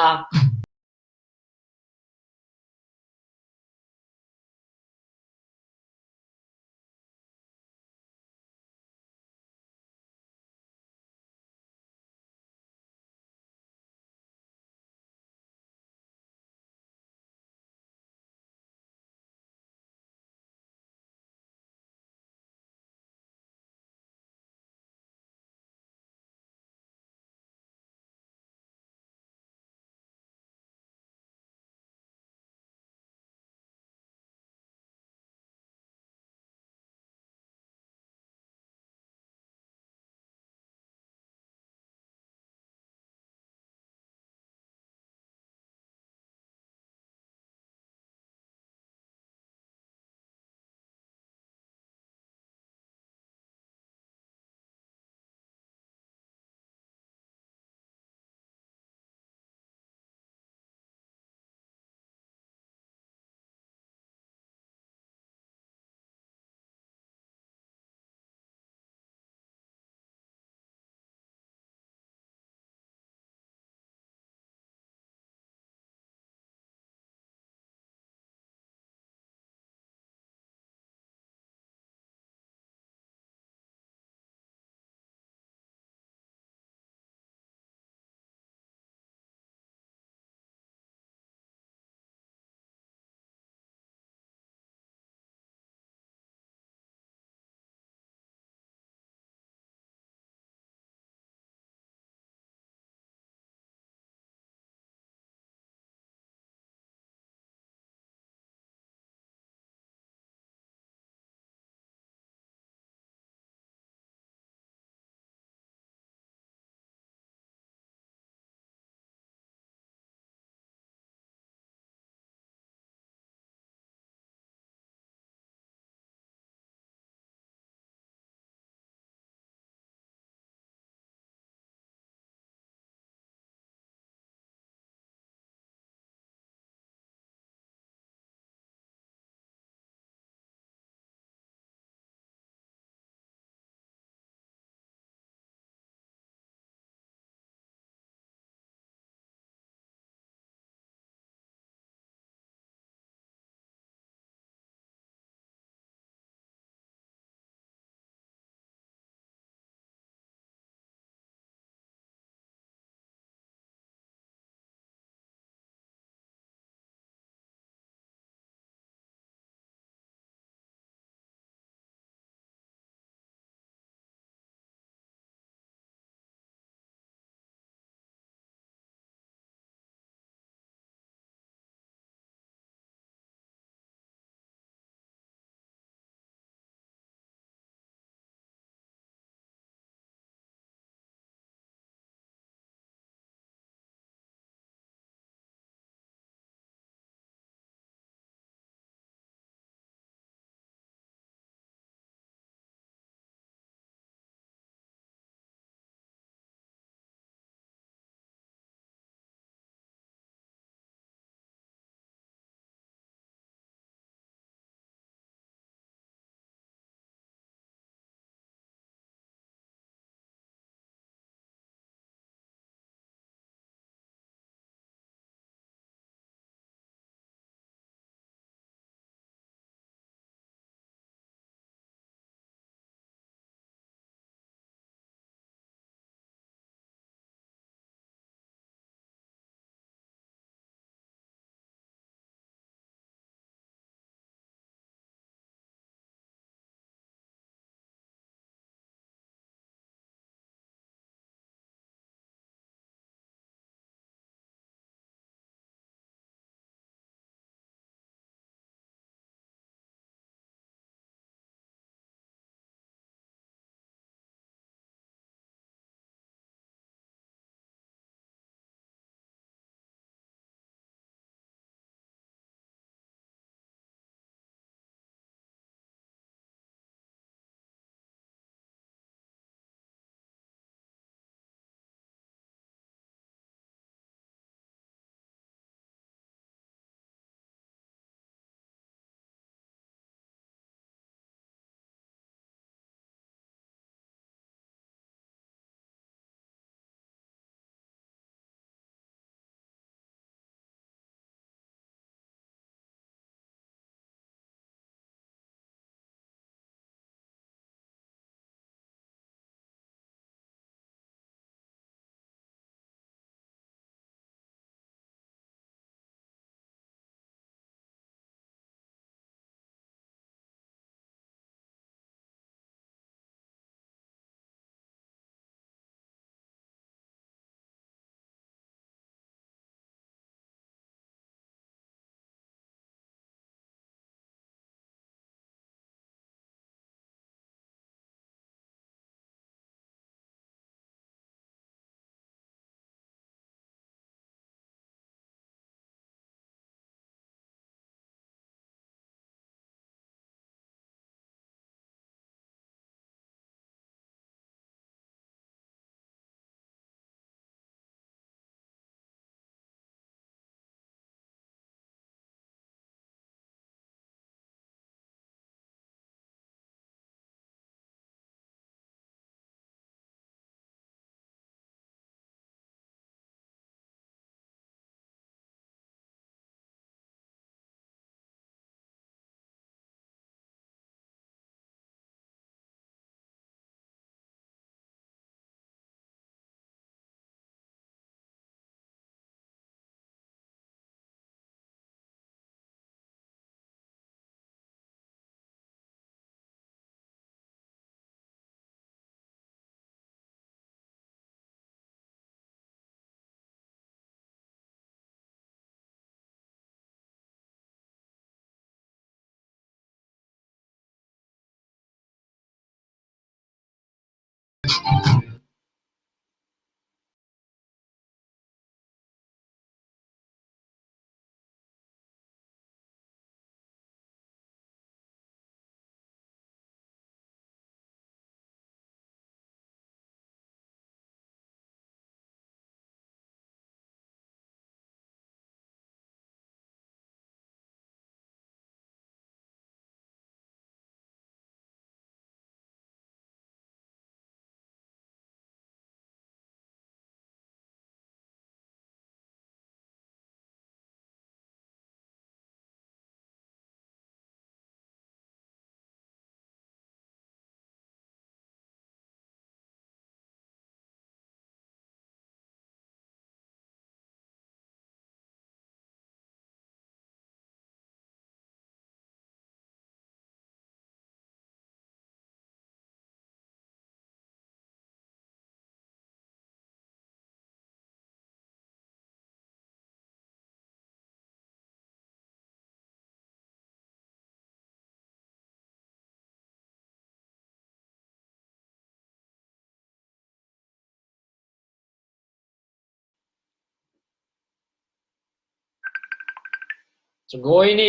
ጽገወይኒ።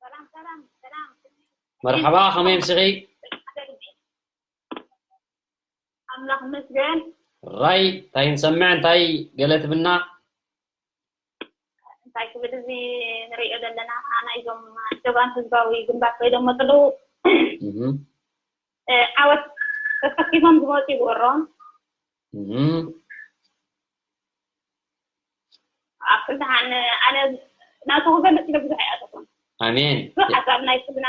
ሰላም ሰላም ሰላም። መርሓባ፣ ከመይ ኣምሲኺ? ኣምላኽ ይመስገን። ራይ፣ እንታይ ንሰምዕ፣ እንታይ ገለ ትብልና? እንታይ ክብል፣ እዚ ንሪኦ ዘለና ናይዞም ጀጋኑ ህዝባዊ ግንባር ኮይዶም መፅሉ እህም፣ ዓወት ተሰኪሞም ዝመፁ ይግበሮም። እህም። ኣብ ክልተ ሓን ኣነ ናቱ ክገልፅ ኢለ ብዙሕ ኣይኣተኹን። ኣሜን። ብዙሕ ሓሳብ ናይ ስብና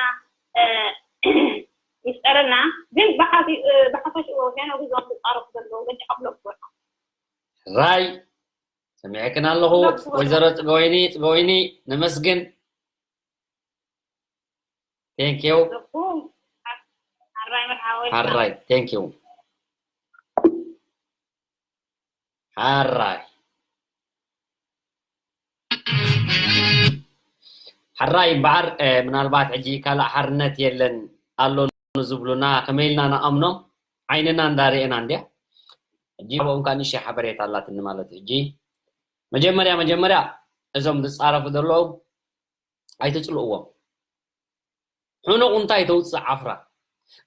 ይፍጠረና፣ ግን ብሓፊ- ብሓፈሽኡ ሄኖግ እዞም ዝፃረፉ ዘለዉ በጃ ከብሎ ክበሎ ራይ፣ ሰሚዕክን ኣለኹ። ወይዘሮ ጽገወይኒ፣ ጽገወይኒ፣ ነመስግን። Thank you። ዘኩም ሓራይ መርሓወይ ሓራይ፣ thank you። ሓራይ። ሓራይ እምበኣር፣ እ፣ ምናልባት ሕጂ ካልእ ሓርነት የለን ኣሎ ዝብሉና ከመይ ኢልና ንኣምኖም? ዓይንና እንዳርኤና እንድያ። ሕጂ ኣብኦም ከኣ ንእሽተይ ሓበሬታ ኣላትኒ ማለት እዩ። ሕጂ መጀመርያ፣ መጀመርያ እዞም ዝጻረፉ ዘለዉ ኣይትጽልእዎም። ሕኑቕ እንታይ ተውጽእ ዓፍራ?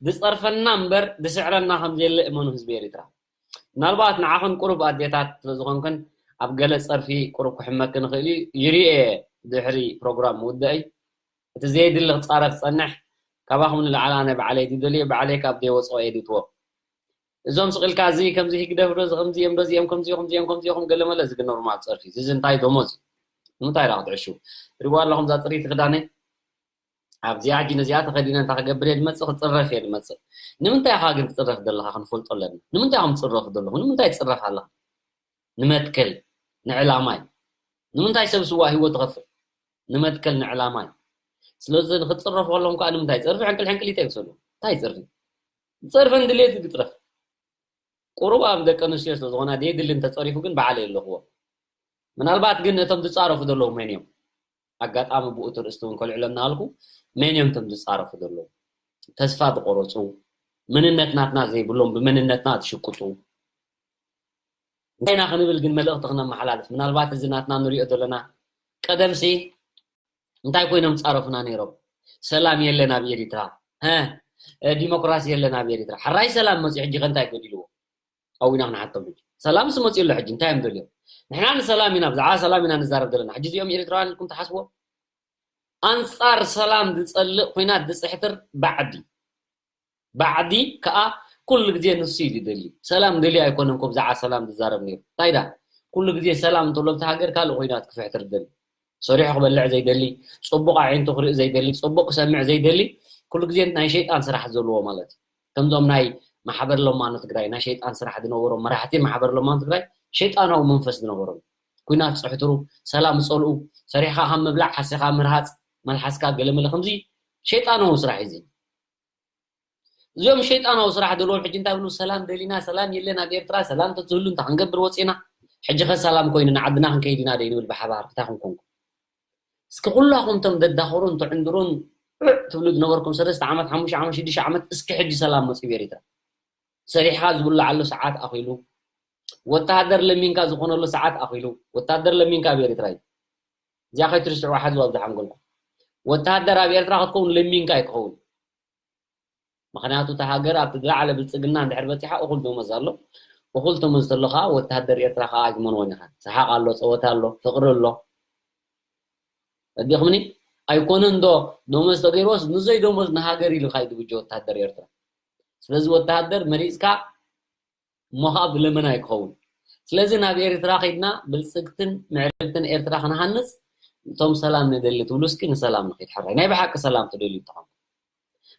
ዝጸርፈና እምበር ዝስዕረና ከም ዘየለ እመኑ ህዝቢ ኤሪትራ። ምናልባት ንዓኽን ቁሩብ ኣዴታት ስለ ዝኾንክን ኣብ ገለ ጸርፊ ቁሩብ ክሕመክን ይኽእል እዩ። ይርኤ ድሕሪ ፕሮግራም ምውዳእይ እቲ ዘየድሊ ክጻረፍ ጸንሕ። ካባኹም ንላዕሊ ኣነ ባዕለይ ድደልዮ ባዕለይ ካብ ደይወጽኦ ኤዲትዎ። እዞም ስቕ ኢልካ እዚ ከምዚ ህግደፍ ዶ እዚ ከምዚ እዮም ዶ እዚኦም ከምዚ ከምዚ እዮም ከምዚ እዮም ገለ መለ እዚ ግን ኖርማል ጸርፊ እዚ እንታይ ደሞ እዚ ንምንታይ ኢላ ክትዕሹ? ትሪእዋ ኣለኹም እዛ ጽርይቲ ክዳነይ ኣብዚኣ ሕጂ ነዚኣ ተኸዲነ እንታይ ክገብር እየ ዝመጽእ? ክጽረፍ እየ ዝመጽእ። ንምንታይ ኢኻ ግን ትጽረፍ ዘለኻ ክንፈልጦ ኣለና። ንምንታይ ኢኹም ትጽረፉ ዘለኹም? ንምንታይ ትጽረፍ ኣለኻ? ንመትከል ንዕላማይ ንምንታይ ሰብ ስዋ ህይወት ትኸፍል? ንመትከል ንዕላማይ። ስለዚ ንክትጽረፉ ከለኹም ከዓ ንምንታይ ጸርፊ ሕንቅል ሕንቅል ይተግሰሉ? እንታይ ጸርፊ? ጸርፈን ድሌት ግጥረፍ ቁሩብ ኣብ ደቂ ኣንስትዮ ስለ ዝኾና ደየድሊ እንተጸሪፉ ግን በዓል የለኽዎ። ምናልባት ግን እቶም ዝጻረፉ ዘለዉ መን እዮም? ኣጋጣሚ ብኡ ትርእስቲ እውን ከልዕሎ እናሃልኩ መን እዮም እቶም ዝጻረፉ ዘለዉ? ተስፋ ዝቆረጹ፣ መንነት ናትና ዘይብሎም ብመንነትና ዝሽቅጡ እንታይ ኢና ክንብል ግን መልእኽቲ ክነመሓላልፍ ምናልባት እዚ ናትና ንሪኦ ዘለና ቀደምሲ እንታይ ኮይኖም ፃረፉና ነይሮም? ሰላም የለን ኣብ ኤሪትራ፣ ዲሞክራሲ የለን ኣብ ኤሪትራ። ሕራይ ሰላም መፅኡ ሕጂ ከ እንታይ ጎዲልዎ? ኣብኡ ኢና ክንሓቶም ሕጂ። ሰላምሲ መፅኡ ኣሎ ሕጂ እንታይ እዮም ደልዮም? ንሕና ንሰላም ኢና ብዛዕባ ሰላም ኢና ንዛረብ ዘለና። ሕጂ እዚኦም ኤሪትራውያን ኢልኩም ትሓስቦ? ኣንፃር ሰላም ዝፀልእ ኩናት ዝፅሕትር ባዕዲ ባዕዲ ከዓ ኩሉ ግዜ ንሱ እዩ ዝደሊ። ሰላም ደልዩ ኣይኮነን እኮ ብዛዕባ ሰላም ዝዛረብ ነይሩ። እንታይ ዳ ኩሉ ግዜ ሰላም እንተሎ ኣብቲ ሃገር ካልእ ኮይናት ክፍሕትር ዝደሊ ሰሪሑ ክበልዕ ዘይደሊ፣ ፅቡቕ ኣዒንቱ ክርኢ ዘይደሊ፣ ፅቡቕ ክሰምዕ ዘይደሊ ኩሉ ግዜ ናይ ሸይጣን ስራሕ ዘለዎ ማለት እዩ። ከምዞም ናይ ማሕበር ለማኖ ትግራይ ናይ ሸይጣን ስራሕ ዝነበሮም መራሕቲ ማሕበር ለማኖ ትግራይ ሸይጣናዊ መንፈስ ዝነበሮም ኩናት ፅሕትሩ፣ ሰላም ዝፀልኡ፣ ሰሪሕካ ካብ ምብላዕ ሓሲኻ ምርሃፅ፣ መልሓስካ ገለመለ ከምዚ ሸይጣናዊ ስራሕ እዩ። እዚኦም ሸይጣናዊ ስራሕ ዘለዎም ሕጂ እንታይ ብሉ ሰላም ደሊና ሰላም የለን ኣብ ኤርትራ ሰላም ተትህሉ እንታይ ክንገብር ወፂና ሕጂ ከ ሰላም ኮይኑ ንዓድና ክንከይድ ኢና ዶ ንብል ብሓባር እንታይ ክንኮንኩ እስኪ ኩላኹም ቶም ደዳኽሩን ትዕንድሩን ዑዕ ትብሉ ዝነበርኩም ሰለስተ ዓመት ሓሙሽተ ዓመት ሽዱሽተ ዓመት እስኪ ሕጂ ሰላም መፅኡ ኤርትራ ሰሪሕኻ ዝብላዓሉ ሰዓት ኣኺሉ ወታሃደር ለሚንካ ዝኾነሉ ሰዓት ኣኺሉ ወታሃደር ለሚንካ ኣብ ኤርትራ እዩ እዚኣ ከይትርስዕዋ ሓዝዋ ኣብዚ ሓንጎልኩም ወታሃደር ኣብ ኤርትራ ክትከውን ለሚንካ ኣይክኸውን ምኽንያቱ እታ ሃገር ኣብቲ ዝለዓለ ብልፅግና እንድሕር በፂሓ እኹል ደሞዝ ኣሎ እኹል ደሞዝ ተሎ ከዓ ወታሃደር ኤርትራ ከዓ ኣይትመንዎን ኢኻ ሰሓቕ ኣሎ ፀወታ ኣሎ ፍቕሪ ኣሎ ረዲእኹምኒ ኣይኮነን ዶ ደሞዝ ተገይርዎስ ንዘይ ደሞዝ ንሃገር ኢሉ ካይ ዝብጀ ወታሃደር ኤርትራ ስለዚ ወታሃደር መሪፅካ እሞ ከዓ ብለመና ኣይክኸውን ስለዚ ናብ ኤርትራ ከይድና ብልፅግትን ምዕርግትን ኤርትራ ክንሃንፅ እቶም ሰላም ንደሊ ትብሉ እስኪ ንሰላም ንኸይድ ሕራይ ናይ ብሓቂ ሰላም ትደልዩ እንተኾንኩም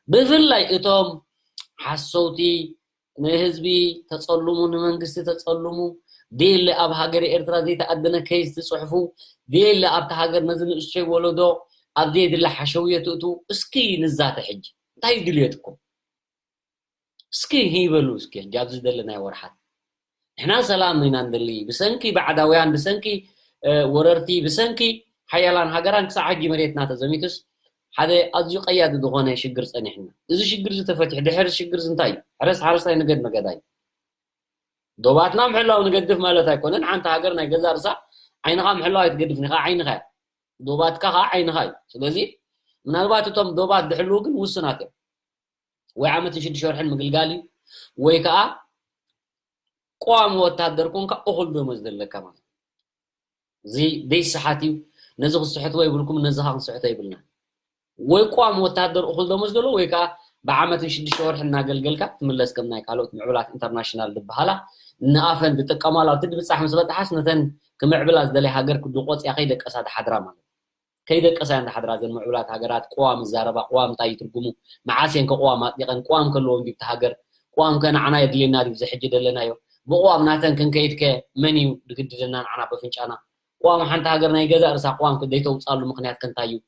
ብፍላይ እቶም ሓሰውቲ ንህዝቢ ተፀልሙ ንመንግስቲ ተፀልሙ ደየለ ኣብ ሃገር ኤርትራ ዘይተኣደነ ከይስ ትፅሕፉ ደየለ ኣብቲ ሃገር ነዚ ንእሽተይ ወለዶ ኣብ ዘየድለ ሓሸውየ ትእቱ እስኪ ንዛተ ሕጂ እንታይ ድልየትኩም እስኪ ህይበሉ እስኪ ሕጂ ኣብዚ ዘለናዮ ወርሓት ንሕና ሰላም ኢና ንደሊ ብሰንኪ ባዕዳውያን ብሰንኪ ወረርቲ ብሰንኪ ሓያላን ሃገራን ክሳዕ ሕጂ መሬትና ተዘሚቱስ ሓደ ኣዝዩ ቀያዲ ዝኾነ ሽግር ጸኒሕና እዚ ሽግር ዝተፈትሕ ድሕሪ ሽግር እንታይ እዩ ሕረስ ሓረስታይ ንገድ መገዳ እዩ ዶባትና ምሕላው ንገድፍ ማለት ኣይኮነን ሓንቲ ሃገር ናይ ገዛ ርሳ ዓይንኻ ምሕላው ኣይትገድፍን ኢኻ ዓይንኻ ዶባትካ ከዓ ዓይንኻ እዩ። ስለዚ ምናልባት እቶም ዶባት ድሕልው ግን ውስናት እዮም። ወይ ዓመትን ሽዱሽተ ወርሕን ምግልጋል እዩ፣ ወይ ከዓ ቋሚ ወታደር ኮንካ እኹል ደሞዝ ዘለካ ማለት እዩ። እዚ ደይሰሓት እዩ። ነዚ ክስሕትዎ ይብልኩም፣ ነዚ ከዓ ክንስሕቶ ይብልና። ወይ ቋሚ ወታደር እኹል ደሞዝ ዘሎ፣ ወይ ከዓ ብዓመትን ሽዱሽተ ወርሒ እናገልገልካ ትምለስ፣ ከም ናይ ካልኦት ምዕብላት ኢንተርናሽናል ዝበሃላ ንኣፈን ዝጥቀማሉ ኣብቲ ድብፃሕ ምስ በፅሓስ ነተን ክምዕብላ ዝደለያ ሃገር ክድቆፅያ ከይደቀሳ ድሓድራ ማለት እዩ። ከይደቀሳ እንዳሓድራ ዘን ምዕብላት ሃገራት ቅዋም ዛረባ፣ ቅዋም እንታይ ትርጉሙ፣ መዓስ እየን ከቅዋም ኣጥሊቀን፣ ቅዋም ከለዎም ዲብቲ ሃገር፣ ቅዋም ከ ንዓና የድልየና ዲብ ዝሕጂ ደለናዮ፣ ብቅዋም ናተን ክንከይድ ከ መን እዩ ድግድደና ንዓና በፍንጫና? ቅዋም ሓንቲ ሃገር ናይ ገዛ ርሳ ቅዋም ክደይተውፃሉ ምክንያት ከንታይ እዩ?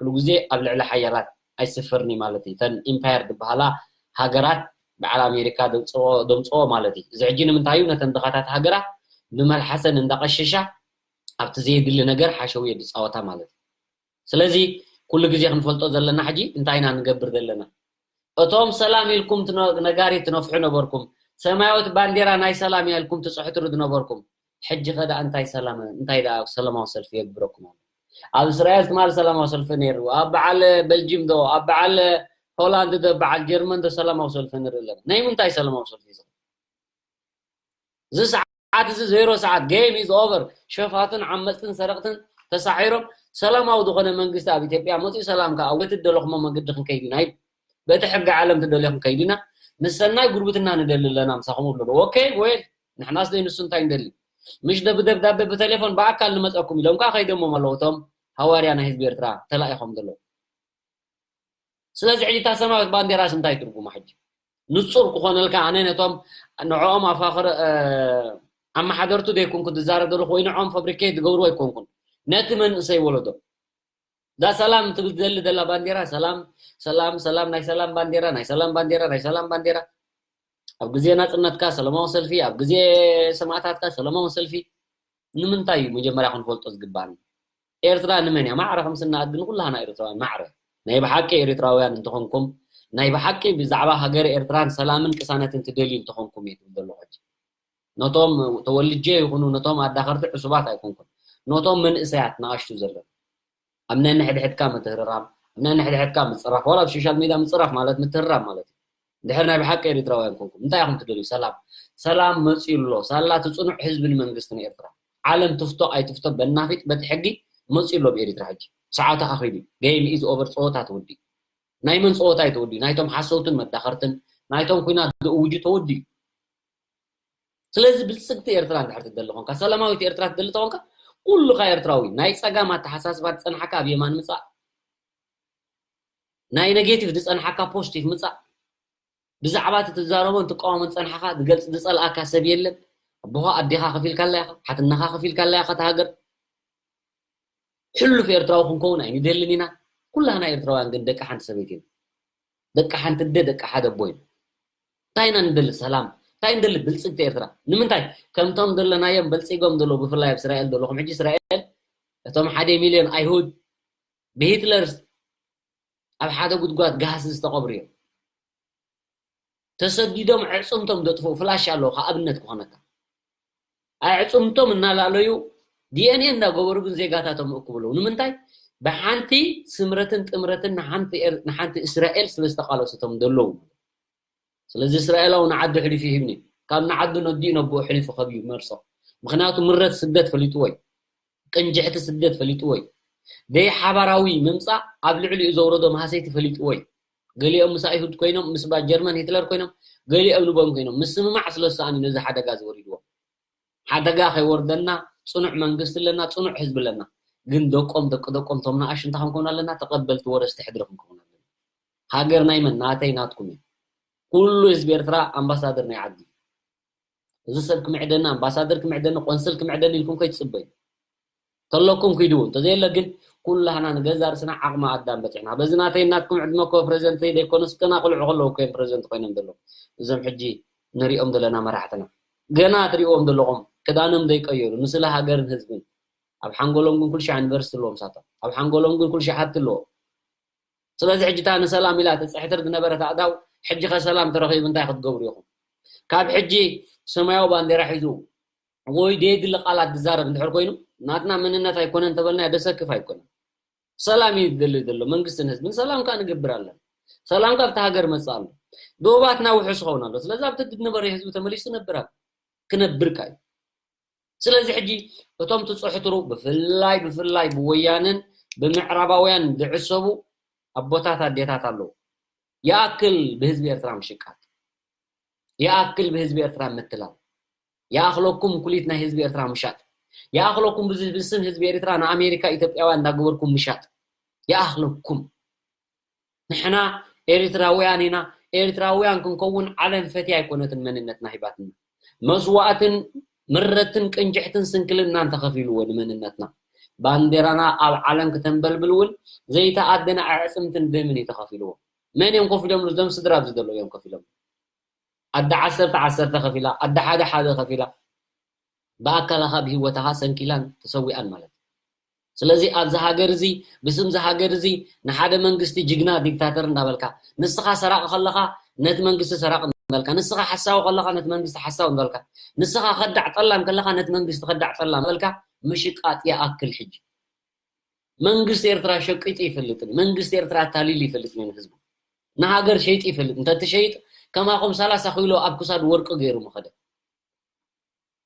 ክሉ ግዜ ኣብ ልዕሊ ሓያላት ኣይስፈርኒ ማለት እዩ። ተን ኢምፓየር ዝበሃላ ሃገራት በዓል ኣሜሪካ ደምፅኦ ማለት እዩ። እዚ ሕጂ ንምንታይ እዩ ነተን ድኻታት ሃገራት ብመልሓሰን እንዳቀሸሻ ኣብቲ ዘየድሊ ነገር ሓሸውየ ዝፃወታ ማለት እዩ። ስለዚ ኩሉ ግዜ ክንፈልጦ ዘለና ሕጂ እንታይ ኢና ንገብር ዘለና? እቶም ሰላም ኢልኩም ነጋሪት ትነፍሑ ነበርኩም፣ ሰማያዊት ባንዴራ ናይ ሰላም እያ ኢልኩም ትፅሕትሩ ዝነበርኩም፣ ሕጂ ከ ደኣ እንታይ ሰላም እንታይ ደኣ ሰላማዊ ሰልፊ የግብረኩም ኣሎ? ኣብ እስራኤል ትማሊ ሰላማዊ ሰልፊ ነይሩ፣ ኣብ በዓል በልጅም ዶ ኣብ በዓል ሆላንድ ዶ በዓል ጀርመን ዶ ሰላማዊ ሰልፊ ንርኢ ኣለና። ናይ ምንታይ ሰላማዊ ሰልፊ እዚ? እዚ ሰዓት እዚ ዜሮ ሰዓት፣ game is over። ሸፋቱን ዓመፅትን ሰረቕትን ተሳዒሮም ሰላማዊ ዝኾነ መንግስቲ ኣብ ኢትዮጵያ መፅኡ ሰላም ከዓ ወይ ትደለኹሞ መንገዲ ክንከይድ ኢና ይብል። በቲ ሕጊ ዓለም ትደልዮ ክንከይድ ኢና፣ ምስ ሰናይ ጉርብትና ንደሊ ኣለና ምሳኹም ይብሉ ኣለዉ። ኦኬ፣ ወይል ንሕናስ ደይ ንሱ እንታይ ንደሊ? ምሽ ደብደብዳቤ ብቴሌፎን ብኣካል ንመፀኩም ኢሎም ከዓ ከይደሞም ኣለዉ እቶም ሃዋርያ ናይ ህዝቢ ኤርትራ ተላኢኾም ዘለዉ። ስለዚ ሕጂ እታ ሰማያዊት ባንዴራስ እንታይ ትርጉማ? ሕጂ ንፁር ክኾነልካ ኣነ ነቶም ንዕኦም ኣፋኽር ኣመሓደርቱ ዘይኮንኩ ዝዛረብ ዘለኹ ወይ ንዕኦም ፋብሪኬት ዝገብሩ ኣይኮንኩን፣ ነቲ መንእሰይ ወለዶ እዛ ሰላም ትብል ትደሊ ዘላ ባንዴራ ሰላም ሰላም ሰላም ናይ ሰላም ባንዴራ ናይ ሰላም ባንዴራ ናይ ሰላም ባንዴራ ኣብ ግዜ ናፅነትካ ሰላማዊ ሰልፊ ኣብ ግዜ ሰማእታትካ ሰላማዊ ሰልፊ ንምንታይ እዩ መጀመርያ ክንፈልጦ ዝግባኣና? ኤርትራ ንመን እያ? ማዕረ ከም ስናኣድ ግን ኩላህና ኤርትራውያን ማዕረ ናይ ብሓቂ ኤርትራውያን እንተኾንኩም ናይ ብሓቂ ብዛዕባ ሃገር ኤርትራን ሰላምን ቅሳነትን ትደልዩ እንተኾንኩም እየ ትብል ዘለኹ ሕጂ። ነቶም ተወልጀ ይኹኑ ነቶም ኣዳኸርቲ ዕሱባት ኣይኮንኩን፣ ነቶም መንእሰያት ንኣሽቱ ዘለዉ ኣብ ነንሕድሕድካ ምትህርራም ኣብ ነንሕድሕድካ ምፅራፍ ዋላ ኣብ ሶሻል ሚድያ ምፅራፍ ማለት ምትህርራም ማለት እዩ። እንድሕር ናይ ብሓቂ ኤርትራውያን ኮንኩም እንታይ ኢኹም ትደልዩ? ሰላም ሰላም መፅዩ ኣሎ። ሳላ እቲ ፅኑዕ ህዝብን መንግስትን ኤርትራ ዓለም ትፍቶ ኣይትፍቶ በናፊጥ በቲ ሕጊ መፅዩ ኣሎ። ብኤርትራ ሕጂ ሰዓቱ ኣኺሉ game is over። ፀወታ ተወዲኡ። ናይ መን ፀወታ እዩ ተወዲኡ? ናይቶም ሓሰውትን መዳኸርትን ናይቶም ኩናት ዝእውጁ ተወዲኡ። ስለዚ ብልፅግቲ ኤርትራ እንድሕር ትደሊ ኮንካ ሰላማዊት ኤርትራ ትደሊ ተኾንካ ኩሉኻ ኤርትራዊ ናይ ፀጋም ኣተሓሳስባ ዝፀንሓካ ኣብ የማን ምፃእ ናይ negative ዝፀንሓካ positive ምፃእ ብዛዕባ እቲ ትዛረቦን ትቃወሞን ፀንሓኻ ዝገልፅ ዝፀልኣካ ሰብ የለን። ኣቦኻ ኣዴኻ ከፊልካላ ኢኻ፣ ሓትነኻ ከፊልካላ ኢኻ። እቲ ሃገር ሕሉፍ ኤርትራዊ ክንከውን ኣይንደልን ኢና። ኩላህና ኤርትራውያን ግን ደቂ ሓንቲ ሰበይቲ ኢና። ደቂ ሓንቲ ኣደ ደቂ ሓደ ኣቦ ኢና። እንታይ ኢና ንደሊ? ሰላም። እንታይ ንደሊ? ብልፅግቲ ኤርትራ። ንምንታይ ከምቶም ዘለናዮም በልፂጎም ዘለዉ ብፍላይ ኣብ እስራኤል ዘለኹም ሕጂ እስራኤል እቶም ሓደ ሚልዮን ኣይሁድ ብሂትለርስ ኣብ ሓደ ጉድጓድ ጋህሲ ዝተቐብሩ እዮም። ተሰዲዶም ዕፅምቶም ዘጥፍኡ ፍላሽ ኣለዉ ከኣብነት ክኾነካ ኣዕፅምቶም እናላለዩ ዲኤንኤ እንዳገበሩ ግን ዜጋታቶም እክቡ ኣለዉ። ንምንታይ? ብሓንቲ ስምረትን ጥምረትን ንሓንቲ እስራኤል ስለ ዝተቃለሱቶም ዘለዉ። ስለዚ እስራኤላዊ ንዓዱ ሕሊፉ ይህብኒ ካብ ንዓዱ ነዲኡ ነብኡ ሕሊፉ ከብዩ መርሶ። ምክንያቱ ምረት ስደት ፈሊጥዎ እዩ። ቅንጅሕቲ ስደት ፈሊጥዎ እዩ። ደይ ሓባራዊ ምምፃእ ኣብ ልዕሊኡ ዘውረዶ ማህሰይቲ ፈሊጥዎ እዩ። ገሊኦም ምስ ኣይሁድ ኮይኖም ምስ ባ ጀርመን ሂትለር ኮይኖም ገሊኦም ንቦም ኮይኖም ምስምማዕ ስለ ዝሰኣኑ ነዚ ሓደጋ ዝወሪድዎም። ሓደጋ ከይወርደና ፅኑዕ መንግስቲ ኣለና፣ ፅኑዕ ህዝቢ ኣለና። ግን ደቆም ደቂ ደቆም ቶም ንኣሽ እንታይ ክንከውን ኣለና? ተቐበልቲ ወረስቲ ሕድሪ ክንከውን ኣለና። ሃገር ናይ መን? ናተይ ናትኩም እዩ። ኩሉ ህዝቢ ኤርትራ ኣምባሳደር ናይ ዓዲ። እዚ ሰብ ክምዕደኒ፣ ኣምባሳደር ክምዕደኒ፣ ቆንስል ክምዕደኒ ኢልኩም ከይትፅበዩ። ተለኩም ኪዱ፣ እንተዘየለ ግን ኩላህና ንገዛ ርእስና ዓቕሚ ኣዳም በፂሕና። በዚ ናተይ ናትኩም ዕድመ እኮ ፕሬዚደንት ዘይኮኑስ ገና ቆልዑ ከለዉ እኮ እዮም ፕሬዚደንት ኮይኖም ዘለዉ። እዞም ሕጂ ንሪኦም ዘለና መራሕትና ገና ትሪእዎም ዘለኹም ክዳኖም ዘይቀየሩ ንስለ ሃገርን ህዝብን ኣብ ሓንጎሎም ግን ኩልሻዕ ዩኒቨርሲቲ ኣለዎም ሳቶም ኣብ ሓንጎሎም ግን ኩልሻዕ ሃብቲ ኣለዎም። ስለዚ ሕጂ እታ ንሰላም ኢላ ትፅሕትር ዝነበረት ኣእዳው ሕጂ ከ ሰላም ተረኺቡ እንታይ ክትገብሩ ኢኹም? ካብ ሕጂ ሰማያዊ ባንዴራ ሒዙ ወይ ደየድሊ ቃላት ዝዛረብ እንድሕር ኮይኑ ናትና መንነት ኣይኮነን እንተበልናዮ ደሰክፍ ኣይኮነን። ሰላም እዩ ዝደሊ ዘሎ መንግስትን ህዝብን። ሰላም ከዓ ንገብር ኣለና። ሰላም ካብ እቲ ሃገር መፅእ ኣሎ። ዶባትና ውሑስ ይኸውን ኣሎ። ስለዚ ኣብቲ ዝነበረ ህዝቢ ተመሊሱ ነብር ኣሎ። ክነብር ከዓ እዩ። ስለዚ ሕጂ እቶም ትፅሕትሩ ብፍላይ ብፍላይ ብወያንን ብምዕራባውያን ዝዕሰቡ ኣቦታት ኣዴታት ኣለዉ። ይኣክል ብህዝቢ ኤርትራ ምሽቃጥ፣ ይኣክል ብህዝቢ ኤርትራ ምትላል፣ ይኣኽለኩም ኩሊት ናይ ህዝቢ ኤርትራ ምሻጥ፣ ይኣኽለኩም ብዚ ብስም ህዝቢ ኤርትራ ንኣሜሪካ ኢትዮጵያውያን እንዳገበርኩም ምሻጥ፣ ይኣኽለኩም። ንሕና ኤርትራውያን ኢና። ኤርትራውያን ክንከውን ዓለም ፈትያ ኣይኮነትን መንነትና ሂባትና። መስዋእትን ምረትን ቅንጅሕትን ስንክልናን ተኸፊልዎ ንመንነትና። ባንዴራና ኣብ ዓለም ክተንበልብል እውን ዘይተኣደነ ኣዕፅምትን ደምን እዩ ተኸፊልዎ። መን እዮም ኮፍ ኢሎም? እዞም ስድራ ኣብዚ ዘለዉ እዮም ኮፍ ኢሎም። ኣደ ዓሰርተ ዓሰርተ ከፊላ፣ ኣደ ሓደ ሓደ ከፊላ፣ ብኣካላኻ ብህይወትኻ ሰንኪላን ተሰዊኣን ማለት እዩ። ስለዚ ኣብዚ ሃገር እዚ ብስም እዚ ሃገር እዚ ንሓደ መንግስቲ ጅግና ዲክታተር እንዳበልካ፣ ንስኻ ሰራቂ ከለኻ ነቲ መንግስቲ ሰራቂ እንዳበልካ፣ ንስኻ ሓሳዊ ከለኻ ነቲ መንግስቲ ሓሳዊ እንዳበልካ፣ ንስኻ ከዳዕ ጠላም ከለኻ ነቲ መንግስቲ ከዳዕ ጠላም እንዳበልካ ምሽቃጥ ይኣክል። ሕጂ መንግስቲ ኤርትራ ሸቂጡ ይፈልጥን መንግስቲ ኤርትራ ኣታሊሉ ይፈልጥን እዩ ንህዝቡ። ንሃገር ሸይጡ ይፈልጥ። እንተትሸይጥ ከማኹም ሰላሳ ኪሎ ኣብ ክሳድ ወርቂ ገይሩ ምኸደ።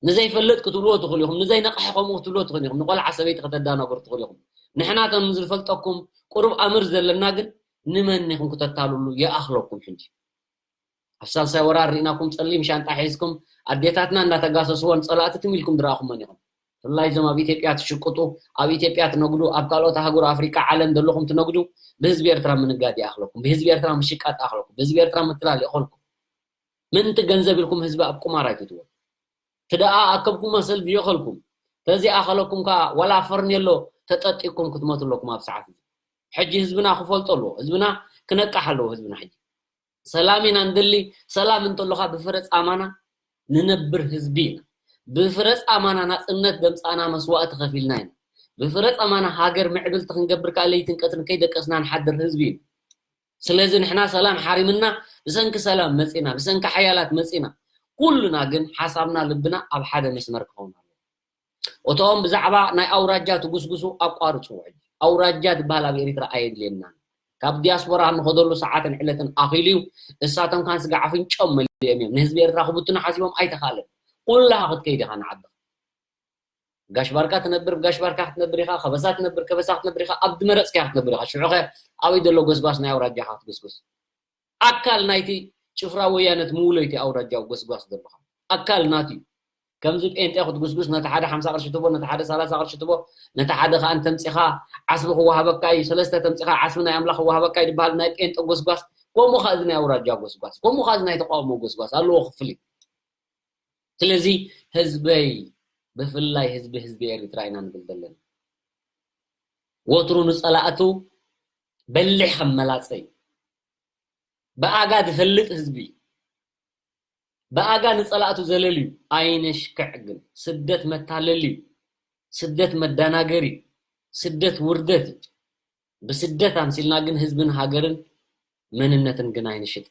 ንዘይፈልጥ ክትብልዎ ትኽእሉ ኢኹም፣ ንዘይነቕሐ ከምኡ ክትብልዎ ትኽእሉ ኢኹም፣ ንቆልዓ ሰበይቲ ከተዳናግሩ ትኽእሉ ኢኹም። ንሕና ከም ዝፈልጠኩም ቁሩብ ኣምር ዘለና ግን ንመን ኢኹም ክተታልሉ ይኣኽለኩም። ሕጂ ኣብ ሳልሳይ ወራር ርኢናኩም ጸሊም ሻንጣ ሒዝኩም ኣዴታትና እንዳተጋሰስወን ጸላእቲ ትም ኢልኩም ዝረኣኹሞን ኢኹም። ብፍላይ እዞም ኣብ ኢትዮጵያ ትሽቅጡ፣ ኣብ ኢትዮጵያ ትነግዱ፣ ኣብ ካልኦት ኣህጉር ኣፍሪቃ ዓለም ዘለኹም ትነግዱ ብህዝቢ ኤርትራ ምንጋድ ይኣኽለኩም፣ ብህዝቢ ኤርትራ ምሽቃጥ ይኣኽለኩም፣ ብህዝቢ ኤርትራ ምትላል ይኣኽለኩም። ምንቲ ገንዘብ ኢልኩም ህዝቢ ኣብ ቁማር ኣይትእትዎ። ትደኣ ኣከብኩማ ሰልፊ ይኸልኩም። ተዚኣኸለኩም ከኣ ዋላ ፈርኔሎ ተጠጢኩም ክትመቱ ኣለኩም ኣብ ሰዓት እዚ። ሕጂ ህዝብና ክፈልጦ ኣለዎ። ህዝብና ክነቃሕ ኣለዎ። ህዝብና ሕጂ ሰላም ኢና ንደሊ። ሰላም እንተሎኻ ብፍረ ጻማና ንነብር ህዝቢ ኢና። ብፍረ ጻማና ናጽነት ዘምጻና መስዋእቲ ከፊልና ኢና። ብፍረ ጻማና ሃገር ምዕብልቲ ክንገብር ከኣ ለይትን ቀትርን ከይደቀስና ንሓድር ህዝቢ ኢና። ስለዚ ንሕና ሰላም ሓሪምና ብሰንኪ ሰላም መጺና፣ ብሰንኪ ሓያላት መጺና። ኩሉና ግን ሓሳብና ልብና ኣብ ሓደ መስመር ክኸውን ኣለዎ። እቶም ብዛዕባ ናይ ኣውራጃ ትጉስጉሱ ኣቋርጽዎ። ሕጂ ኣውራጃ ዝበሃል ኣብ ኤርትራ ኣየድልየናን። ካብ ዲያስፖራ ንኸደሉ ሰዓትን ዕለትን ኣኺሉ እዩ። እሳቶም ካን ስጋዕ ኣፍንጮም መሊኦም እዮም። ንህዝቢ ኤርትራ ክብትኑ ሓሲቦም ኣይተኻለን። ኩላኻ ክትከይድ ኢኻ ንዓድኻ። ጋሽ ባርካ ትነብር፣ ጋሽ ባርካ ክትነብር ኢኻ። ከበሳ ትነብር፣ ከበሳ ክትነብር ኢኻ። ኣብ ዝመረጽካዮ ክትነብር ኢኻ። ሽዑኸ ኣበይ ዘሎ ጎስጓስ ናይ ኣውራጃኻ ክትጉስጉስ? ኣካል ናይቲ ጭፍራ ወያነ ትምውሎ እቲ ኣውራጃዊ ጎስጓስ ዘለኻ ኣካል ናቱ እዩ። ከምዚ ጴንጤ ክትጉስጉስ ነቲ ሓደ ሓምሳ ቅርሺ ትቦ፣ ነቲ ሓደ ሰላሳ ቅርሺ ትቦ፣ ነቲ ሓደ ከኣ እንተምጺኻ ዓስቢ ክወሃበካ እዩ፣ ሰለስተ ተምጺኻ ዓስቢ ናይ ኣምላኽ ክወሃበካ እዩ ዝበሃል ናይ ጴንጤ ጎስጓስ። ከምኡ ከኣ እዚ ናይ ኣውራጃ ጎስጓስ፣ ከምኡ ከኣ እዚ ናይ ተቃውሞ ጎስጓስ ኣለዎ ክፍሊ። ስለዚ ህዝበይ፣ ብፍላይ ህዝቢ ህዝቢ ኤርትራ ኢና ንብል ዘለና። ወትሩ ንጸላእቱ በሊሕ ከም መላጸ እዩ። ብኣጋ ዝፈልጥ ህዝቢ እዩ። ብኣጋ ንጸላእቱ ዘለል እዩ። ኣይነሽክዕ ግን ስደት መታለል እዩ። ስደት መዳናገር እዩ። ስደት ውርደት እዩ። ብስደት ኣምሲልና ግን ህዝብን ሃገርን መንነትን ግን ኣይንሽጥ።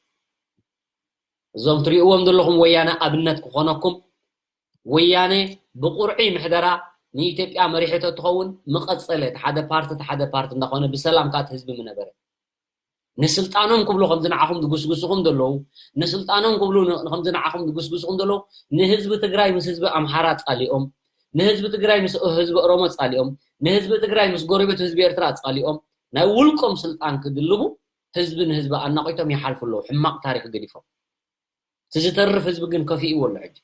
እዞም ትሪእዎም ዘለኹም ወያነ ኣብነት ክኾነኩም። ወያነ ብቁርዒ ምሕደራ ንኢትዮጵያ መሪሑ ተትኸውን ምቐጸለ፣ እቲ ሓደ ፓርቲ እቲ ሓደ ፓርቲ እንዳኾነ ብሰላም ካት ህዝቢ ምነበረ። ንስልጣኖም ክብሉ ከምዚ ንዓኹም ዝጉስጉስኹም ዘለዉ፣ ንስልጣኖም ክብሉ ን-፣ ከምዚ ንዓኹም ዝጉስጉስኹም ዘለዉ፣ ንህዝቢ ትግራይ ምስ ህዝቢ ኣምሓራ ጻሊኦም፣ ንህዝቢ ትግራይ ምስ ህዝቢ ኦሮሞ ጻሊኦም፣ ንህዝቢ ትግራይ ምስ ጎረቤት ህዝቢ ኤርትራ ጻሊኦም፣ ናይ ውልቆም ስልጣን ክድልቡ ህዝቢ ንህዝቢ ኣናቒቶም ይሓልፉ ኣለዉ። ሕማቕ ታሪኽ ገዲፎም። እቲ ዝተርፍ ህዝቢ ግን ከፊእዎ ኣሎ። ሕጂ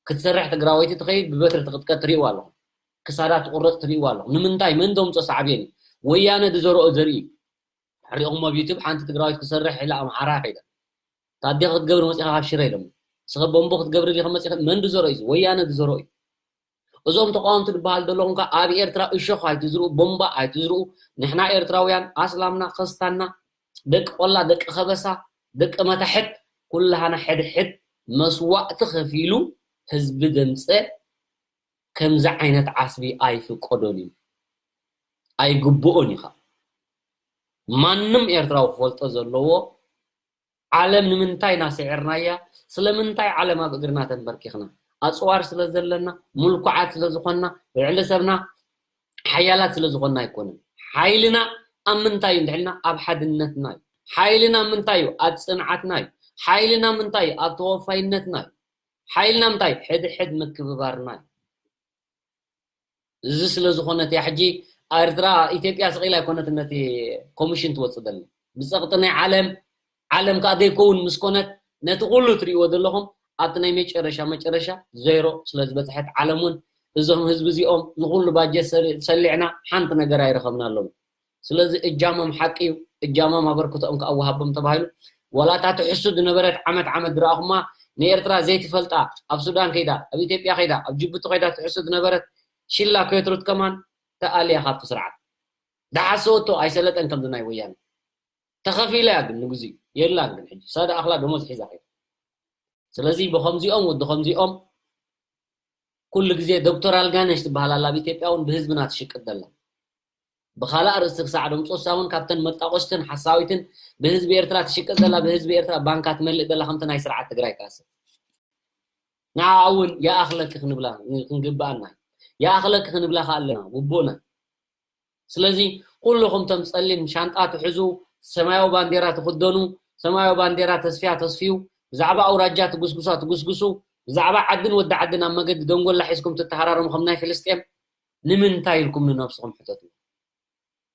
ክትሰርሕ ትግራወይቲ ትኸይድ ብበትሪ ትቕጥቀጥ ትሪእዋ ኣለኹም። ክሳዳ ትቑረፅ ትሪእዋ ኣለኹም። ንምንታይ? መን ዘምፆ ሳዕቤን እዩ? ወያነ ዝዘርኦ ዘርኢ እዩ። ሪእኹም ኣብ ዩቱብ ሓንቲ ትግራዊት ክሰርሕ ኢላ ኣምሓራ ከይዳ። ታዲያ ክትገብሪ መፂኻ ካብ ሽረ ኢሎም። ስኸ ቦምቦ ክትገብሪ ዲኸ መፂኻ? መን ዝዘርኦ እዩ? ወያነ ዝዘርኦ እዩ። እዞም ተቃወምቲ ዝበሃል ዘለኹም ከ ኣብ ኤርትራ እሾኽ ኣይትዝርኡ፣ ቦምባ ኣይትዝርኡ። ንሕና ኤርትራውያን ኣስላምና፣ ክርስታንና፣ ደቂ ቆላ፣ ደቂ ከበሳ፣ ደቂ መታሕት፣ ኩላህና ሕድሕድ መስዋእቲ ከፊሉ ህዝቢ ዘምፀ ከምዚ ዓይነት ዓስቢ ኣይፍቀዶን እዩ። ኣይግብኦን እዩ ከ። ማንም ኤርትራዊ ክፈልጦ ዘለዎ ዓለም ንምንታይ ኢና ስዒርናያ? ስለምንታይ ዓለም ኣብ እግርና ተንበርኪኽና? ኣጽዋር ስለ ዘለና፣ ምልኩዓት ስለ ዝኾንና፣ ልዕሊ ሰብና ሓያላት ስለ ዝኾንና ኣይኮነን። ሓይልና ኣብ ምንታይ እዩ እንድሕልና? ኣብ ሓድነትና እዩ። ሓይልና ምንታይ እዩ? ኣብ ጽንዓትና እዩ። ሓይልና ምንታይ እዩ? ኣብ ተወፋይነትና እዩ። ሓይልና ምንታይ? ሕድሕድ ምክብባርና እዩ። እዚ ስለ ዝኾነት እያ ሕጂ ኤርትራ፣ ኢትዮጵያ ስቕ ኢላ ኣይኮነትን ነቲ ኮሚሽን ትወጽእ ዘላ። ብጸቕጢ ናይ ዓለም፣ ዓለም ከኣ ዘይከውን ምስ ኮነት፣ ነቲ ኩሉ ትርእይዎ ዘለኹም ኣብቲ ናይ መጨረሻ መጨረሻ ዜሮ ስለ ዝበጽሐት፣ ዓለም እውን እዞም ህዝቢ እዚኦም ንኹሉ ባጀት ሰሪ-፣ ሰሊዕና ሓንቲ ነገር ኣይረኸብናሎም። ስለዚ እጃሞም ሓቂ እዩ፣ እጃሞም ኣበርክቶኦም ከኣ ወሃቦም ተባሂሉ። ዋላ እታ ትሕሱ ዝነበረት ዓመት ዓመት ዝረኣኹማ ንኤርትራ ዘይትፈልጣ፣ ኣብ ሱዳን ከይዳ፣ ኣብ ኢትዮጵያ ከይዳ፣ ኣብ ጅቡቲ ከይዳ ትሕሱ ዝነበረት ሽላ ኬትሩት ከማን ተኣልያ ካብቲ ስርዓት። ዝሓሰወቶ ኣይሰለጠን ከምዚ ናይ ወያነ። ተኸፊላ እያ ግን ንግዚኡ የላን ግን ሕጂ። ሳዳ ኣኽላ ደሞዝ ሒዛ ከይዳ። ስለዚ ብኸምዚኦም ወዲ ኸምዚኦም ኩሉ ግዜ ዶክተር ኣልጋነሽ ትበሃል ኣላ ኣብ ኢትዮጵያ እውን ብህዝብና ትሽቅጥ ዘላ። ብኻልእ ኣርእስቲ ክሳዕ ደምጾሳ እውን ካብተን መጣቆስትን ሓሳዊትን ብህዝቢ ኤርትራ ትሽቅጥ ዘላ፣ ብህዝቢ ኤርትራ ባንካ ትመልእ ዘላ ከምቲ ናይ ስርዓት ትግራይ ትኣስር። ንዓ እውን ይኣኽለኪ ክንብላ ክንግብኣና እዩ። ይኣኽለኪ ክንብላ ከኣ ኣለና፣ ግቡእና። ስለዚ ኩልኹም እቶም ጸሊም ሻንጣ ትሕዙ፣ ሰማያዊ ባንዴራ ትኽደኑ፣ ሰማያዊ ባንዴራ ተስፍያ ተስፍዩ፣ ብዛዕባ ኣውራጃ ትጉስጉሳ ትጉስጉሱ፣ ብዛዕባ ዓድን ወዲ ዓድን ኣብ መገዲ ደንጎላ ሒዝኩም ትተሃራረሙ ከም ናይ ፍልስጤም፣ ንምንታይ ኢልኩም ንነብስኹም ሕተቱ።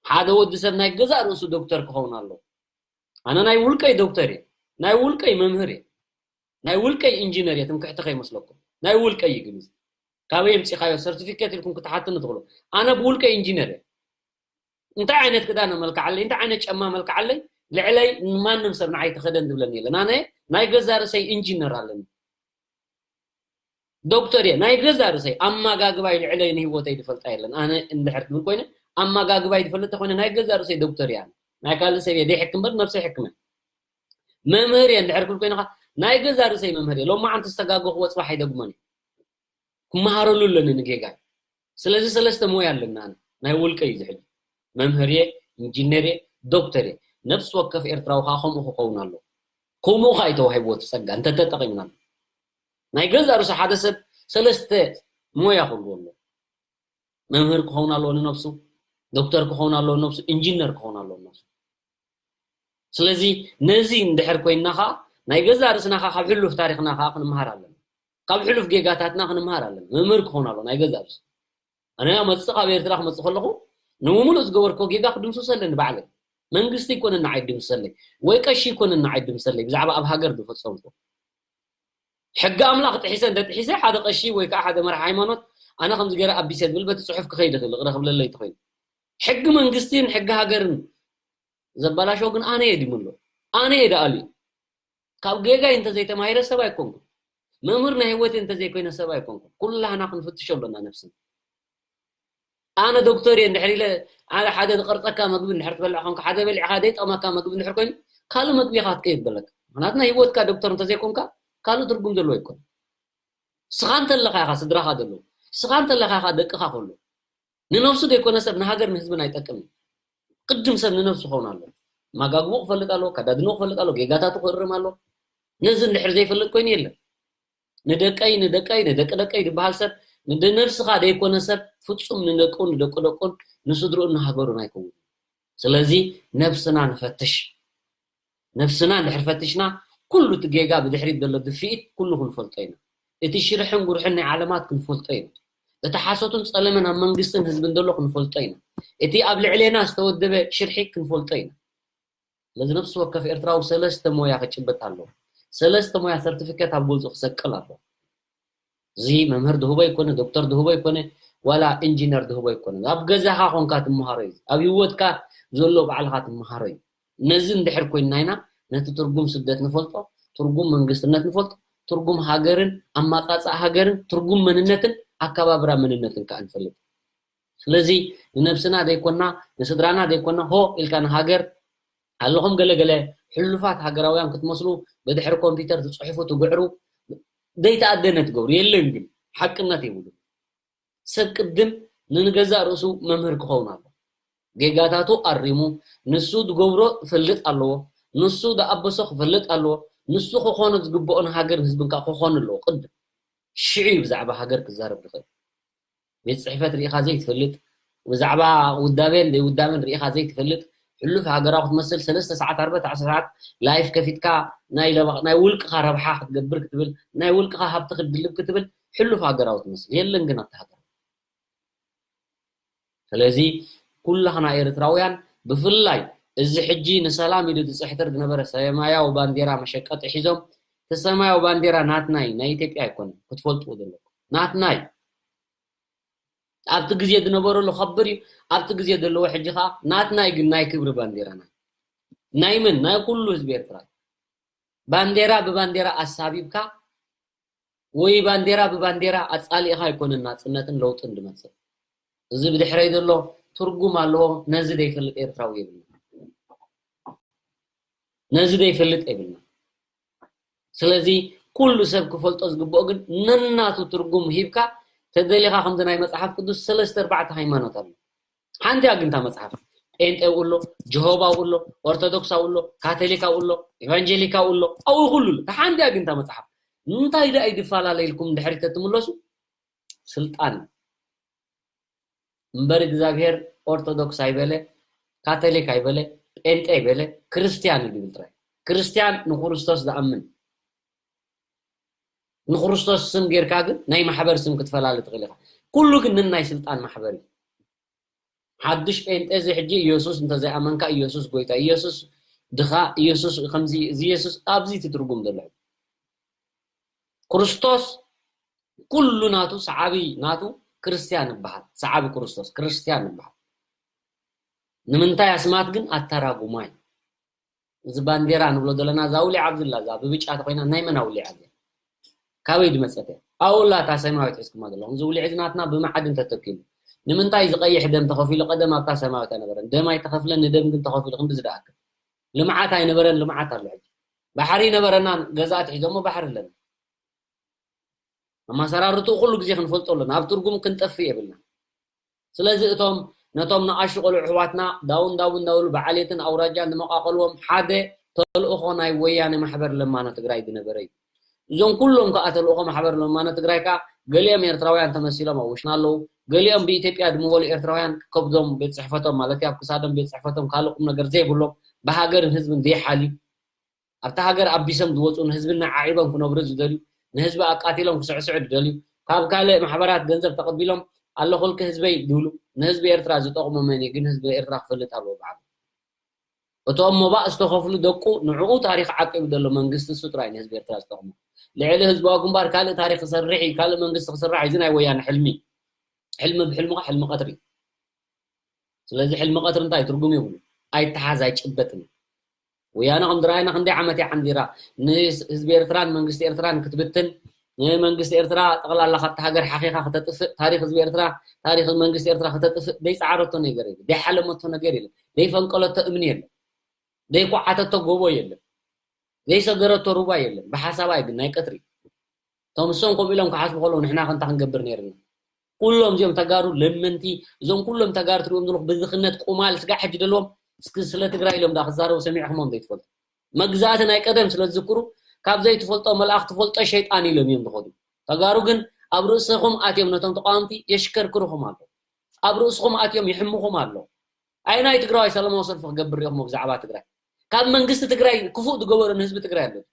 ሓደ ወዲ ሰብ ናይ ገዛእ ርእሱ ዶክተር ክኸውን ኣለዎ። ኣነ ናይ ውልቀይ ዶክተር እየ፣ ናይ ውልቀይ መምህር እየ፣ ናይ ውልቀይ ኢንጂነር እየ። ትምክሕቲ ከይመስለኩም፣ ናይ ውልቀይ እዩ። ግን እዚ ካበይ የምፂኻዮ ሰርቲፊኬት ኢልኩም ክትሓትኒ ትኽእሉ። ኣነ ብውልቀይ ኢንጂነር እየ። እንታይ ዓይነት ክዳን መልክዓለይ፣ እንታይ ዓይነት ጫማ መልክዓለይ፣ ልዕለይ ንማንም ሰብ ንዓይ ተኸደን ዝብለኒ የለን። ኣነ ናይ ገዛ ርእሰይ ኢንጂነር ኣለኒ። ዶክተር እየ፣ ናይ ገዛ ርእሰይ። ኣመጋግባይ ልዕለይ ንህይወተይ ዝፈልጣ የለን። ኣነ እንድሕር ትብል ኮይነ፣ ኣመጋግባይ ዝፈልጥ ኮይነ፣ ናይ ገዛ ርእሰይ ዶክተር እየ። ኣነ ናይ ካልእ ሰብ እየ ዘይሕክም እምበር፣ ነብሰይ ሕክመ። መምህር እየ እንድሕር ክብል ኮይነ፣ ናይ ገዛ ርእሰይ መምህር እየ። ሎማዓንቲ ዝተጋገኹዎ ጽባሕ ኣይደግሞን እየ። ክመሃረሉ ኣለኒ ንጌጋይ። ስለዚ ሰለስተ ሞያ ኣለና። ኣነ ናይ ውልቀ እዩ ዝሕጂ። መምህር እየ፣ ኢንጂነር እየ፣ ዶክተር እየ። ነፍሲ ወከፍ ኤርትራዊ ከዓ ከምኡ ክኸውን ኣለዎ። ከምኡ ከዓ እዩ ተዋሂብዎ እቲ ጸጋ፣ እንተተጠቒምናሉ። ናይ ገዛእ ርእሱ ሓደ ሰብ ሰለስተ ሞያ ክህልዎ ኣለዎ። መምህር ክኸውን ኣለዎ ንነብሱ፣ ዶክተር ክኸውን ኣለዎ ንነብሱ፣ ኢንጂነር ክኸውን ኣለዎ ንነብሱ። ስለዚ ነዚ እንድሕር ኮይንና ኸዓ ናይ ገዛእ ርእስና ኸዓ ካብ ሕሉፍ ታሪኽና ኸዓ ክንምሃር ኣለና። ካብ ሕሉፍ ጌጋታትና ክንምሃር ኣለና። መምህር ክኸውን ኣለዎ ናይ ገዛእ ርእሱ። ኣነ መጽእ ካብ ኤርትራ ክመጽእ ከለኹ ንምሉእ ዝገበርኮ ጌጋ ክድምስሶ ኣለኒ ባዕለይ። መንግስቲ ኣይኮነን ንዓይ ድምስሰለይ፣ ወይ ቀሺ ኣይኮነን ንዓይ ድምስሰለይ ብዛዕባ ኣብ ሃገር ዝፈጸምኩ። ሕጊ ኣምላኽ ጥሒሰ እንተ ጥሒሰ ሓደ ቀሺ ወይ ከዓ ሓደ መራሒ ሃይማኖት ኣነ ከምዚ ገይረ ኣቢሰ ዝብል በቲ ጽሑፍ ክኸይድ ይኽእል፣ ይቕረ ክብለለይ እንተኾይኑ። ሕጊ መንግስትን ሕጊ ሃገርን ዘበላሸው ግን ኣነ እየ ድምሎ። ኣነ እየ ደኣልዩ። ካብ ጌጋይ እንተዘይተማሂረ ሰብ ኣይኮንኩን። መምህር ናይ ህይወት እንተዘይኮይነ ሰብ ኣይኮንኩን። ኩላህና ክንፍትሾ ኣሎና ነብስና። ኣነ ዶክተር እየ እንድሕር ኢለ፣ ኣነ ሓደ ዝቐርጸካ መግቢ እንድሕር ትበልዕ ኮንካ፣ ሓደ በሊዕካ ዘይጠመካ መግቢ እንድሕር ኮይኑ፣ ካልእ መግቢ ኢኻ ክትቀይር ዘለካ። ምኽንያቱ ናይ ህይወትካ ዶክተር እንተዘይኮንካ፣ ካልእ ትርጉም ዘለዎ ኣይኮን። ስኻ እንተለኻ ኢኻ ስድራኻ ዘለዉ። ስኻ እንተለኻ ኢኻ ደቅኻ ከሎ። ንነብሱ ዘይኮነ ሰብ ንሃገር ንህዝብን ኣይጠቅምን። ቅድም ሰብ ንነብሱ ክኸውን ኣሎ። ማጋግቡ ክፈልጥ ኣሎ፣ ካዳድኖ ክፈልጥ ኣሎ፣ ጌጋታቱ ክእርም ኣሎ። ነዚ እንድሕር ዘይፈልጥ ኮይኑ የለን። ንደቀይ፣ ንደቀይ፣ ንደቂ ደቀይ ዝበሃል ሰብ፣ ንነብስኻ ዘይኮነ ሰብ ፍጹም ንደቁ፣ ንደቂ ደቁን፣ ንስድርኡን ንሃገሩን ኣይከውን። ስለዚ ነብስና ንፈትሽ። ነብስና እንድሕር ፈቲሽና፣ ኩሉ እቲ ጌጋ ብድሕሪት ዘሎ ድፍኢት ኩሉ ክንፈልጦ ኢና። እቲ ሽርሕን ጉርሕን ናይ ዓለማት ክንፈልጦ ኢና። እቲ ሓሶትን ጸለመን ኣብ መንግስትን ህዝብን ዘሎ ክንፈልጦ ኢና። እቲ ኣብ ልዕሌና ዝተወደበ ሽርሒ ክንፈልጦ ኢና። ስለዚ ነፍሲ ወከፍ ኤርትራዊ ሰለስተ ሞያ ክጭብጥ ኣለዎ። ሰለስተ ሞያ ሰርቲፊኬት ኣብ ገዝኡ ክሰቅል ኣለዎ። እዚ መምህር ድህቦ ኣይኮነ፣ ዶክተር ድህቦ ኣይኮነ፣ ዋላ ኢንጂነር ድህቦ ኣይኮነ። ኣብ ገዛኻ ኮንካ ትመሃሮ እዩ። ኣብ ህይወትካ ዘሎ ባዕልኻ ትመሃሮ እዩ። ነዚ እንድሕር ኮይንና ኢና ነቲ ትርጉም ስደት ንፈልጦ፣ ትርጉም መንግስትነት ንፈልጦ፣ ትርጉም ሃገርን ኣማጻጽኣ ሃገርን፣ ትርጉም መንነትን ኣከባብራ መንነትን ከኣ ንፈልጥ። ስለዚ ንነብስና ዘይኮና፣ ንስድራና ዘይኮና፣ ሆ ኢልካ ንሃገር ኣለኹም ገለ ገለ ሕሉፋት ሃገራውያን ክትመስሉ ብድሕሪ ኮምፒውተር ትጽሕፉ፣ ትግዕሩ፣ ዘይተኣደነ ትገብሩ። የለን ግን ሓቅነት የብሉን። ሰብ ቅድም ንንገዛእ ርእሱ መምህር ክኸውን ኣለዎ። ጌጋታቱ ኣሪሙ፣ ንሱ ዝገብሮ ክፈልጥ ኣለዎ፣ ንሱ ዝኣበሶ ክፈልጥ ኣለዎ፣ ንሱ ክኾኖ ዝግብኦ ንሃገር ንህዝብን ከኣ ክኾን ኣለዎ ቅድም። ሽዑ እዩ ብዛዕባ ሃገር ክዛረብ ዝኽእል። ቤት ጽሕፈት ርኢኻ ዘይትፈልጥ፣ ብዛዕባ ውዳበን ዘይውዳበን ርኢኻ ዘይትፈልጥ፣ ሕሉፍ ሃገራዊ ክትመስል፣ ሰለስተ ሰዓት ኣርባዕተ ሰዓት ላይፍ ከፊትካ፣ ናይ ለባ-፣ ናይ ውልቅኻ ረብሓ ክትገብር ክትብል፣ ናይ ውልቅኻ ሃብቲ ክትድልብ ክትብል፣ ሕሉፍ ሃገራዊ ትመስል። የለን ግን ኣብቲ ሃገር። ስለዚ ኩላኽና ኤርትራውያን፣ ብፍላይ እዚ ሕጂ ንሰላም ኢሉ ዝጽሕትር ዝነበረ ሰማያዊ ባንዴራ መሸቀጢ ሒዞም፣ እቲ ሰማያዊ ባንዴራ ናትናይ፣ ናይ ኢትዮጵያ ኣይኮነን፣ ክትፈልጥዎ ዘለኩም። ናትናይ። ኣብቲ ግዜ ዝነበረሉ ከብር እዩ። ኣብቲ ግዜ ዘለዎ ሕጂ ኸኣ ናትናይ፣ ግን ናይ ክብሪ ባንዴራና። ናይ መን? ናይ ኩሉ ህዝቢ ኤርትራ። ባንዴራ ብባንዴራ ኣሳቢብካ ወይ ባንዴራ ብባንዴራ ኣጻሊእኻ ኣይኮነን ናጽነትን ለውጥን ዝመጽእ። እዚ ብድሕረይ ዘሎ ትርጉም ኣለዎ። ነዚ ዘይፈልጥ ኤርትራዊ የብልና። ነዚ ዘይፈልጥ የብልና። ስለዚ ኩሉ ሰብ ክፈልጦ ዝግብኦ ግን ነናቱ ትርጉም ሂብካ፣ ተደሊኻ ከምዚ ናይ መጽሓፍ ቅዱስ ሰለስተ ኣርባዕተ ሃይማኖት ኣሎ። ሓንቲ እያ ግን እታ መጽሓፍ። ጴንጤ ኣብኡ ኣሎ፣ ጀሆባ ኣብኡ ኣሎ፣ ኦርቶዶክስ ኣብኡ ኣሎ፣ ካቶሊክ ኣብኡ ኣሎ፣ ኤቫንጀሊካ ኣብኡ ኣሎ፣ ኣብኡ ኩሉ ኣሎ። እታ ሓንቲ እያ ግን እታ መጽሓፍ። እንታይ ደኣ እዩ ዝፈላለ ኢልኩም ድሕሪት ተትምለሱ፣ ስልጣን። እምበር እግዚኣብሔር ኦርቶዶክስ ኣይበለ፣ ካቶሊክ ኣይበለ፣ ጴንጤ ኣይበለ፣ ክርስትያን እዩ ዝብል ጥራይ። ክርስትያን ንክርስቶስ ዝኣምን። ንክርስቶስ ስም ጌርካ ግን ናይ ማሕበር ስም ክትፈላለ ትኽእል ኢኻ። ኩሉ ግን ንናይ ስልጣን ማሕበር እዩ። ሓድሽ ጴንጤ እዚ ሕጂ ኢየሱስ እንተዘይኣመንካ፣ ኢየሱስ ጎይታ፣ ኢየሱስ ድኻ፣ ኢየሱስ ከምዚ፣ እዚ ኢየሱስ ኣብዚ እቲ ትርጉም ዘሎ። ክርስቶስ ኩሉ ናቱ፣ ሰዓቢ ናቱ ክርስትያን ይበሃል። ሰዓቢ ክርስቶስ ክርስትያን ይበሃል። ንምንታይ ኣስማት ግን ኣተራጉማይ። እዚ ባንዴራ ንብሎ ዘለና፣ እዛ ውሊዕ ኣብዚ ኣላ፣ እዛ ብብጫ ተኾይና ናይ መን ውሊዕ እዚኣ? ካበይ ዝመጸት እያ? ኣብኡ ኣላ እታ ሰማያዊት ሒዝኩማ ዘለኹም። እዚ ውሊዕ እዚ ናትና ብመዓድን ተተኪሉ። ንምንታይ እዚ ቀይሕ ደም ተኸፊሉ? ቀደም ኣብታ ሰማያዊት ኣይነበረን። ደም ኣይተኸፍለን፣ ንደም ግን ተኸፊሉ። ክንድዚ ደኣክል። ልምዓት ኣይነበረን፣ ልምዓት ኣሎ ሕጂ። ባሕሪ ነበረና፣ ገዛ ኣትሒዞሞ ባሕሪ ኣለና። ኣመሰራርትኡ ኩሉ ግዜ ክንፈልጦ ኣለና። ኣብ ትርጉም ክንጠፍእ የብልና። ስለዚ እቶም ነቶም ንኣሽቱ ቆልዑ ኣሕዋትና ዳውን ዳውን እንዳበሉ ብዓሌትን ኣውራጃን ዝመቓቐልዎም ሓደ ተልእኾ ናይ ወያነ ማሕበር ለማኖ ትግራይ ዝነበረ እዩ። እዞም ኩሎም ከኣ ተልእኾ ማሕበር ለማኖ ትግራይ ከኣ ገሊኦም ኤርትራውያን ተመሲሎም ኣብ ውሽና ኣለዉ። ገሊኦም ብኢትዮጵያ ዝምወሉ ኤርትራውያን ከብዶም ቤት ጽሕፈቶም ማለት እዩ፣ ኣብ ክሳዶም ቤት ጽሕፈቶም ካልእ ቁም ነገር ዘይብሎም ብሃገርን ህዝብን ዘይሓልዩ ኣብታ ሃገር ኣቢሶም ዝወፁ ንህዝብና ዓዒቦም ክነብሩ ዝደልዩ ንህዝቢ ኣቃቲሎም ክስዕስዑ ዝደልዩ ካብ ካልእ ማሕበራት ገንዘብ ተቐቢሎም ኣለኹልኪ ህዝበይ ዝብሉ ንህዝቢ ኤርትራ ዝጠቕሙ መን እዩ ግን ህዝቢ ኤርትራ ክፈልጥ ኣለዎ በዓሉ እቶም መባእ ዝተኸፍሉ ደቁ ንዕኡ ታሪኽ ዓቂቡ ዘሎ መንግስቲ እሱ ጥራይ ንህዝቢ ኤርትራ ዝጠቕሙ ልዕሊ ህዝባዊ ግንባር ካልእ ታሪኽ ክሰርሕ እዩ ካልእ መንግስቲ ክስራሕ እዩ እዚ ናይ ወያነ ሕልሚ ሕልሚ ብሕልሚ ሕልሚ ቀትሪ ስለዚ ሕልሚ ቀትሪ እንታይ ትርጉም ይብሉ ኣይተሓዝ ኣይጭበጥን ወያነ ከም ዝረኣይና ክንደይ ዓመት እያ ዓንዲራ ንህዝቢ ኤርትራን መንግስቲ ኤርትራን ክትብትን ንመንግስቲ ኤርትራ ጠቕላላ ካብቲ ሃገር ሓኺኻ ከተጥፍእ ታሪክ ህዝቢ ኤርትራ ታሪክ መንግስቲ ኤርትራ ከተጥፍእ ደይፀዓረቶ ነገር የለ ደይሓለመቶ ነገር የለ ደይፈንቀለቶ እምኒ የለ ደይኳዓተቶ ጎቦ የለ ዘይሰገረቶ ሩባ የለ ብሓሳባ ግን ናይ ቀትሪ እቶም እሶም ከምኡ ኢሎም ክሓስቡ ከለዉ ንሕና ከ እንታይ ክንገብር ነይርና? ኩሎም እዚኦም ተጋሩ ለመንቲ፣ እዞም ኩሎም ተጋሩ ትሪኦም ዘለኹ ብዝኽነት ቁማል ስጋዕ ሕጂ ደለዎም እስኪ ስለ ትግራይ ኢሎም ዳ ክዛረቡ ሰሚዕኹሞም ዘይትፈልጡ። መግዛእቲ ናይ ቀደም ስለ ዝዝክሩ ካብ ዘይትፈልጦ መልኣኽ ትፈልጦ ሸይጣን ኢሎም እዮም ዝኸዱ። ተጋሩ ግን ኣብ ርእስኹም ኣትዮም ነቶም ተቃወምቲ የሽከርክርኹም ኣለዉ። ኣብ ርእስኹም ኣትዮም ይሕምኹም ኣለዉ። ኣየናይ ትግራዋይ ሰላማዊ ሰልፊ ክገብር ሪኢኹሞ ብዛዕባ ትግራይ? ካብ መንግስቲ ትግራይ ክፉእ ዝገበሩ ንህዝቢ ትግራይ ኣለዉ።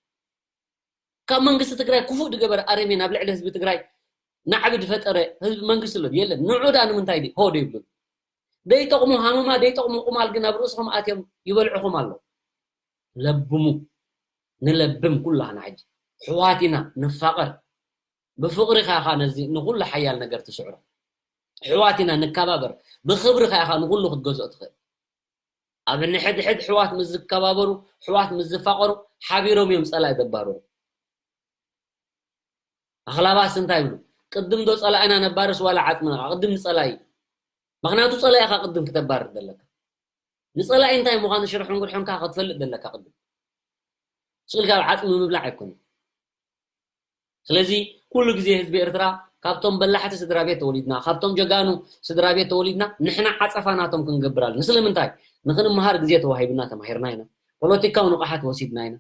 ካብ መንግስቲ ትግራይ ክፉእ ዝገበረ ኣረሜን ኣብ ልዕሊ ህዝቢ ትግራይ ናዕቢ ዝፈጠረ ህዝቢ መንግስቲ ኣሎ የለን ንዑ ዳ ንምንታይ ሆ ዘይብሉን ዘይጠቕሙ ሃመማ ዘይጠቕሙ ቁማል ግን ኣብ ርእስኹም ኣትዮም ይበልዕኹም ኣለዉ ለብሙ ንለብም ኩላህና ሕጂ ሕዋት ኢና ንፋቐር ብፍቕሪ ካኻ ነዚ ንኹሉ ሓያል ነገር ትስዕሮ ሕዋት ኢና ንከባበር ብኽብሪ ካኻ ንኹሉ ክትገዝኦ ትኽእል ኣብ ንሕድሕድ ሕዋት ምስ ዝከባበሩ፣ ሕዋት ምስ ዝፋቐሩ ሓቢሮም እዮም ጸላኢ ዘባርሩ። ኣኽላባስ እንታይ ይብሉ? ቅድም ዶ ጸላኢና ነባርስ ዋላ ዓጽምና? ቅድም ንጸላኢ። ምኽንያቱ ጸላኢኻ ቅድም ክተባርር ዘለካ። ንጸላኢ እንታይ ምዃኑ ሽርሑን ጉድሑንካ ክትፈልጥ ዘለካ ቅድም። ስቕ ኢልካ ኣብ ዓጽሚ ምብላዕ ኣይኮነን። ስለዚ ኩሉ ግዜ ህዝቢ ኤርትራ ካብቶም በላሕቲ ስድራ ቤት ተወሊድና፣ ካብቶም ጀጋኑ ስድራ ቤት ተወሊድና ንሕና ዓጸፋ ናቶም ክንገብር ኣለና። ስለምንታይ? ንኽንመሃር ግዜ ተዋሂብና ተማሂርና ኢና። ፖለቲካዊ ንቕሓት ወሲድና ኢና።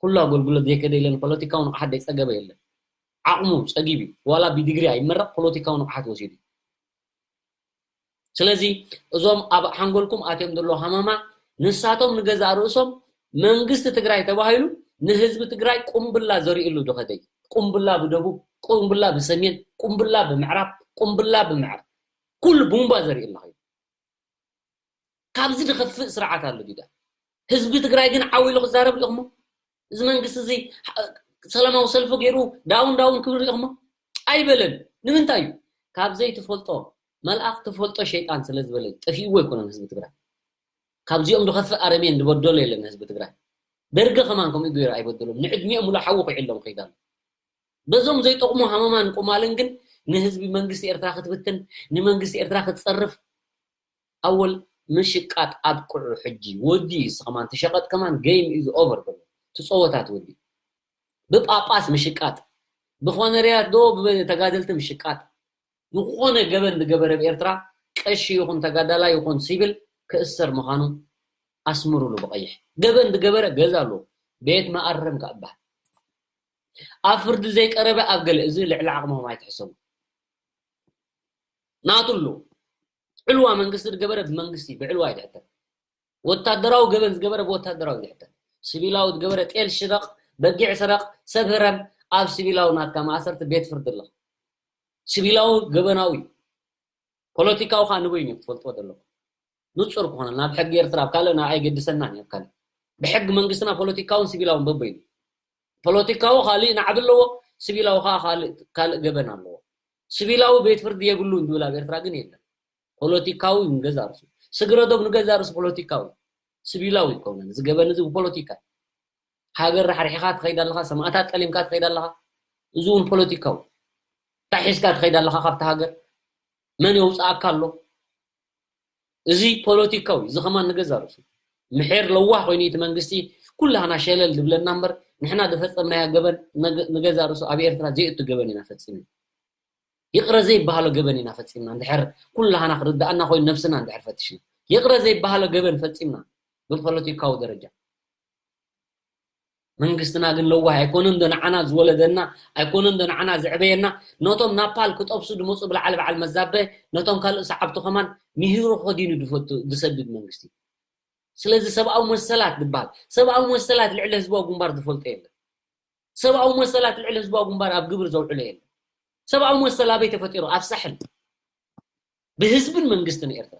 ኩሉ ኣገልግሎት ዘይከደ የለን፣ ፖለቲካዊ ንቕሓት ዘይጸገበ የለን። ዓቕሙ ጸጊቡ እዩ። ዋላ ብዲግሪ ኣይመረቕ ፖለቲካዊ ንቕሓት ወሲዱ እዩ። ስለዚ እዞም ኣብ ሓንጎልኩም ኣትዮም ዘለዉ ሃመማ ንሳቶም ንገዛእ ርእሶም መንግስቲ ትግራይ ተባሂሉ ንህዝቢ ትግራይ ቁምብላ ዘርእሉ ዶ ከደይ? ቁምብላ ብደቡብ፣ ቁምብላ ብሰሜን፣ ቁምብላ ብምዕራብ፣ ቁምብላ ብምዕራብ ኩሉ ቡምባ ዘርእልና ኮይኑ ካብዚ ዝኸፍእ ስርዓት ኣሎ ዲዳ? ህዝቢ ትግራይ ግን ዓው ኢሉ ክዛረብ ሪኢኹሞ? እዚ መንግስቲ እዚ ሰላማዊ ሰልፊ ገይሩ ዳውን ዳውን ክብል ሪኢኹሞ? ኣይበለን። ንምንታይ እዩ? ካብ ዘይትፈልጦ መልኣኽ ትፈልጦ ሸይጣን ስለ ዝበለ ጠፊእዎ ኣይኮነን ህዝቢ ትግራይ። ካብዚኦም ዝኸፍእ ኣረሜን ዝበደሎ የለን ህዝቢ ትግራይ። ደርገ ከማን ከምኡ ገይሩ ኣይበደሎም። ንዕድሚኦም ሙሉ ሓዊ ኩዒሎም ከይዳሉ። በዞም ዘይጠቕሙ ሃመማን ቁማልን ግን ንህዝቢ መንግስቲ ኤርትራ ክትብትን ንመንግስቲ ኤርትራ ክትጸርፍ ኣወል ምሽቃጥ ኣብቅዑ ሕጂ ወዲ እስኸማን ትሸቐጥ ከማን game is over በሎ ትጸወታት ወዲ ብጳጳስ ምሽቃጥ ብኾነርያት ዶ ብተጋደልቲ ምሽቃጥ ዝኾነ ገበን ዝገበረ ብኤርትራ ቀሺ ይኹን ተጋዳላይ ይኹን ሲቪል ክእሰር ምዃኑ ኣስምሩሉ ብቐይሕ ገበን ዝገበረ ገዛ ኣለዎ ቤት መኣረም ከኣ በሃል ኣብ ፍርዲ ዘይቀረበ ኣብ ገለ እዚ ልዕሊ ዓቕምኹም ኣይትሕሰቡ ናቱ ኣሎ ዕልዋ መንግስቲ ዝገበረ ብመንግስቲ ብዕልዋ ይድሕተር ወታደራዊ ገበን ዝገበረ ብወታደራዊ ይድሕተር ስቪላዊ ዝገበረ ጤል ሽረቕ በጊዕ ስረቕ ሰብ ህረም ኣብ ስቪላዊ ናትካ ማእሰርቲ ቤት ፍርዲ ኣለኻ ስቪላዊ ገበናዊ ፖለቲካዊ ከዓ ንበይኑ እዩ ክትፈልጥዎ ዘለኹም ንፁር ክኾነ ናብ ሕጊ ኤርትራ ኣብ ካልእ ንኣ ኣይገድሰናን እዩ ኣብ ካልእ ብሕጊ መንግስትና ፖለቲካውን ስቪላውን በበይኑ ፖለቲካዊ ካልእ ናዕቢ ኣለዎ ስቪላዊ ከዓ ካልእ ገበን ኣለዎ ስቪላዊ ቤት ፍርዲ የብሉን ዝብል ኣብ ኤርትራ ግን የለን ፖለቲካዊ ንገዛ ርሱ ስግረዶብ ንገዛ ርሱ ፖለቲካዊ ስቪላዊ ይከውነን እዚ ገበን እዚ ብፖለቲካ ሃገር ራሕሪሕኻ ትኸይድ ኣለኻ ሰማእታት ጠሊምካ ትኸይድ ኣለኻ እዚ እውን ፖለቲካዊ እንታይ ሒዝካ ትኸይድ ኣለኻ ካብቲ ሃገር መን የውፅኣካ ኣሎ እዚ ፖለቲካዊ እዚ ከማን ንገዛ ርእሱ ምሕር ለዋህ ኮይኑ እቲ መንግስቲ ኩላህና ሸለል ዝብለና እምበር ንሕና ዝፈፀምናዮ ገበን ንገዛ ርእሱ ኣብ ኤርትራ ዘይእቱ ገበን ኢና ፈፂምና ይቕረ ዘይበሃሎ ገበን ኢና ፈፂምና እንድሕር ኩላህና ክርድኣና ኮይኑ ነብስና እንድሕር ፈትሽና ይቕረ ዘይበሃሎ ገበን ፈፂምና ብፖለቲካዊ ደረጃ መንግስትና ግን ለዋህ ኣይኮነን ዶ ንዓና ዝወለደና ኣይኮነን ዶ ንዓና ዘዕበየና ነቶም ናፓል ክጠብሱ ዝመፁ ብላዕሊ በዓል መዛበ ነቶም ካልእ ሰዓብቱ ከማን ምሂሩ ከዲኑ ዝፈቱ ዝሰድድ መንግስቲ ስለዚ ሰብኣዊ መሰላት ዝበሃል ሰብኣዊ መሰላት ልዕሊ ህዝባዊ ግንባር ዝፈልጦ የለን ሰብኣዊ መሰላት ልዕሊ ህዝባዊ ግንባር ኣብ ግብር ዘውዕሎ የለን ሰብኣዊ መሰል ኣበይ ተፈጢሩ ኣብ ሳሕል ብህዝብን መንግስትን ኤርትራ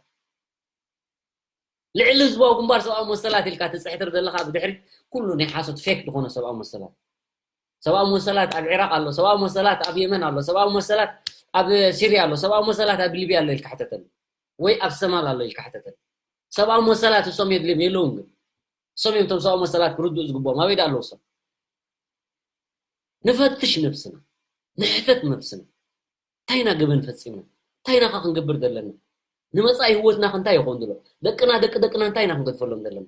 ልዕሊ ህዝባዊ ግንባር ሰብኣዊ መሰላት ኢልካ ትፅሕትር ዘለካ ብድሕሪት ኩሉ ናይ ሓሶት ፌክ ዝኾነ ሰብኣዊ መሰላት ሰብኣዊ መሰላት ኣብ ዒራቅ ኣሎ ሰብኣዊ መሰላት ኣብ የመን ኣሎ ሰብኣዊ መሰላት ኣብ ሲርያ ኣሎ ሰብኣዊ መሰላት ኣብ ሊብያ ኣሎ ኢልካ ሕተተኒ ወይ ኣብ ሰማል ኣሎ ኢልካ ሕተተኒ ሰብኣዊ መሰላት እሶም የድልዮም የለውን ግን እሶም እዮም ቶም ሰብኣዊ መሰላት ክርድኡ ዝግብኦም ኣበይ ዳ ኣለዉ እሶም ንፈትሽ ነብስና ንሕተት ነብስና እንታይ ኢና ገበን ፈፂምና እንታይ ኢና ክንገብር ዘለና ንመፃኢ ህወትና ክንታይ ይኸውን ዘሎ ደቅና ደቂ ደቅና እንታይ ኢና ክንገድፈሎም ዘለና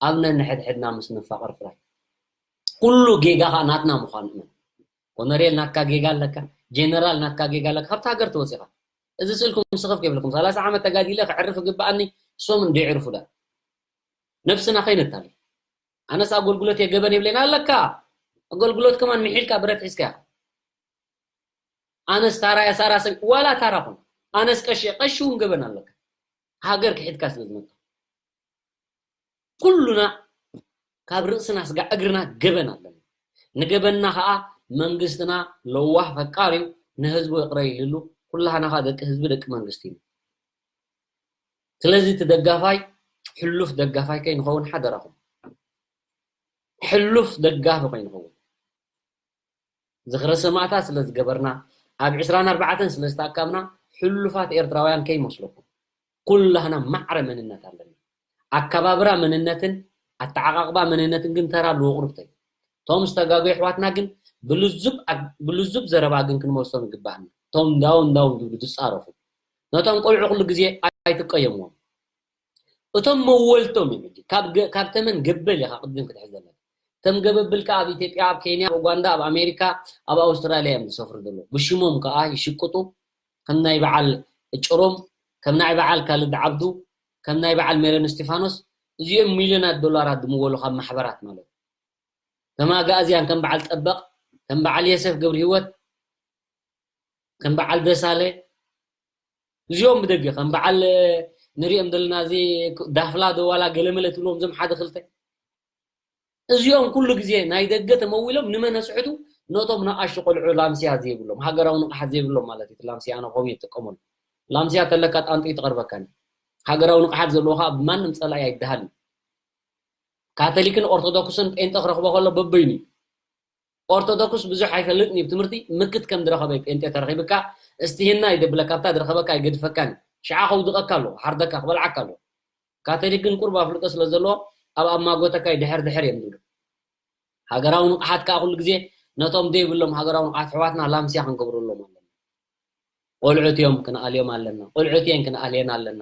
ኣብ ነንሕድሕድና ምስ ንፋቐር ጥራይ ኩሉ ጌጋ ከዓ ናትና ምዃኑ እመን ኮነሬል ናትካ ጌጋ ኣለካ ጀነራል ናትካ ጌጋ ኣለካ ካብቲ ሃገር ተወፂኻ እዚ ስእልኩም ስኽፍ ከይብለኩም ሰላሳ ዓመት ተጋዲለ ክዕርፍ ይግበኣኒ ሶም እንዶ ይዕርፉ ዳ ነብስና ከይነታሊ ኣነስ ኣገልግሎት የገበን የብለን ኣለካ ኣገልግሎት ከማን ምሒልካ ብረት ሒዝካ ኢኻ ኣነስ ታራ እያ ሳራ ሰብ ዋላ ታራ ኹን ኣነስ ቀሺ ቀሺ እውን ገበን ኣለካ ሃገር ክሒድካ ስለ ዝመጣ ኩሉና ካብ ርእስና ስጋዕ እግርና ገበን ኣለና ንገበንና ከዓ መንግስትና ለዋህ ፈቃር እዩ ንህዝቡ ይቕረ ኢልሉ ኩላህና ከዓ ደቂ ህዝቢ ደቂ መንግስቲ ኢና ስለዚ እቲ ደጋፋይ ሕሉፍ ደጋፋይ ከይንኸውን ሓደራኹም ሕሉፍ ደጋፊ ከይንኸውን ዝኽረ ሰማእታት ስለ ዝገበርና ኣብ ዕስራን ኣርባዕተን ስለ ዝተኣካብና ሕሉፋት ኤርትራውያን ከይመስለኩም ኩላህና ማዕረ መንነት ኣለና ኣከባብራ መንነትን ኣተዓቃቕባ መንነትን ግን ተራ ኣለዎ ቁርብተይ እቶም ዝተጋገዩ ኣሕዋትና ግን ብልዙብ ዘረባ ግን ክንመልሶም ይግባኣና እቶም እንዳው እንዳው ዝብሉ ዝፃረፉ ነቶም ቆልዑ ኩሉ ግዜ ኣይትቀየምዎም እቶም መወልቶም እዮም ሕጂ ካብ ተመን ገበል ኢኻ ቅድም ክትሕዝ ዘለካ እቶም ገበብል ከዓ ኣብ ኢትዮጵያ ኣብ ኬንያ ኣብ ኡጋንዳ ኣብ ኣሜሪካ ኣብ ኣውስትራልያ እዮም ዝሰፍሩ ዘለዉ ብሽሞም ከዓ ይሽቅጡ ከም ናይ በዓል ጭሮም ከም ናይ በዓል ካልድ ዓብዱ ከም ናይ በዓል ሜሮን እስቲፋኖስ እዚኦም ሚልዮናት ዶላራት ዝምወሉ ካብ ማሕበራት ማለት ከም ኣጋእዝያን ከም በዓል ጠበቕ ከም በዓል የሰፍ ገብሪ ህይወት ከም በዓል ደሳለ እዚኦም ብደገ ከም በዓል ንሪኦም ዘለና እዚ ዳፍላ ዶ ዋላ ገለመለ ትብልዎም እዞም ሓደ ክልተ እዚኦም ኩሉ ግዜ ናይ ደገ ተመዊሎም ንመን ኣስሕቱ? ነቶም ንኣሽቱ ቆልዑ ላምስያ ዘይብሎም፣ ሃገራዊ ንቕሓት ዘይብሎም ማለት እዩ። እቲ ላምስያ ኣነ ከምኡ እየ ዝጥቀመሉ። ላምስያ ተለካ ጣንጡ እዩ ትቐርበካኒ። ሃገራዊ ንቕሓት ዘለዎ ከዓ ብማንም ጸላኢ ኣይደሃልን። ካቶሊክን ኦርቶዶክስን ጴንጠ ክረኽቦ ከሎ በበይኑ እዩ። ኦርቶዶክስ ብዙሕ ኣይፈልጥን እዩ ትምህርቲ ምክት ከም ዝረኸበ ጴንጤ ተረኺብካ እስቲህና ይደብለካ ኣብታ ዝረኸበካ ይገድፈካን ሽዓ ከውድቐካ ኣለዎ ሓርደካ ክበልዓካ ኣለዎ። ካቶሊክ ግን ቁርብ ኣፍልጦ ስለ ዘለዎ ኣብ ኣማጎተካ ድሕር ድሕር እዮም ዝብሉ። ሃገራዊ ንቕሓት ከዓ ኩሉ ግዜ ነቶም ዘይብሎም ሃገራዊ ንቕሓት ኣሕዋትና ላምስያ ክንገብረሎም ኣለና። ቆልዑት እዮም ክንኣልዮም ኣለና። ቆልዑት እየን ክንኣልየን ኣለና።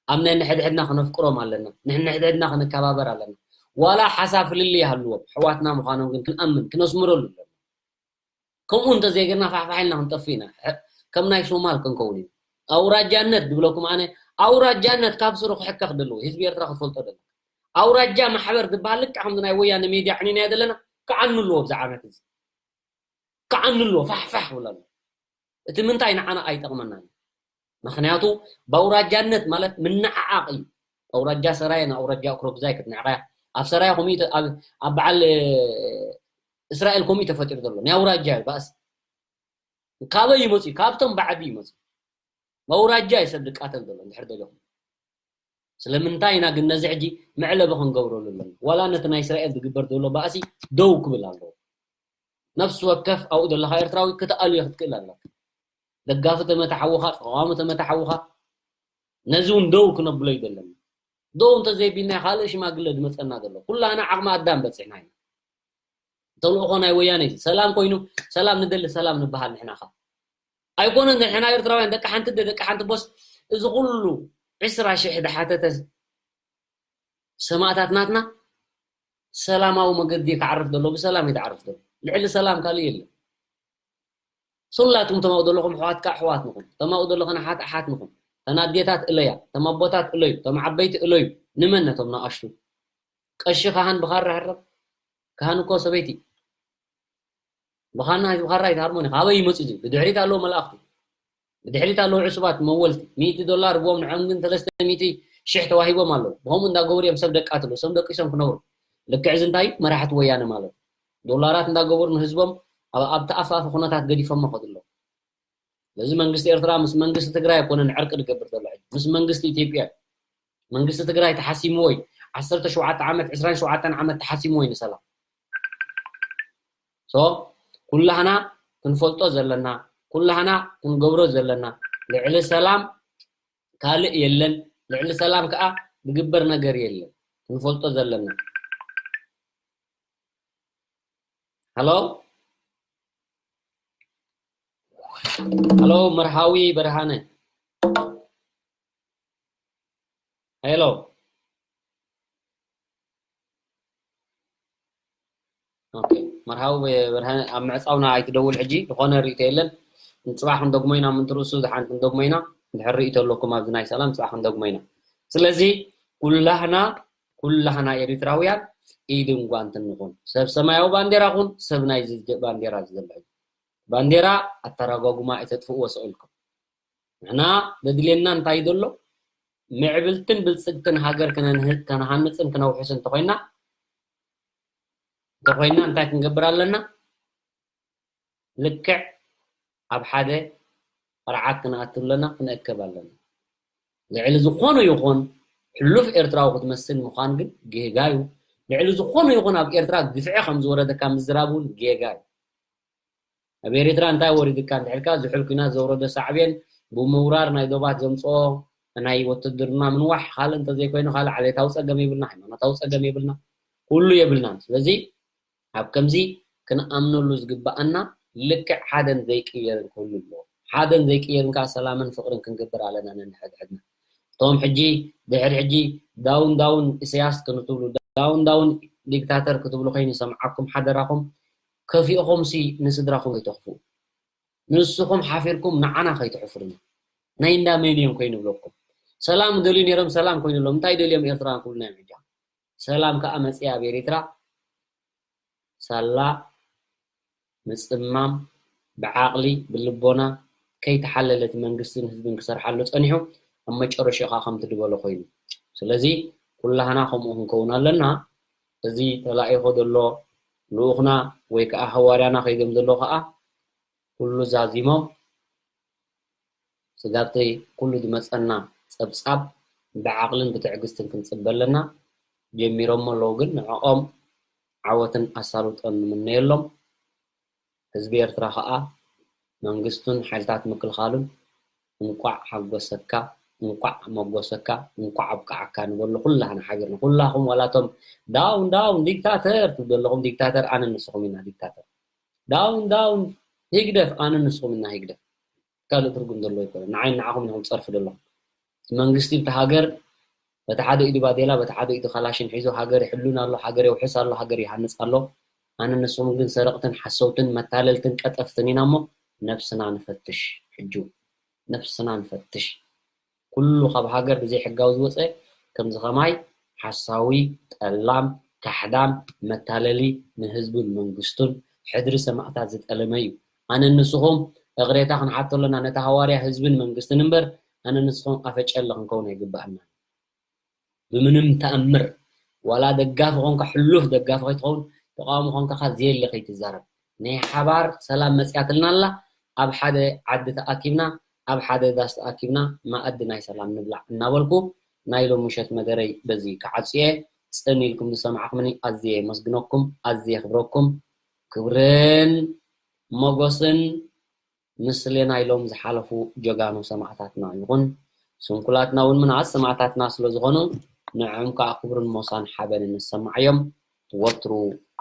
ኣብ ነንሕድሕድና ክነፍቅሮም ኣለና። ንሕንሕድሕድና ክንከባበር ኣለና። ዋላ ሓሳብ ፍልልይ ይሃልዎም ኣሕዋትና ምዃኖም ግን ክንኣምን ክነስምረሉ ኣለና። ከምኡ እንተዘይገርና ፋሕፋሕ ኢልና ክንጠፍእ ኢና። ከም ናይ ሶማል ክንከውን ኢና። ኣውራጃነት ዝብለኩም ኣነ ኣውራጃነት ካብ ስሩ ክሕከኽ ዘለዎ ህዝቢ ኤርትራ ክትፈልጦ ደለ ኣውራጃ ማሕበር ዝበሃል ልክዕ ከምዚ ናይ ወያነ ሜድያ ዕኒናዮ ዘለና ክዓኑ ኣለዎ ኣብዚ ዓመት እዚ ክዓኑ ኣለዎ ፋሕፋሕ ክብል ኣለዎ። እቲ ምንታይ ንዓና ኣይጠቕመናን። ምኽንያቱ ብኣውራጃነት ማለት ምንዓዓቕ እዩ። ኣውራጃ ሰራየ ንኣውራጃ እክሮብዛይ ክትንዕቐያ ኣብ ሰራየ ከምኡ ኣብ በዓል እስራኤል ከምኡ ተፈጢሩ ዘሎ ናይ ኣውራጃ እዩ ባእሲ። ካበይ ይመፅኡ? ካብቶም ባዕዲ ይመፅኡ። መውራጃ እዩ ሰብ ዝቃተል ዘሎ እንድሕር ደለኹም። ስለምንታይ ኢና ግን ነዚ ሕጂ መዕለቢ ክንገብረሉ ኣለና? ዋላ ነቲ ናይ እስራኤል ዝግበር ዘሎ ባእሲ ደው ክብል ኣለዎ። ነፍሲ ወከፍ ኣብኡ ዘለኻ ኤርትራዊ ክትኣልዮ ክትክእል ኣለካ። ደጋፊ ተመታሓውኻ፣ ተቃዋሚ ተመታሓውኻ ነዚ እውን ደው ክነብሎ ይደለና። ደው እንተዘይቢልና ካልእ ሽማግለ ዝመፀና ዘሎ። ኩላና ዓቕሚ ኣዳም በፂሕና ኢና። ተልእኾ ናይ ወያነ እዩ። ሰላም ኮይኑ ሰላም ንደሊ ሰላም ንበሃል ንሕና ኸ ኣይኮነን ንሕና ኤርትራውያን ደቂ ሓንቲ ደ ደቂ ሓንቲ ቦስ እዚ ኩሉ ዕስራ ሽሕ ዝሓተተ ሰማእታት ናትና ሰላማዊ መገዲ ክዓርፍ ዘሎ ብሰላም እዩ ዝዓርፍ ዘሎ። ልዕሊ ሰላም ካልእ የለን። ሱላትኩም ተማኡ ዘለኹም ኣሕዋትካ ኣሕዋት ንኹም ተማኡ ዘለኽን ኣሓት ኣሓት ንኹም ተናዴታት እለያ ተማቦታት እለዩ ተማዓበይቲ እለዩ ንመን ነቶም ንኣሽቱ ቀሺ ካህን ብኻራ ሕረብ ካህን እኮ ሰበይቲ ብኻና ብኻራ ይትሃርሞኒ ካበይ ይመፁ እዚ ብድሕሪት ኣለዉ መላእኽቲ ብድሕሪት ኣለዉ ዕሱባት መወልቲ ሚእቲ ዶላር ብዎም ንዖም ግን ሰለስተ ሚእቲ ሽሕ ተዋሂቦም ኣለዉ ብኸምኡ እንዳገበሩ እዮም ሰብ ደቃትሉ ሰብ ደቂሶም ክነብሩ ልክዕ እዚ እንታይ መራሕቲ ወያነ ማለት ዶላራት እንዳገበሩ ንህዝቦም ኣብ ኣብቲ ኣፋፊ ኩነታት ገዲፎሞ ከድሎ ስለዚ መንግስቲ ኤርትራ ምስ መንግስቲ ትግራይ ኣይኮነን ዕርቂ ዝገብር ዘሎ ሕጂ ምስ መንግስቲ ኢትዮጵያ እዩ መንግስቲ ትግራይ ተሓሲምዎ እዩ ዓሰርተ ሸውዓተ ዓመት ዕስራን ሸውዓተን ዓመት ተሓሲምዎ እዩ ንሰላም so ኩላህና ክንፈልጦ ዘለና ኩላህና ክንገብሮ ዘለና ልዕሊ ሰላም ካልእ የለን ልዕሊ ሰላም ከዓ ዝግበር ነገር የለን ክንፈልጦ ዘለና ሃሎ ሃሎ መርሃዊ ብርሃነ ሄሎ መርሃዊ ብርሃነ ኣብ ምዕፃውና ኣይትደውል ሕጂ ዝኾነ ርእቶ የለን ንፅባሕ ክንደግሞ ኢና ምንትርእሱ ዝሓን ክንደግሞ ኢና እንድሕር ርእቶ ኣለኩም ኣብዚ ናይ ሰላም ፅባሕ ክንደግሞ ኢና ስለዚ ኩላህና ኩላህና ኤሪትራውያን ኢድን ጓንትን ንኹን ሰብ ሰማያዊ ባንዴራ ኹን ሰብ ናይ ዝጀ ባንዴራ ዝዘልዐ ባንዴራ ኣተራጓጉማ ኣይተጥፍእዎ ስቕ ኢልኩም ንሕና ዘድልየና እንታይ ዘሎ ምዕብልትን ብልፅግትን ሃገር ከነሃንፅን ከነውሕስ እንተኮይና እንተኮይና እንታይ ክንገብር ኣለና ልክዕ ኣብ ሓደ ቅርዓት ክንኣቱ ኣለና ክንእከብ ኣለና ልዕሊ ዝኾነ ይኹን ሕሉፍ ኤርትራዊ ክትመስል ምዃን ግን ጌጋ እዩ ልዕሊ ዝኾነ ይኹን ኣብ ኤርትራ ግፍዒ ከም ዝወረደካ ምዝራብ እውን ጌጋ እዩ ኣብ ኤርትራ እንታይ ወሪድካ እንድሕርካ ዝሑል ኩናት ዘውረዶ ሳዕቤን ብምውራር ናይ ዶባት ዘምፅኦ ናይ ወትድርና ምንዋሕ ካልእ እንተዘይኮይኑ ካልእ ዓሌታዊ ፀገም የብልና ሃይማኖታዊ ፀገም የብልና ኩሉ የብልናን ስለዚ ኣብ ከምዚ ክንኣምነሉ ዝግበኣና ልክዕ ሓደን ዘይቅየርን ክህሉ ኣለዎ ሓደን ዘይቅየርን ከዓ ሰላምን ፍቅርን ክንገብር ኣለና ነንሕድሕድና እቶም ሕጂ ድሕሪ ሕጂ ዳውን ዳውን ኢሰያስ ክንትብሉ ዳውን ዳውን ዲክታተር ክትብሉ ከይንሰምዓኩም ሓደራኹም ከፊእኹም ሲ ንስድራኹም ኣይተኽፍኡ ንስኹም ሓፊርኩም ንዓና ከይትሕፍሩና ናይ እንዳ መን እዮም ከይንብለኩም ሰላም ደልዩ ነይሮም ሰላም ኮይኑሎም እንታይ ደልዮም ኤርትራውያን ክብሉና እዮም ሕጂ ሰላም ከዓ መፅያ ኣብ ኤሪትራ ሳላ ምፅማም ብዓቕሊ ብልቦና ከይተሓለለ እቲ መንግስትን ህዝብን ክሰርሓሉ ጸኒሑ ኣብ መጨረሻ ከዓ ከምቲ ዝበሎ ኮይኑ። ስለዚ ኩላህና ከምኡ ክንከውን ኣለና። እዚ ተላኢኾ ዘሎ ልኡኽና ወይ ከዓ ሃዋርያና ከይዶም ዘሎ ከዓ ኩሉ ዛዚሞም ስጋብቲ ኩሉ ዝመፀና ፀብፃብ ብዓቕልን ብትዕግስትን ክንፅበ ኣለና። ጀሚሮሞ ኣለዉ ግን ንዕኦም ዓወትን ኣሳልጦን ንምነየሎም። ህዝቢ ኤርትራ ከዓ መንግስቱን ሓይልታት ምክልኻሉን እንቋዕ ሓጎሰካ፣ እንቋዕ መጎሰካ፣ እንቋዕ ኣብቃዓካ ንበሎ ኩላህና ሓቢርና። ኩላኹም ዋላቶም ዳውን ዳውን ዲክታተር ትብሉ ኣለኹም፣ ዲክታተር ኣነ ንስኹም ኢና ዲክታተር። ዳውን ዳውን ህግደፍ ኣነ ንስኹም ኢና ህግደፍ። ካልእ ትርጉም ዘለዎ ኣይኮነን። ንዓይ ንዓኹም ኢኹም ጸርፊ ዘለኹም። እቲ መንግስቲ ብቲ ሃገር በቲ ሓደ ኢዱ ባዴላ በቲ ሓደ ኢዱ ካላሽን ሒዙ ሃገር ይሕሉን ኣሎ፣ ሃገር የውሕስ ኣሎ፣ ሃገር ይሃንጽ ኣሎ። ኣነ ንስኹም ግን ሰረቕትን ሓሰውትን መታለልትን ቀጠፍትን ኢና እሞ ነብስና ንፈትሽ። ሕጂ እውን ነብስና ንፈትሽ። ኩሉ ካብ ሃገር ብዘይ ሕጋዊ ዝወፀ ከምዚ ከማይ ሓሳዊ፣ ጠላም፣ ካሕዳም፣ መታለሊ ንህዝቡን መንግስቱን ሕድሪ ሰማእታት ዝጠለመ እዩ። ኣነ ንስኹም እቕሬታ ክንሓቶ ኣለና ነቲ ሃዋርያ ህዝብን መንግስትን እምበር ኣነ ንስኹም ኣፈጨለ ክንከውን ኣይግባኣና። ብምንም ተኣምር ዋላ ደጋፊ ኾንካ ሕሉፍ ደጋፊ ከይትኸውን ተቃዋሚ ኾንካ ከኣ ዘየለ ከይትዛረብ ናይ ሓባር ሰላም መፅያትልና ኣላ። ኣብ ሓደ ዓዲ ተኣኪብና ኣብ ሓደ ዳስ ተኣኪብና መኣዲ ናይ ሰላም ንብላዕ እናበልኩ ናይ ሎም ምሸት መደረይ በዚ ክዓፅየ። ፅን ኢልኩም ዝሰማዕኩምኒ ኣዝየ የመስግነኩም፣ ኣዝየ የኽብረኩም። ክብርን ሞጎስን ምስሌና ኢሎም ዝሓለፉ ጀጋኑ ሰማእታትና ይኹን። ስንኩላትና እውን ምናስ ሰማእታትና ስለ ዝኾኑ ንዕም ከዓ ክብርን ሞሳን ሓበንን ንሰማዓዮም። ወትሩ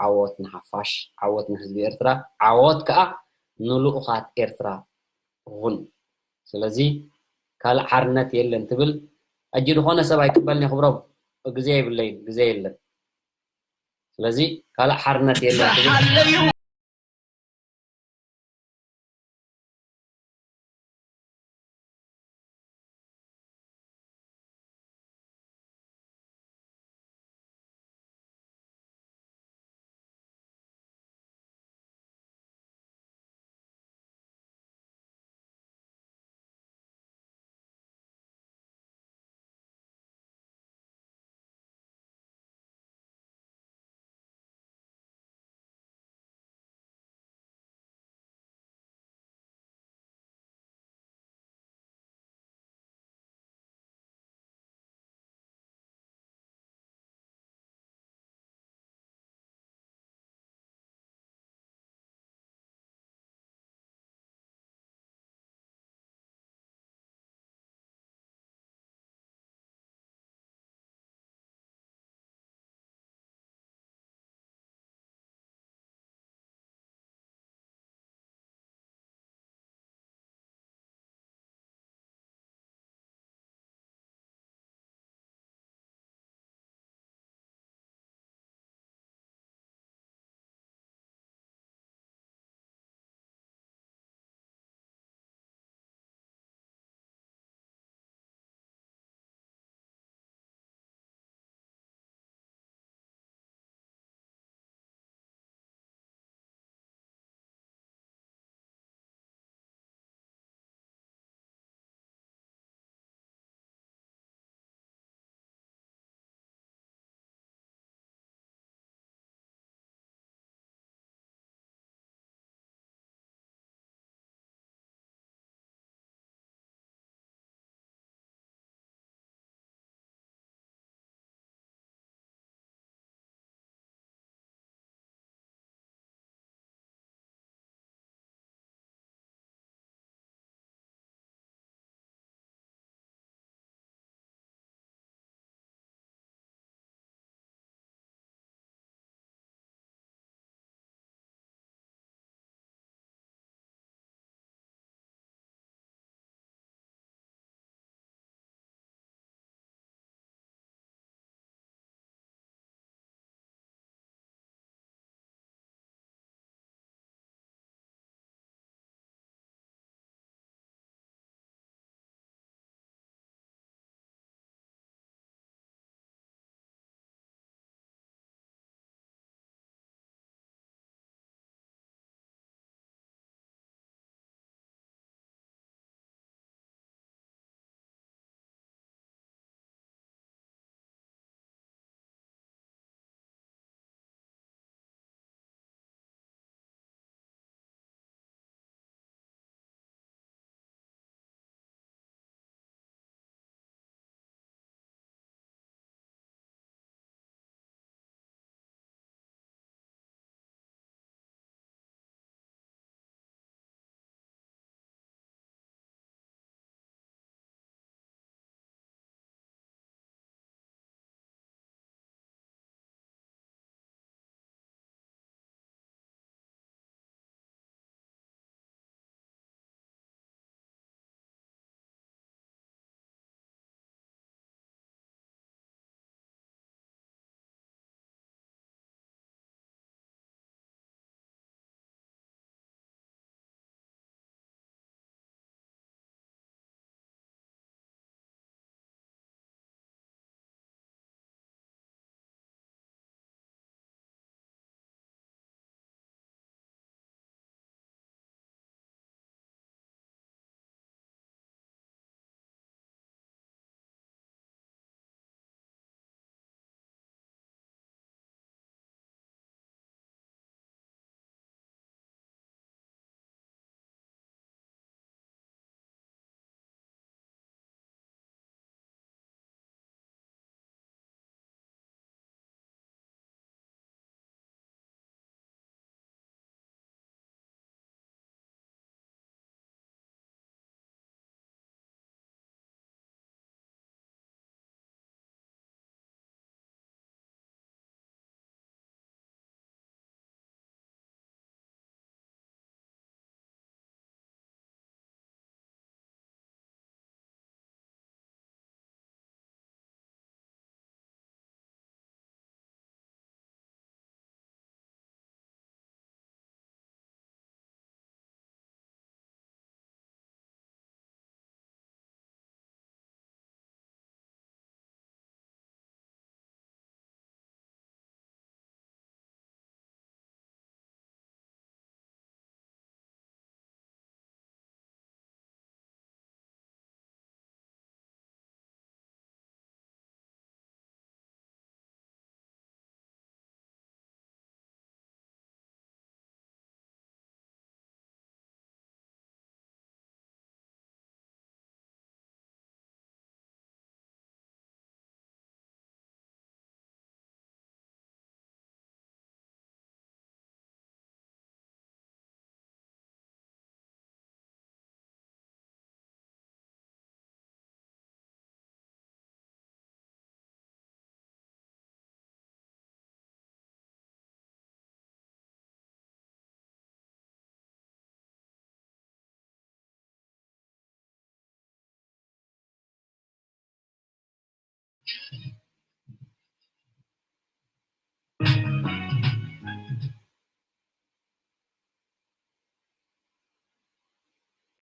ዓወት ንሓፋሽ፣ ዓወት ንህዝቢ ኤርትራ፣ ዓወት ከዓ ንልኡኻት ኤርትራ ይኹን። ስለዚ ካልእ ሓርነት የለን ትብል ሕጂ ዝኾነ ሰብ ኣይቅበልን ክብሮም ግዜ የብለይን፣ ግዜ የለን። ስለዚ ካልእ ሓርነት የለን ትብል